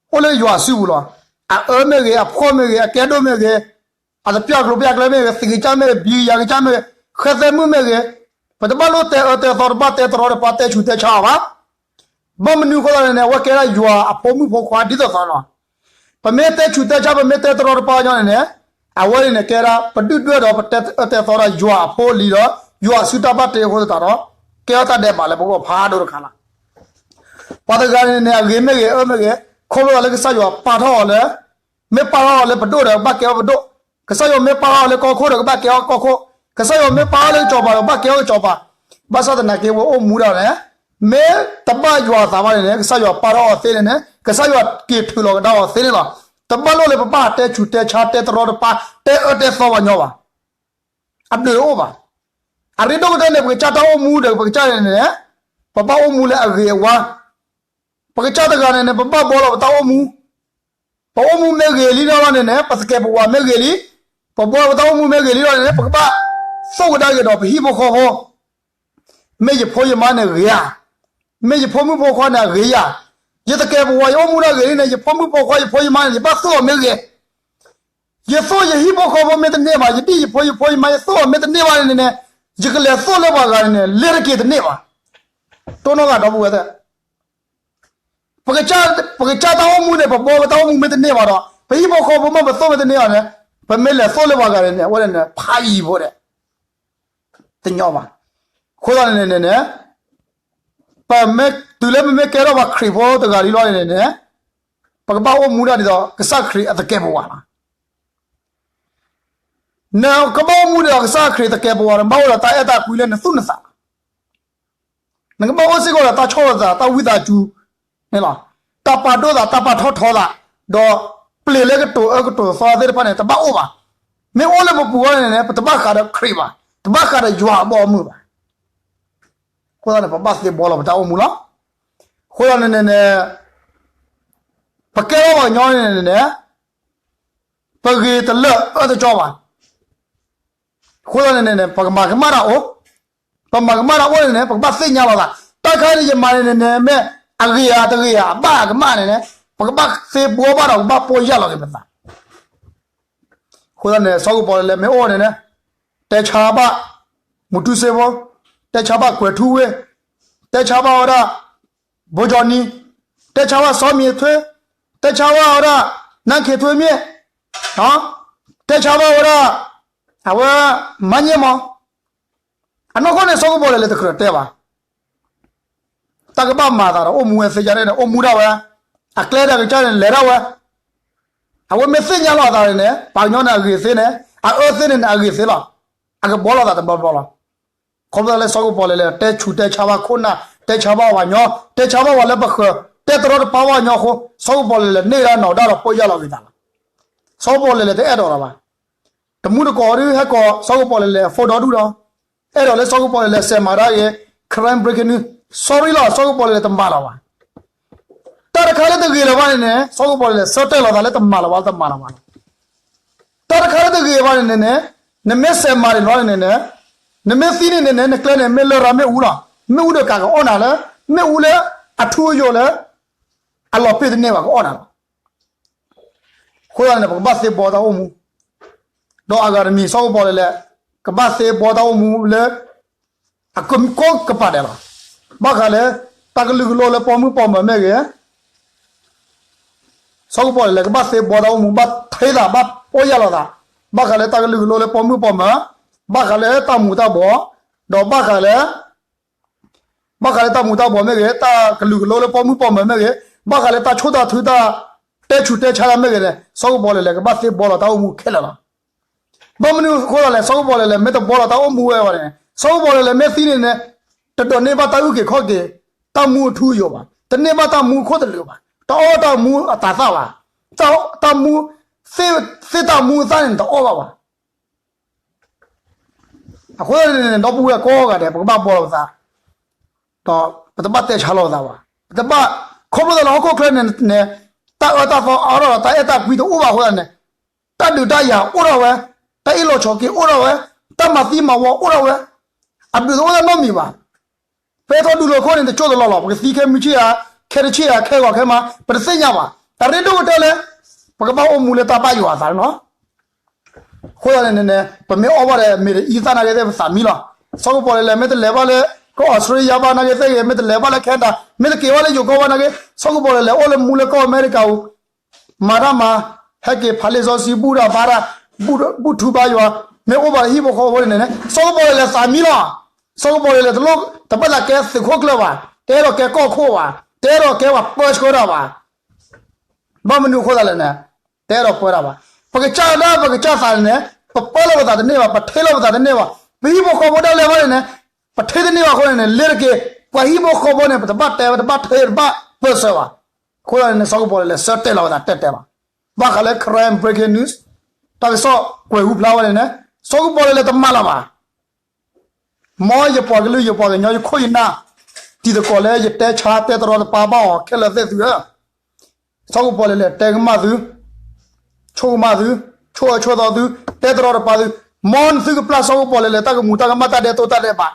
အိၣ်လၢယွၤအစုပူၤလီၤ. အအၢမ့ၢ်ဂ့ၤ, အဖှီၣ်မ့ၢ်ဂ့ၤ, အကဲဒိၣ်မ့ၢ်ဂ့ၤ, အသပျၢ်ကျိၤပျၢ်ကျဲမ့ၢ်ဂ့ၤ, သံကစၢ်မ့ၢ်ဂ့ၤ, ဘံကစၢ်မ့ၢ်ဂ့ၤ, ဃဲသဲမုၣ်မ့ၢ်ဂ့ၤ, ပတဘၣ်လိၣ်တဲအၢတဲသီ, တဘၣ်တဲတရီတပါ တဲဆူးတဲဆါအီၤဘၣ်. ဘၣ်မနုၤအဃိသတးန့ၣ်န့ၣ် အဝဲကဲဒၣ်ယွၤအဖိမုၣ်ဖိခွါဒ်သိးသိးလီၤ. ပမ့ၢ်တဲဆူးတဲဆါ ပမ့ၢ်တဲတရီတပါညီန့ၣ်န့ၣ် အဝဲန့ၣ်န့ၣ်ကဲဒၣ် ပဒုၣ်ဒွဲၣ်ဒီးပတဲအၢတဲသီဒၣ်ယွၤအဖိအလံၤဒီး ယွၤအစုတၢ်ဘၣ်တ့အဃိသတးဒီး ကဲထီၣ်တၢ်ဒဲးဘးလၢပဂီၢ်ဖးဒိၣ်တခါလီၤ. ပှၤတဂၤန့ၣ်န့ၣ် အဂ့ၤမ့ၢ်ဂ့ၤ အၢမ့ၢ်ဂ့ၤ, ခီဖျိလၢကစၢ်ယွၤပာ်ထီၣ်အီၤလၢ မ့ၢ်ပာ်ထီၣ်အီၤလၢပဒိၣ်ဒီး ကဘၣ်ကဲထီၣ်ပဒိၣ်, ကစၢ်ယွၤမ့ၢ်ပာ်ထီၣ်အီၤလၢကီၢ်ခိၣ်ဒီး ကဘၣ်ကဲထီၣ်ကီၢ်ခိၣ်, ကစၢ်ယွၤမ့ၢ်ပာ်ထီၣ်လၢကစီၤပၤဒီး ကဘၣ်ကဲထီၣ်ကစီၤပၤ, ဘၣ်ဆၣ်သနာ်က့ ဝဲအိၣ်မူဒၣ်လဲၣ်, မ့ၢ်တဘၣ်ယွၤအသးဘၣ်န့ၣ်န့ၣ် ကစၢ်ယွၤပာ်ထီၣ်အီၤသ့န့ၣ်န့ၣ် ကစၢ်ယွၤက့ၤထုးလီၤကဒါအီၤသ့န့ၣ်လီၤ. တဘၣ်လိၣ်လၢပဘၣ်တဲဆူးတဲဆါ တဲတရီတပါ တဲအၢတဲသီပှၤညီဘၣ်. အဘျုးတအိၣ်ဘၣ်. အရ့ဒိၣ်ကတၢၢ်န့ၣ် ပကစၢ်တၢ်အိၣ်မူဒီး ပကစၢ်န့ၣ်န့ၣ် ပဘၣ်အိၣ်မူလၢအဂ့ၤအဝါ, ပကစၢ်တဂၤန့ၣ်န့ၣ် ပဘၣ်ဘှီလီၤပတၢ်အိၣ်မူ, ပအိၣ်မူမ့ၢ်ဂ့ၤလံဒီးန့ၣ်န့ၣ် ပသကဲးပဝးမ့ၢ်ဂ့ၤလံ, ပဘှီလီၤပတၢ်အိၣ်မူမ့ၢ်ဂ့ၤလံဒီးန့ၣ်န့ၣ် ပကဘၣ်သိၣ်ကဒါက့ၤဒီးပဟံၣ်ဖိဃီဖိ, မ့ၢ်ယဖိယမါန့ၣ်ဂ့ၤဧါ, မ့ၢ်ယဖိမုၣ်ဖိခွါန့ၣ်အဂ့ၤဧါ, ယသကဲးပဝးယအိၣ်မူတၢ်ဂ့ၤလံန့ၣ် ယဖိမုၣ်ဖိခွါယဖိယမါန့ၣ် ယဘၣ်သိၣ်အီၤမ့ၢ်ဂ့ၤ, ယသိၣ်ယဟံၣ်ဖိဃီဖိမ့ၢ်တန့ၢ်ဘၣ်, ယဒ်ယဖိယဖိယမါယသိၣ်အီၤမ့ၢ်တန့ၢ်ဘၣ်န့ၣ်န့ၣ်, ယကလဲၤသိၣ်လၢပှၤဂၤန့ၣ်န့ၣ် လ့ၤတက့ၤတန့ၢ်ဘၣ်. တိၢ်နီၣ်ဂၤဒီပုၢ်ဝဲၢ်သ့ၣ်, ပကစၢ်တၢ်အိၣ်မူန့ၣ် ပဘှီပတၢ်အိၣ်မူမ့ၢ်တန့ၢ်ဘၣ်ဒီး ပဟံၣ်ဖိဃီဖိမ့ၢ်ပသိၣ်မ့ၢ်တန့ၢ်ဘၣ်န့ၣ်, ပမ့ၢ်လဲၤသိၣ်လၢပှၤဂၤန့ၣ်န့ၣ် အဝဲန့ၣ်န့ၣ် ဖးယံၤဖိဒဲး, တညီဘၣ်. အဃိသတးန့ၣ်န့ၣ်န့ၣ်, ပမ့ၢ်တုၤလၢပမ့ၢ်ကဲထီၣ်ပှၤခရံာ်ဖိတဂၤလံလီၤန့ၣ်န့ၣ်, ပကဘၣ်အိၣ်မူဒၣ်ဒ်သိးကစၢ်ခရံာ်အသကဲးပဝးလီၤ. နကဘၣ်အိၣ်မူဒ်သိးကစၢ်ခရံာ်သကဲးပဝးဒီး ဘၣ်အိၣ်ဒီးတၢ်အဲၣ်တၢ်ကွံလၢနသူၣ်နသးလီၤ. နကဘၣ်အိၣ်စ့ၢ်ကီးဒီးတၢ်ဆီၣ်လီၤသး တၢ်ဝံသးစူၤန့ၣ်လီၤ. တၢ်ပာ်ဒိၣ်သး တၢ်ပာ်ထီၣ်ထီသး, ဒီးပျ့ၤလၢကတိၤအၢကတိၤသီသ့ၣ်တဖၣ်န့ၣ် တဘၣ်အိၣ်ဘၣ်. မ့ၢ်အိၣ်လၢပပူၤအီၤန့ၣ်န့ၣ် ပတဘၣ်ဃးဒီးခရံာ်ဘၣ်, တဘၣ်ဃးဒီးယွၤအဘီအမုၢ်ဘၣ်. အဃိသတးန့ၣ် ပဘၣ်သ့ဘှီလီၤပတၢ်အိၣ်မူလီၤ. အဃိသတးန့ၣ်န့ၣ်န့ၣ်, ပကဲထီၣ်ပှၤကညီန့ၣ်န့ၣ်န့ၣ်, ပဂ့ၤတလၢာ်အၢတကၠီဘၣ်. အဃိသတးန့ၣ်န့ၣ် ပကမၤကမၣ်တၢ်အိၣ်, ပမၤကမၣ်တၢ်အိၣ်န့ၣ်န့ၣ် ပကဘၣ်သ့ၣ်ညါလီၤသး. တၢ်တခါန့ၣ် ယမၤန့ၣ်န့ၣ်န့ၣ် မ့ၢ်အဂ့ၤဧါတဂ့ၤဧါ အဘၣ်အကမၣ်န့ၣ်န့ၣ် ပကဘၣ်သ့ဘှီဘၣ်ဒီး ပကဘၣ်ပီၢ်ယၢ်လီၤက့ၤပသး. အဃိသတးန့ၣ် စီၤကပီၤလဲၣ်လဲၣ်မ့ၢ်အိၣ်န့ၣ်န့ၣ်, တဲဆါဘၣ် မူတူစ့ဖိ, တဲဆါဘၣ်ကွဲၤထူဝ့ၢ်, တဲဆါဘၣ်ဝဲဒၣ် ဘိကၠီနံ, တဲဆါဘၣ်စီၤမံၤထွ့, တဲဆါဘၣ်ဝဲဒၣ် နၢ်ခ့ထွ့မ့ၢ်, တဲဆါဘၣ်ဝဲဒၣ် အဝဲ မါညဲမီၤ. အနီၢ်ကီၢ်န့ၣ် စီၤကပီၤလဲၣ်လဲၣ်တကြၢးတဲဘၣ်. တၢ်ကဘၣ်မၤသးဒီး အိၣ်မူဝဲသ့ၣ်ညါန့ၣ် အိၣ်မူဒၣ်ဝဲ, အကျဲဒၣ်ကစၢ်န့ၣ် လဲၤဒၣ်ဝဲ. အဝဲမ့ၢ်သ့ၣ်ညါလီၤအသးန့ၣ်န့ၣ် ပှၤကညီန့ၣ်အဂ့ၤသ့န့ၣ်, အအၢသ့န့ၣ်န့ၣ် အဂ့ၤသ့လီၤ. အကဘှီလီၤသးတဘျီဘျီလီၤ. ခီဖျိလၢစီၤကပီၤလဲၣ်လဲၣ် တဲဆူးတဲဆါဘၣ်ခိၣ်နၢ်, တဲဆါဘၣ်ပှၤကညီ, တဲဆါဘၣ်ပှၤလၢပဃၢၤ, တဲတရီတပါဘၣ်ပှၤကညီအဃိ, စီၤကပီၤလဲၣ်လဲၣ် န့ၢ်ဒၣ်နီၢ်ဒၣ်ဒီး ပီၢ်ယၢ်လီၤက့ၤသးလီၤ. စီၤကပီၤလဲၣ်လဲၣ်တအဲၣ်ဒိးလီၤဘၣ်. တမူတကိးဒုးဟဲကိး စီၤကပီၤလဲၣ်လဲၣ် အဖိဒီဒူၣ်ဒီး, အဲၣ်ဒိးလၢစီၤကပီၤလဲၣ်လဲၣ် စဲးမၤတၢ်ဂ့ၤ, crime breaking news, sorry လီၤ စီၤကပီၤလဲၣ်လဲၣ်တမၤလီၤဘၣ်. တၢ်တခါလၢတဂ့ၤလၢၤဘၣ်န့ၣ်န့ၣ် စီၤကပီၤလဲၣ်လဲၣ် ဆၢတဲာ်လီၤသးလၢတမၤလီၤဘၣ် တမၤလီၤဘၣ်လီၤ. တၢ်တခါလၢတဂ့ၤဘၣ်န့ၣ်န့ၣ်န့ၣ်, နမ့ၢ်စဲးမၤန့ၣ်လီၤန့ၣ်န့ၣ်, နမ့ၢ်သံန့ၣ်န့ၣ်န့ၣ် နကျဲန့ၣ် မ့ၢ်လၢရၤမ့ၣ်အူလီၤ. မ့ၣ်အူဒီးကးကအီၣ်နၤလၢ, မ့ၣ်အူလၢအထူအယိာ်လၢ အလီၤပ့ၢ်တန့ၢ်ဘၣ်ကအီၣ်နၤလီၤ. အဃိသတးန့ၣ် ပကဘၣ်သ့ဘှီတၢ်အိၣ်မူ, ဒီးအဂၤတမံၤ စီၤကပီၤလဲၣ်လဲၣ် ကဘၣ်သ့ဘှီတၢ်အိၣ်မူလၢ အကကိးကပၤဒဲးလီၤ. ဘၣ်ဃးလၢ တၢ်ကလုာ်ကလိလၢပိာ်မုၣ်ပိာ်မၢၤမ့ၢ်ဂ့ၤ, စီၤကပီၤလဲၣ်လဲၣ် ကဘၣ်သ့ဘှီတၢ်အိၣ်မူ ဘၣ်ထဲသး ဘၣ်ပီၢ်ယၢ်လီၤသး, ဘၣ်ဃးလၢတၢ်ကလုာ်ကလိလၢပိာ်မုၣ်ပိာ်မၢၤ, ဘၣ်ဃးလၢတၢ်မူၤတၢ်ဘှီး, ဒီးဘၣ်ဃးလၢ ဘၣ်ဃးလၢတၢ်မူၤတၢ်ဘှီးမ့ၢ်ဂ့ၤ, တၢ်ကလုာ်ကလိလၢပိာ်မုၣ်ပိာ်မၢၤမ့ၢ်ဂ့ၤ, ဘၣ်ဃးလၢတၢ်ဆိၣ်တၢ်ထု တၢ်တဲဆူးတဲဆါတၢ်မ့ၢ်ဂ့ၤန့ၣ် စီၤကပီၤလဲၣ်လဲၣ် ကဘၣ်သ့ဘှီလီၤတၢ်အိၣ်မူခဲလၢာ်လီၤ. ဘၣ်မနုၤအဃိသတးလဲၣ်, စီၤကပီၤလဲၣ်လဲၣ် မ့ၢ်တဘှီလီၤတၢ်အိၣ်မူဝဲဘၣ်န့ၣ် စီၤကပီၤလဲၣ်လဲၣ် မ့ၢ်သံန့ၣ်န့ၣ် တဒိးန့ၢ်ဘၣ်တၢ်အုၣ်က့ၤခီၣ်က့ၤ တၢ်မူအထူအယိာ်ဘၣ်, တန့ၢ်ဘၣ်တၢ်မူအခိၣ်သလုးဘၣ်, တအီၣ်တၢ်မူအသးသၣ်ဘၣ်, တၢ်မူ သ့ၣ်တၢ်မူအသၣ်န့ၣ် တအီၣ်ဘၣ်ဘၣ်. အဃိသတးန့ၣ် ဒီပုၢ်ဝဲၢ်ကိးဂၤဒဲး ပကဘၣ်ဘှီလီၤပသး, ဒီးပတဘၣ်တဲဆါလီၤပသးဘၣ်. ပတဘၣ် ခီဖျိသးလၢဟီၣ်ခိၣ်ချၢန့ၣ်န့ၣ် တၢ်အၢတၢ်သီအါထီၣ်ဒီး တၢ်အဲၣ်တၢ်ကွံတအိၣ်ဘၣ်အဃိသတးန့ၣ် တၢ်ဒုးတၢ်ယၤအိၣ်ထီၣ်ဝဲ, တၢ်အ့ၣ်လိာ်ဆိးက့အိၣ်ထီၣ်ဝဲ, တၢ်မၤသံမၤဝီအိၣ်ထီၣ်ဝဲ, အဘျုးတအိၣ်နီတမံၤဘၣ်. ဖဲထီၣ်ဒူလိာ်ခိၣ်န့ၣ် တကၠိၢ်တလီၢ်လီၤ, ပကသံခဲမုၢ်ဆ့ၣ်ဧါ, ခဲတဆ့ၣ်ဧါ, ခဲဂီၤခဲမါ ပတသ့ၣ်ညါဘၣ်. တၢ်ရ့ဒိၣ်ကတၢၢ်လၢ ပကဘၣ်အိၣ်မူလၢတၢ်ဘၣ်ယွၤအသးန့ၣ်လီၤ. အဃိသတးန့ၣ်န့ၣ် ပမ့ၢ်အီၣ်ဘၣ်ဒီး Middle East သၣ်နာ်က့သ့ၣ် ပသးမံလီၤ. စီၤကပီၤလဲၣ်လဲၣ် မ့ၢ်တလဲၤဘၣ်လၢ ကီၢ်အီစထြ့လယါဘၣ်နာ်က့သ့ၣ်ဂ့ၤ, မ့ၢ်တလဲၤဘၣ်လၢ Canada, မ့ၢ်တက့ၤဘၣ်လၢယိၤကီၢ်ဘၣ်နာ်က့, စီၤကပီၤလဲၣ်လဲၣ် အိၣ်လၢမူလၢကီၢ်အမဲရကၤပူၤ မၤတၢ်မၤ, ဟဲက့ၤဖးလ့စီဆှံ ဘူၣ်တၢ်ဘါတၢ်, ဘူၣ်ထူဘါယွၤ, မ့ၢ်အိၣ်ဘၣ်လၢဟံၣ်ဖိဃီဖိန့ၣ်န့ၣ် စီၤကပီၤလဲၣ်လဲၣ်သးမံလီၤ. စီၤကပီၤလဲၣ်လဲၣ် တလိၣ် တဘၣ်သးကဲသုးခိၣ်ကျၢၢ်ဘၣ်, တအဲၣ်ဒိးကဲကီၢ်ခိၣ်ဘၣ်, တအဲၣ်ဒိးကဲပှၤပၢဆှၢတၢ်ဘၣ်. ဘၣ်မနုၤအဃိသတးလဲၣ်န့ၣ် တအဲၣ်ဒိးပၢတၢ်ဘၣ်. ပကစၢ်ဒၣ်ပကစၢ်သးန့ၣ်န့ၣ် ပပၢလီၤပသးတန့ၢ်ဘၣ်, ပထဲလီၤပသးတန့ၢ်ဘၣ်. ပဟံၣ်ဖိဃီဖိဒၣ်လဲာ်ဘၣ်န့ၣ်န့ၣ် ပထဲတန့ၢ်ဘၣ်အဃိန့ၣ်န့ၣ် လ့ၤတက့ၤ ပှၤဟံၣ်ဖိဃီဖိန့ၣ် ပတဘၣ်တဲဝဲ တဘၣ်ထဲ တဘၣ်ပၢဆှၢဘၣ်. အဃိသတးန့ၣ် စီၤကပီၤလဲၣ်လဲၣ် ဆၢတဲာ်လီၤဝဲသးတဲတဲဘၣ်. ဘၣ်ဃးလၢ crime breaking news တၢ်ကစီၣ်ကွဲးဟူဖျါဝဲန့ၣ်န့ၣ် စီၤကပီၤလဲၣ်လဲၣ်တမၤလၢၤဘၣ်. မ်ယပှၤကလုာ်ယပှၤကညီယခိၣ်ယနၢ်, တံၤသကိးလၢယတဲဆါတဲတရီတပါဘၣ်အီၤခဲလၢာ်သ့ၣ်သုဧၢ, စီၤကပီၤလဲၣ်လဲၣ် တဲကမၣ်သု, ဆိကမၣ်သု, ဆိၣ်အၢဆိၣ်သီသု, တဲတရီတပါသု, မ်နသုကပျၢ်စီၤကပီၤလဲၣ်လဲၣ် တၢ်ကမူၤတၢ်ကမၣ် တၢ်ဒဲးတိၢ်တၢ်ဒဲးဘး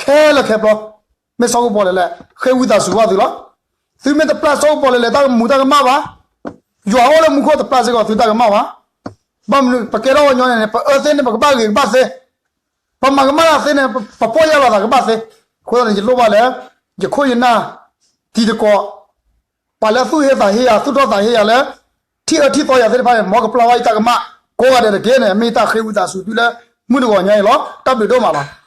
ခဲလၢာ်ခဲဆ့, မ့ၢ်စီၤကပီၤလဲၣ်လဲၣ် ဃ့ဝံသးစူၤဘၣ်သုလီၤ. သုမ့ၢ်တပျၢ်စီၤကပီၤလဲၣ်လဲၣ် တၢ်ကမူၤတၢ်ကမၣ်ဘၣ်, ယွၤအိၣ်လၢမူခိၣ်တပျၢ်စ့ၢ်ကီးသုတၢ်ကမၣ်ဘၣ်. ဘၣ်မနုၤ ပကဲထီၣ်ပှၤကညီန့ၣ်န့ၣ် ပအၢသ့န့ၣ် ပကဘၣ်ဂ့ၤကဘၣ်သ့, ပမၤကမၣ်တၢ်သ့န့ၣ် ပပီၢ်ယၢ်လီၤသးကဘၣ်သ့. အဃိသတးန့ၣ် ယလိၣ်ဘၣ်လၢ ယခိၣ်ယနၢ် တံၤသကိး ပှၤလၢသူၣ်ဟ့သးဟ့ယၤ သူၣ်ထီၣ်သးဟ့ယၤလၢ ထံၣ်အၢထံၣ်သီယၤသ့ၣ်တဖၣ်န့ၣ် မ်ကပျၢ်ဘၣ်ယတၢ်ကမၣ် ကိးဂၤဒဲးတက့ၢ်န့ၣ် မ့ၢ်ယတၢ်ဃ့ဝံသးစူၤသုလၢ မုၢ်တဂီၤညါအံၤလီၤ. တၢ်ဘျုးဒိၣ်မးလီၤ.